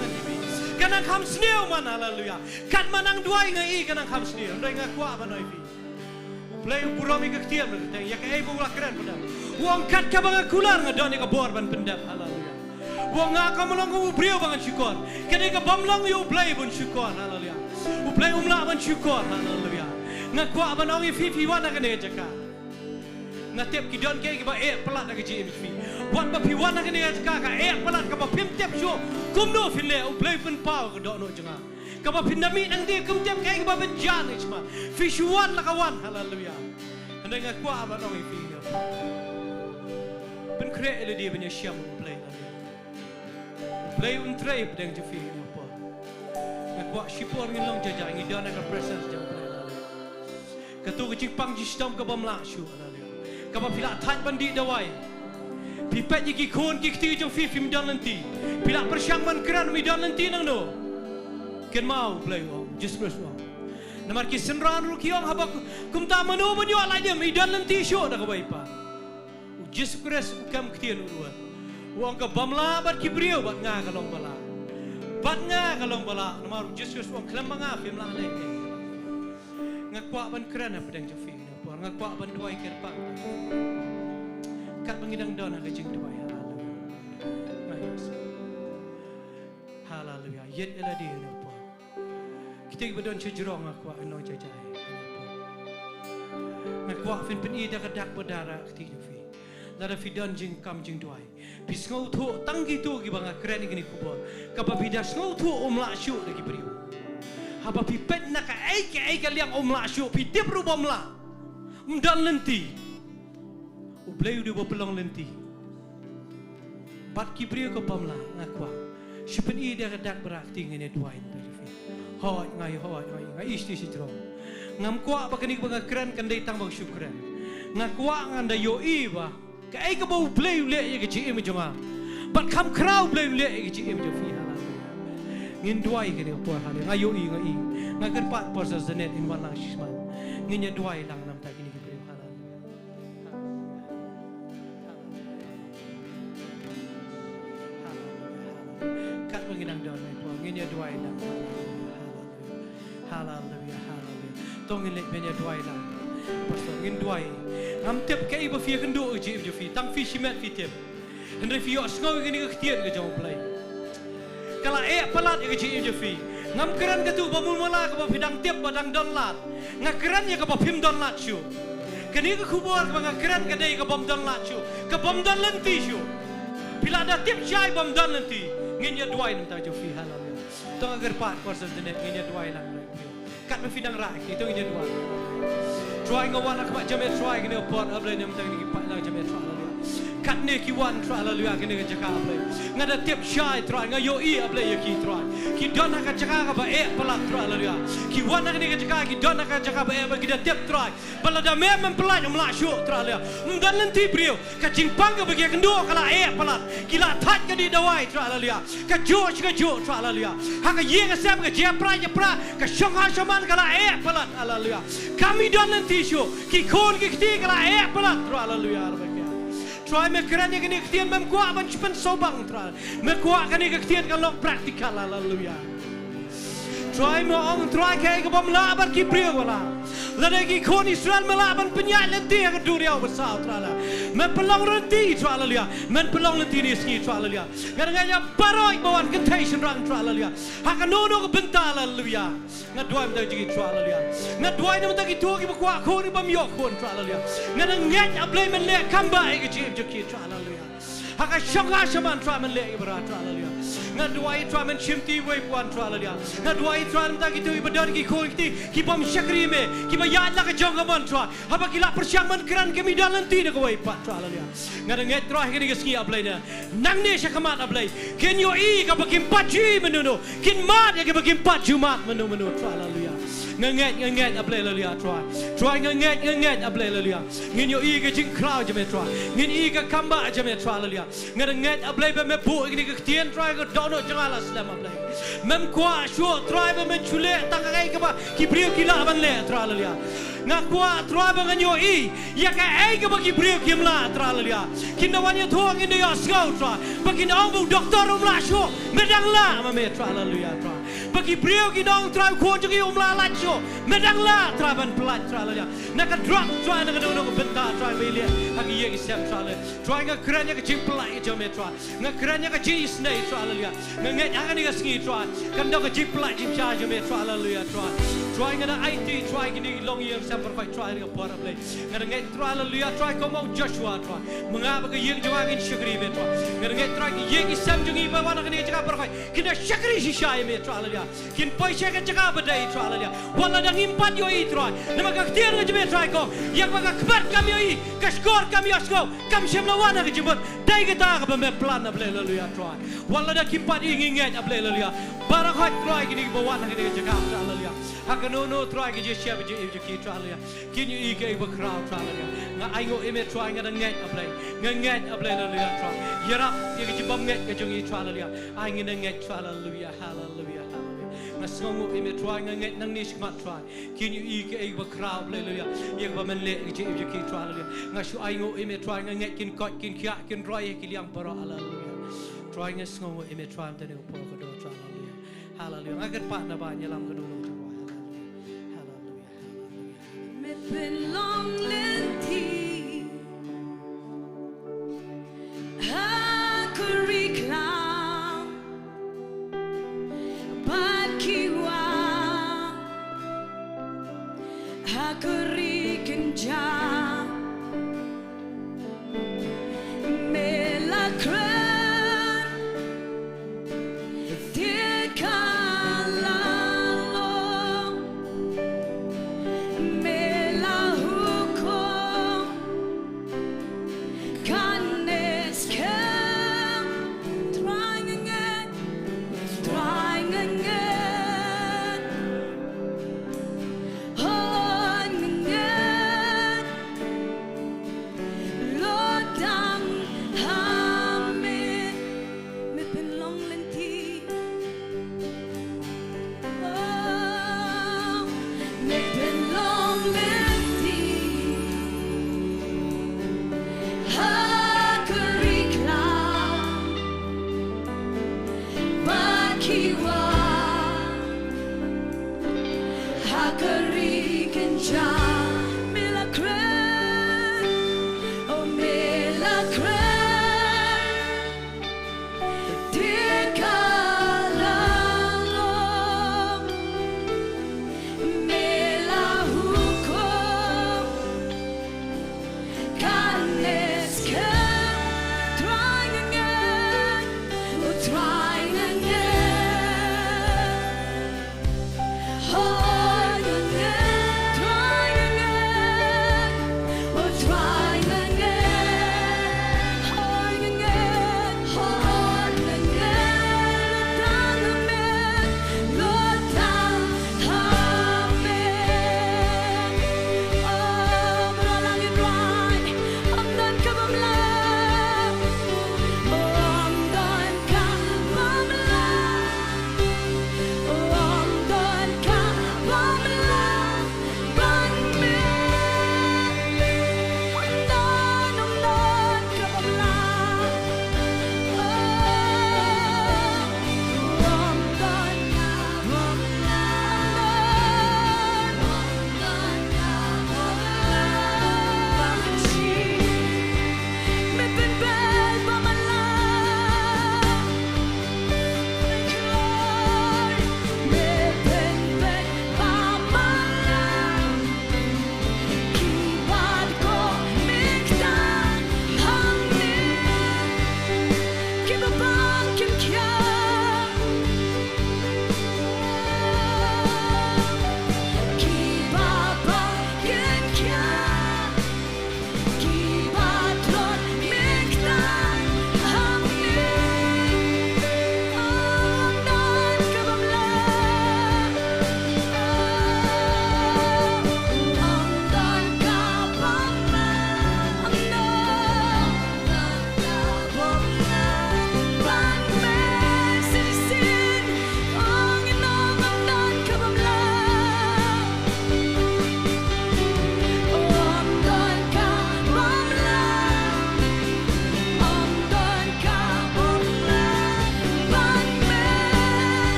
Ka nang kham sniew man, haleluya. Kat ma nang duwai nga i ka nang kham sniew. Hynrei nga kwah ban ong ïa phi. U Blei u burom ïa ka ktien ba teng ïa kaei ba u la kren pynban. U ong kat kaba nga kular nga don ïa ka bor ban pyndep. Haleluya. U ong nga kam long kum u briew ba ngan shukor. Ka dei ka bym long ïa U Blei ban shukor. Haleluya. U Blei um lah ban shukor. Haleluya. Nga kwah ban ong ïa phi, phi wan ha kane ka jaka. Nga tip ki don kiei kiba eh palat ha ka jingim jong phi. Wat ba phi wan ha kane ka jaka ka eh palat kaba phim tip shuh kumno phin leh, U Blei u pynpaw ka dohnud jong nga. Kaba phin da mih nangta kum tip kaei kaba pynjan ïa shma. Phi shu wan la ka wan, haleluya. Hynrei nga kwah ban ong ïa phi ïa. Pynkhreh ïa lade ban ïashem U Blei, haleluya. U Blei un trei hapdeng jong phi ïa por. Nga kwah shipor ngin long jai jai ngi don ha ka presence jong U Blei, haleluya. Kato ka jingpang jingshitom ka bym lah shuh, haleluya. Kaba phi la thait ban dih dawai. Phi peit ïa ki khun ki kti jong phi phim don lynti. Phi la pyrshang ban kren, mi don lynti nangno? Kynmaw, U Blei u ong, Jisu Khrist u ong. Namar ki synran ruh ki ong haba kumta mano ban ïoh laidim, i don lynti shuh da kawei pat. U Jisu Khrist u kem ktien u ruh. U ong ka bym lah bad ki briew bad nga ka long ba lah. Bad nga ka long ba lah. Namar U Jisu Khrist u ong khlem ma nga phim lah leh. Nga kwah ban kren hapdeng jong phi. Nga kwah ban duwai kyrpang. Katba ngi dang don ha ka jingduwai, haleluya. Nga ïohsngew. Haleluya. Ïeit ïa lade ïa por. Kita kiba don sha jrong nga kwah ban ong jai jai. Nga kwah phin pyni da ka dak ba dara kti jong phi. Lada phi don jingkam jingduwai. Phi sngewthuh tang kito kiba nga kren ïa kine ki khubor. Kaba phi da sngewthuh um lah shuh da ki briew. Haba phi peit na kaei kaei ka liang um lah shuh, phi tip ruh bym lah. Um don lynti. U Blei u dei uba pynlong lynti. Bad ki briew ka bym lah, nga kwah. Shu pyni da ka dak ba dara kti, ngin ïa duwai na ka bynta jong phi. Hooid, nga ïa hooid, hooid, nga ïa shisha shisha jrong. Ngam kwah ba kane kaba nga kren kan dei tang ba nga shu kren. Nga kwah ngan da ïohi ba kaei kaba U Blei u leh ïa ka jingim jong nga. Bad kham khraw U Blei u leh ïa ka jingim jong phi, haleluya. Ngin duwai kane ka por, haleluya. Nga ïohi, nga i. Nga kyrpad Pastor Janet in wan lang shisha. Ngin ïa duwai lang na ka bynta kine ki briew, haleluya. Katba ngi dang don ha kane ka por, ngin ïa duwai lang. Haleluya, haleluya. To ngin leit ban ïa duwai lang. Pastor, ngin duwai. Ngam tip kaei ba phi ïakynduh ha ka jingim jong phi. Tang phi shimet phi tip. Hynrei phi ïohsngew ïa kane ka ktien ka jong U Blei. Ka la eh palat ïa ka jingim jong phi. Ngam kren katto ba mut mala kaba phi dang tip ba dang don lad. Nga kren ïa kaba phim don lad shuh. Kane ka khubor kaba nga kren ka dei ka bym don lad shuh. Ka bym don lynti shuh. Phi la da tip shai bym don lynti. Ngin ïa duwai na ka bynta jong phi, haleluya. To nga kyrpad Pastor Janet, ngin ïa duwai lang na ka bynta jong phi. Katba phi nang rai, ki tong ïa wan. Trai nga wan ha khmat jong me Trai kane ka por, A Blei, namar kine ki paidlang jong me Trai, haleluya. Katne ki wan Trai, haleluya, kane ka jaka, A Blei. Nga da tip shai Trai, nga ïohi A Blei ïa ki Trai. Ki don ha ka jaka kaba eh palat Trai, haleluya. Ki wan ha kane ka jaka, ki don ha ka jaka ba eh, ba ki da tip Trai. Ba lada me mem pynlait ym lah shuh Trai, haleluya. Ym don lynti briew. Ka jingpang kaba ki ïakynduh ka la eh palat. Ki la thait ka dih dawai Trai, haleluya. Kajuh shi kajuh Trai, haleluya. Ha ka ïing ka sem, ka jingïapra jingïapra, ka shongha shaman ka la eh palat, haleluya. Kam don lynti shuh, ki khun ki kti ka la eh palat Trai, haleluya. Trai me kren ïa kine ki ktien, mem kwah ban shu pynsawbang Trai. Me kwah kane ka ktien kan long practical, haleluya. Trai me ong Trai kaei kabym lah bad ki briew ba lah. Lada ki khun Israel me lah ban pynïaid lynti ha ka duriaw basaw Trai, haleluya. Me pynlong lynti Trai, haleluya. Men pynlong lynti kine ki sngi Trai, haleluya. Nga da ngeit ïa baroh ba wan kynthei shynrang Trai, haleluya. Ha kano kano ka bynta, haleluya. Nga duwai mynta jong ki Trai, haleluya. Nga duwai namar kito kiba kwah khun, bym ïoh khun Trai, haleluya. Nga da ngeit A Blei men leh kam ba ïa ka jingim jong ki Trai, haleluya. Ha ka shongha shaman Trai men leh ïa bara Trai, haleluya. Nga duwai Trai men shim ti wei wan Trai, haleluya. Nga duwai Trai mynta kito kiba don ki khun ki kti kibym shakri me, kiba ïaid la ka jong ka mon Trai. Haba ki la pyrshang ban kren kim don lynti da kawei pat Trai, haleluya. Nga da ngeit Trai kane ka sngi A Blei ne. Nangne sha khmat A Blei. Kin ïohi kaba kim pat ju ïohi mynno mynno. Kin mad ïa kaba kim pat ju mad mynno mynno Trai, haleluya. Nga ngeit, nga ngeit A Blei, haleluya Trai. Trai nga ngeit, nga ngeit A Blei, haleluya. Ngin ïohi ka jingkhraw jong me Trai. Ngin ïohi ka kam ba jong me Trai, haleluya. Nga da ngeit A Blei ba me buh ïa kine ki ktien Trai ka dohnud jong nga la slem A Blei. Mem kwah shuh Trai ba men shu leh tang kaei kaba ki briew ki lah ban leh Trai, haleluya. Nga kwah Trai ba ngan ïohi ïa kaei kaba ki briew kim lah Trai, haleluya. Kin da wan ïathuh ngin da ïohsngew Trai ba kin ong ba u doktor um lah shuh, me dang lah ma me Trai, haleluya Trai. Ba ki briew kin ong Trai u khun jong ngi um lah lait shuh, me dang lah Trai ban pyllait Trai, haleluya. Na ka drug Trai, na kano kano ka bynta Trai ba ïaleh ha ki ïing ki sem Trai, haleluya. Trai nga kren ïa ka jingpyllait jong me Trai. Nga kren ïa ka jingisynei Trai, haleluya. Nga ngeit ha kane ka sngi Trai kan don ka jingpyllait jingpyllait jong me Trai, haleluya Trai. Trai nga da aiti Trai kine ki longïing sem baroh Trai ha kane ka por A Blei. Nga da ngeit Trai, haleluya Trai, kum u Joshua Trai. Ma nga bad ka ïing jong nga ngin shakri me Trai. Nga da ngeit Trai ki ïing ki sem jong ngi ba wan ha kane ka jaka baroh kin da shakri shisha ïa me Trai, haleluya. Kin poi sha ka jaka ba dei Trai, haleluya. Wat la dang ngim pat ïohi Trai. Namar ka ktien ka jong me Trai ka ong ïa kaba ka khmat kam ïohi, ka shkor kam ïohsngew, kam shym la wan ha ka jingmut. Dei kata kaba me plan A Blei, haleluya Trai. Wat la da kim pat ïohi, ngi ngeit A Blei, haleluya. Baroh Trai kine kiba wan ha kane ka jaka Trai, haleluya. Ha kano kano Trai ka jingshai ba jingim jong ki Trai, haleluya. Kin ïohi kaei ba khraw Trai, haleluya. Nga ainguh ïa me Trai, nga da ngeit A Blei. Nga ngeit A Blei, haleluya Trai. Ïarap ïa ka jingbymngeit ka jong ngi Trai, haleluya. Ai ngin da ngeit Trai, haleluya, haleluya, haleluya. Nga sngewnguh ïa me Trai, nga ngeit nangne shakhmat Trai. Kin ïohi kaei ba khraw Blei, haleluya. Ïa kaba men leh ïa ka jingim jong ki Trai, haleluya. Nga shu ainguh ïa me Trai, nga ngeit kin koit kin khiah kin roi ïa ki liang baroh, haleluya. Trai nga sngewnguh ïa me Trai, mynta ne ka por ka dei Trai, haleluya. Haleluya. Nga kyrpad naba ïalam ka dei Trai, haleluya. Haleluya. Me pynlong lynti ha ka ri khlaw bad ki wah ha ka ri kynjah. Me la kren te ka la long. Me la hukum kane skhem. Trai nga ngeit, Trai nga ngeit. Oh Lord nga ngeit. Lord dang ha me. Me pynlong lynti. Oh, me pynlong lynti ha ka ri khlaw bad ki wah ha ka ri kynjah. Me la kren, oh me la kren. Te ka la long, me la hukum kane skhem. Trai nga ngeit, oh Trai nga ngeit. Oh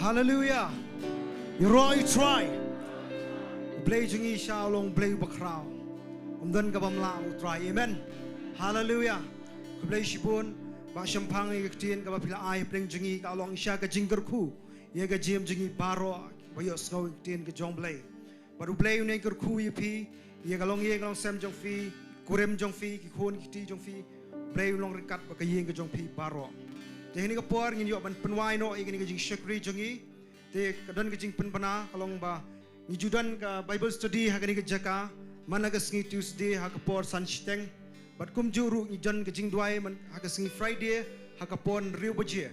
Hallelujah. Ïaroh ïa u Trai. U Blei jong ngi u long Blei bakhraw. Um don kaba mlak u Trai. Amen. Hallelujah. Khublei shibun. Bah shemphang ïa ka ktien kaba phi la ai hapdeng jong ngi ka long shisha ka jingkyrkhu ïa ka jingim jong ngi baroh ba ïohsngew ïa ka ktien ka jong u Blei. Bad u Blei un kyrkhu ïa phi, ïa ka longïing ka longsem jong phi, kurim jong phi, ki khun ki kti jong phi. U Blei un long ryngkat bad ka ïing ka jong phi baroh. Te ha kane ka por ngin ïoh ban pynwai noh ïa kane ka jingshakri jong ngi. Te ka don ka jingpynbna ka long ba ngi ju don ka Bible study ha kane ka jaka man la ka sngi Tuesday ha ka por san shiteng. Bad kumjuh ruh ngi don ka jingduwai man ha ka sngi Friday ha ka por hynriew baje.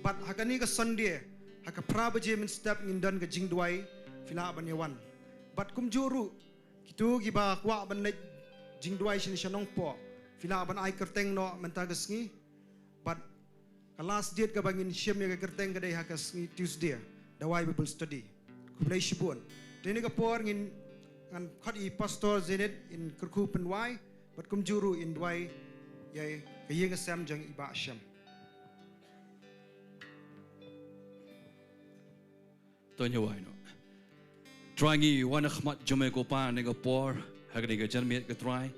Bad ha kane ka Sunday ha ka phra baje mynstep ngin don ka jingduwai, phi lah ban ïa wan. Bad kumjuh ruh kito kiba kwah ban leit jingduwai shane sha Nongpoh, phi lah ban ai kyrteng noh mynta ka sngi. Bad ka last date kaba ngin shim ïa ka kyrteng ka dei ha ka sngi Tuesday, duwai Bible study. Khublei shibun. Te ha kane ka por ngin, ngan khot ïa i Pastor Zenith in kyrkhu pynwai bad kumjuh ruh in duwai ïa ka ïing ka sem jong i Bah Shem. To ngin ïa wai noh. Trai, ngi wan ha khmat jong me ko Pa ha kane ka por, ha kane ka janmiet ko Trai.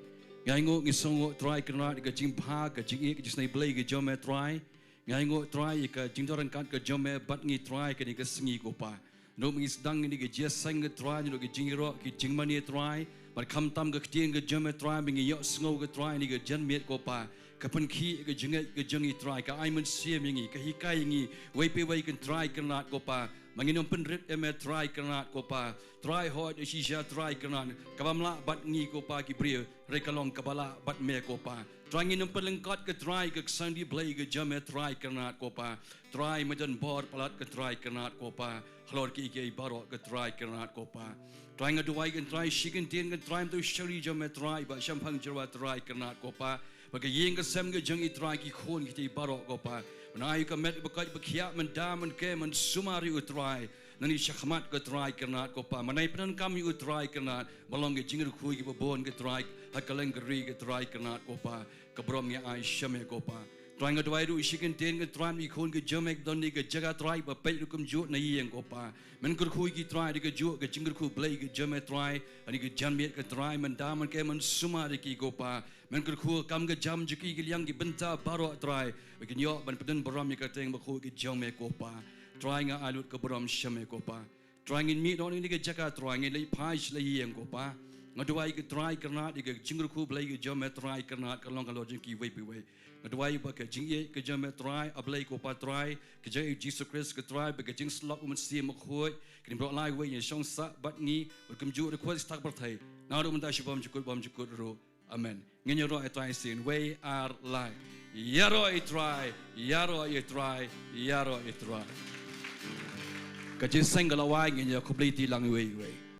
Ngi ainguh, ngi sngewnguh Trai Kynrad ïa ka jingbha, ka jingïeit, ka jingisynei Blei ka jong me Trai. Ngi ainguh Trai ïa ka jingdon ryngkat ka jong me bad ngi Trai ha kane ka sngi ko Pa. Naduh ba ngi sdang ïa kane ka jingïaseng ko Trai, naduh ka jingïaroh, ka jingmane Trai, bad khamtam ka ktien ka jong me Trai ba ngi ïohsngew ko Trai ha kane ka janmiet ko Pa. Ka pynkhih ïa ka jingngeit ka jong ngi Trai, ka ai mynsiem ïa ngi, ka hikai ïa ngi, wei pa wei ko Trai Kynrad ko Pa. Ba ngin ym pynrit ïa me Trai Kynrad ko Pa. Trai, hooid shisha Trai Kynrad, kaba ym lah bad ngi ko Pa ki briew, hynrei ka long kaba lah bad me ko Pa. Trai, ngin ym pynlyngkot ko Trai ka ksangdi Blei ka jong me Trai Kynrad ko Pa. Trai, me don bor palat ko Trai Kynrad ko Pa. Halor kiei kiei baroh ko Trai Kynrad ko Pa. Trai, nga duwai ko Trai shi kyntien ko Trai, mynta u shakri jong me Trai, Bah Shemphang Jyrwa Trai Kynrad ko Pa. Bad ka ïing ka sem ka jong i Trai, ki khun ki kti baroh ko Pa. Mynta ai ka met ba koit ba khiah, mynta mynta ke mynsumar ïa u Trai. Nangne shakhmat ko Trai Kynrad ko Pa. Mynta ai pyndonkam ïa u Trai Kynrad. Ba long ka jingkyrkhu ïa kiba bun ko Trai. Ha kylleng ka ri ko Trai Kynrad ko Pa. Ka burom ngi ai sha me ko Pa. Trai, nga duwai ruh shi kyntien ko Trai, ki khun ki jong me ki don ha kane ka jaka Trai, ba peit ruh kumjuh na ïing ko Pa. Men kyrkhu ïa ki Trai, da kajuh ka jingkyrkhu Blei ka jong me Trai, ha kane ka janmiet ko Trai, mynta mynta ke mynsumar ïa ki ko Pa. Men kyrkhu kam ka jam jong ki, ki liang ki bynta baroh Trai, ba kin ïoh ban pyndon burom ïa ka kyrteng bakhuid ka jong me ko Pa. Trai, nga ai lut ka burom sha me ko Pa. Trai, ngin mih noh na kane ka jaka Trai, ngin leit phai sha la ïing ko Pa. Nga duwai ko Trai Kynrad ïa ka jingkyrkhu Blei ka jong me Trai Kynrad, kan long halor jong kiwei pa kiwei. Nga duwai ba ka jingïeit ka jong me Trai, A Blei ko Pa Trai, ka jong U Jisu Khrist ko Trai, bad ka jingsyllok U Mynsiem Bakhuid, kin ym ïoh lai wei, ïa shong sah bad ngi, bad kumjuh ruh ha kawei ka step pyrthei. Naduh mynta sha bymjukut bymjukut ruh. Amen. Ngin ïaroh ïa u Trai shisien, wei ar lai. Ïaroh ïa u Trai, ïaroh ïa u Trai, ïaroh ïa u Trai. Ka jingïaseng ka la wai, ngin ïa khublei ti lang iwei iwei.